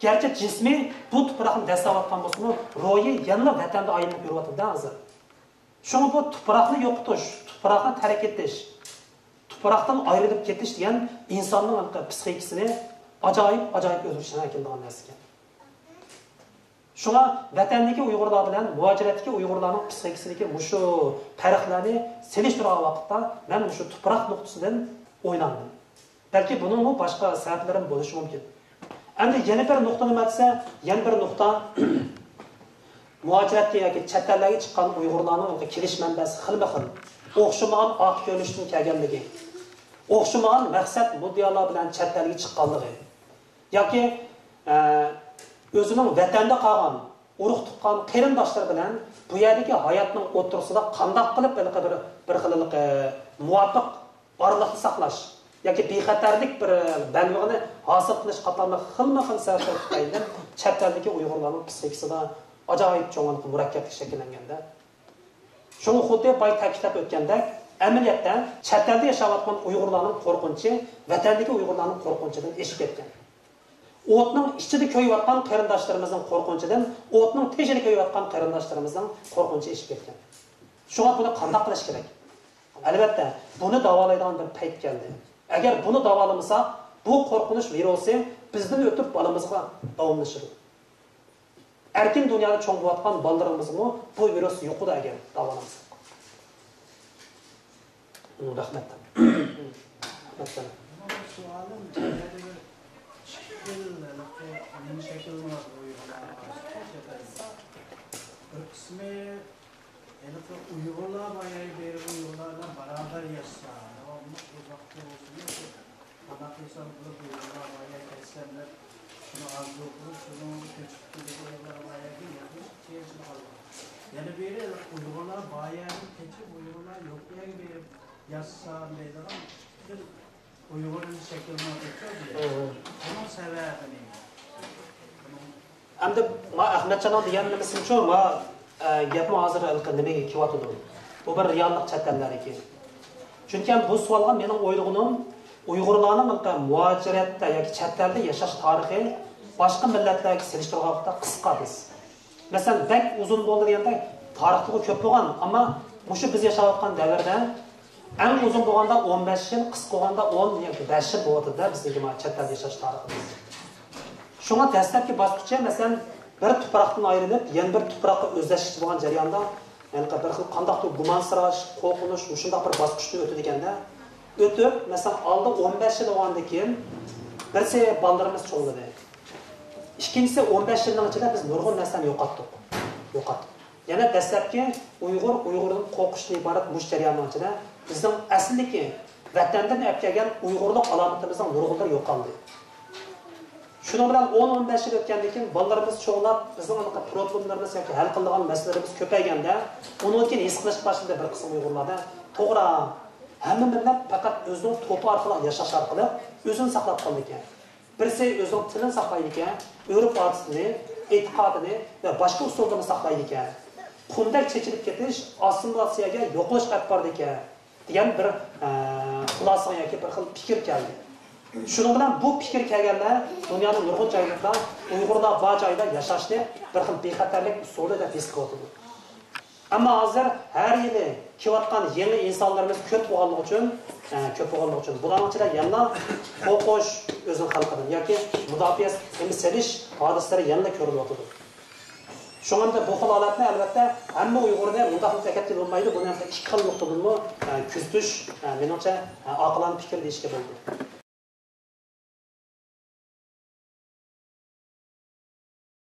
گەرچە جىسمى بۇ تۇپراقنى دەسسەۋاتقان بولسىمۇ، روھى يەنىلا ۋەتەندە ئايلىنىپ يۈرۈۋاتىدۇ ھازىر. شۇڭا بۇ تۇپراقنى يوقىتىش، تۇپراقنى تەرك ئېتىش، تۇپراقتىن ئايرىلىپ كېتىش دېگەن ئىنساننىڭ پسىخىكىسىنى ئاجايىپ، ئاجايىپ ئۆزگىرىشىگە ئەكېلىدىغان نەرسە ئىكەن. شۇڭا ۋەتەندىكى ئۇيغۇرلار بىلەن مۇھاجىرەتتىكى ئۇيغۇرلارنىڭ پسىخىكىسىدىكى مۇشۇ پەرقلەرنى سېلىشتۇرغان ۋاقىتتا مەن مۇشۇ تۇپراق نۇقتىسىدىن ئويلاندىم. بەلكى بۇنىڭمۇ باشقا سەۋەبلىرىمۇ بولۇشى مۇمكىن. ئەمدى يەنە بىر نۇقتا نېمە دېسە، يەنە بىر نۇقتا، مۇھاجىرەتكە ياكى چەت ئەللەرگە چىققان ئۇيغۇرلارنىڭ كېلىش مەنبەسى خىلمۇ خىل، ئوخشىمىغان ئارقا كۆرۈنۈشتىن كەلگەنلىكى، ئوخشىمىغان مەقسەت مۇددىئالار بىلەن چەت ئەلگە چىققانلىقى ياكى، ئە، ئۆزىنىڭ ۋەتەندە قالغان ئۇرۇق تۇغقان قېرىنداشلىرى بىلەن بۇ يەردىكى ھاياتنىڭ ئوتتۇرىسىدا قانداق قىلىپ ھېلىقى بىر، بىر خىل ھېلىقى مۇۋاپىق ئارىلىقنى ساقلاش ياكى بىخەتەرلىك بىر بەلبېغىنى ھاسىل قىلىش قاتارلىق خىلمۇ خىل سەۋەبلەر تۈپەيلىدىن چەت ئەلدىكى ئۇيغۇرلارنىڭ پسىخىكىسىدا ئاجايىپ چوڭ مۇرەككەپلىك شەكىللەنگەندە، شۇڭا خۇددى بايا تەكىتلەپ ئۆتكەندەك، ئەمەلىيەتتە چەت ئەلدە ياشاۋاتقان ئۇيغۇرلارنىڭ قورقۇنچى ۋەتەندىكى ئۇيغۇرلارنىڭ قورقۇنچىدىن ئېشىپ كەتكەن. ئوتنىڭ ئىچىدە كۆيۈۋاتقان قېرىنداشلىرىمىزنىڭ قورقۇنچىدىن ئوتنىڭ تېشىدا كۆيۈۋاتقان قېرىنداشلىرىمىزنىڭ قورقۇنچى ئېشىپ كەتكەن. شۇڭا بۇنى قانداق قىلىش كېرەك؟ ئەلۋەتتە، بۇنى داۋالايدىغان بىر پەيت كەلدى. ئەگەر بۇنى داۋالىمىساق، بۇ قورقۇنچ ۋىرۇسى بىزدىن ئۆتۈپ بالىمىزغا داۋاملىشىدۇ. ئەركىن دۇنيادا چوڭ بولۇۋاتقان بالىلىرىمىزمۇ بۇ ۋىرۇس يۇقىدۇ ئەگەر داۋالانسا. رەھمەت. رەھمەت. مېنىڭ بىر سوئالىم، بۇ يەردە بىر ئىككى خىل ھېلىقى نېمە شەكىللىنىۋاتىدۇ ئۇيغۇرلارغا قارشى. بىر قىسمى ھېلىقى ئۇيغۇرلار بايا بېرىپ ئۇيغۇرلار بىلەن باراۋەر ياشىسا، داۋاملىق ئۇزاققا بولسۇن، قانداق قىلسام بۇ ئۇيغۇرلار بايا كەتسەم دەپ شۇنى ئارزۇ قىلىپ، شۇنىڭ كۆچۈپ كېتىدۇ ئۇيغۇرلار بايا ياخشى كېلىشىپ قالغان. يەنە بىرى ھېلىقى ئۇيغۇرلار بايادىن كېچىپ ئۇيغۇرلار يوق يەرگە بېرىپ ياشىسام دەيدىغان بىر ئۇيغۇرنى شەكىللىنىۋاتىدۇ. بۇنىڭ سەۋەبى نېمە؟ ئەمدى ما ئەخمەتجاننىڭ دېگەن نېمىسىچۇ، ما، ئە، گەپمۇ ھازىر ھېلىقى نېمىگە كېلىۋاتىدۇ. بۇ بىر رېئاللىق چەت ئەللەردىكى. چۈنكى بۇ سوئالغا مېنىڭ ئويلىغىنىم، ئۇيغۇرلارنىڭ ھېلىقى مۇھاجىرەتتە ياكى چەت ئەلدە ياشاش تارىخى باشقا مىللەتلەرگە سېلىشتۇرغان ۋاقىتتا قىسقا بىز. مەسىلەن، بەك ئۇزۇن بولدى دېگەندەك، تارىختىغۇ كۆپ بولغان، ئەمما مۇشۇ بىز ياشاۋاتقان دەۋردە ئەڭ ئۇزۇن بولغاندا ئون بەش يىل، قىسقا بولغاندا ئون ياكى بەش يىل بولۇۋاتىدۇ-دە، بىزنىڭكى مانا چەت ئەلدە ياشاش تارىخىمىز. شۇڭا دەسلەپكى باسقۇچى، مەسىلەن، بىر تۇپراقتىن ئايرىلىپ، يەنە بىر تۇپراققا ئۆزلەشكۈچى بولغان جەرياندا، يەنى بىر خىل قانداقتۇر گۇمانسىراش، قورقۇنچ، مۇشۇنداق بىر باسقۇچتىن ئۆتىدىكەندە، ئۆتۈپ، مەسىلەن، ئالدى ئون بەش يىل بولغاندىن كېيىن، بىرسى بالىلىرىمىز چوڭلىدى. ئىككىنچىسى، ئون بەش يىلنىڭ ئىچىدە بىز نۇرغۇن نەرسىلەرنى يوقاتتۇق. يوقاتتۇق. يەنە دەسلەپكى ئۇيغۇر، ئۇيغۇردىن قورقۇشتىن ئىبارەت مۇشۇ جەرياننىڭ ئىچىدە بىزنىڭ ئەسلىدىكى ۋەتەندىن ئەپ كەلگەن ئۇيغۇرلۇق ئالامىتىمىزنىڭ نۇرغۇنلىرى يوقالدى. شۇنىڭ بىلەن ئون، ئون بەش يىل ئۆتكەندىن كېيىن بالىلىرىمىز چوڭلاپ، بىزنىڭ ھېلىقى پروبلېمىلىرىمىز ياكى ھەل قىلىدىغان مەسىلىلىرىمىز كۆپەيگەندە، ئۇنىڭدىن كېيىن ھېس قىلىشقا باشلىدى بىر قىسىم ئۇيغۇرلاردا، توغرا، ھەممە مىللەت پەقەت ئۆزىنىڭ توپى ئارقىلىق ياشاش ئارقىلىق ئۆزىنى ساقلاپ قالىدىكەن. بىرسى ئۆزىنىڭ تىلىنى ساقلايدىكەن، ئۆرپ-ئادىتىنى، ئېتىقادىنى ۋە باشقا ئۇسۇللىرىنى ساقلايدىكەن. قۇمدەك چېچىلىپ كېتىش، ئاسسىمىلياتسىيەگە يوقىلىشقا ئەپ بارىدىكەن، دېگەن بىر، ئە، خۇلاسىغا ياكى بىر خىل پىكىر كەلدى. شۇنىڭ بىلەن بۇ پىكىر كەلگەنلەر دۇنيانىڭ نۇرغۇن جايلىرىدا ئۇيغۇرلار بار جايدا ياشاشنى بىر خىل بىخەتەرلىك ئۇسۇلى دەپ ھېس قىلىۋاتىدۇ. ئەمما ھازىر ھەر يىلى كېلىۋاتقان يېڭى ئىنسانلىرىمىز كۆپ بولغانلىقى ئۈچۈن، ئە، كۆپ بولغانلىقى ئۈچۈن، بۇلارنىڭ ئىچىدە يەنىلا قورقۇش، ئۆزىنىڭ خەلقىدىن ياكى مۇداپىئە سېلىش ھادىسىلىرى يەنىلا كۆرۈلۈۋاتىدۇ. شۇڭا بۇ خىل ھالەتنى، ئەلۋەتتە، ھەممە ئۇيغۇرنى مۇنداق ئەكەتكىلى بولمايدۇ. بۇنى ئىككى خىل نۇقتىدىنمۇ، ئە، كۆزىتىش، ئە، مېنىڭچە، ئە، ئاقىلانە پىكىر دېيىشكە بولىدۇ.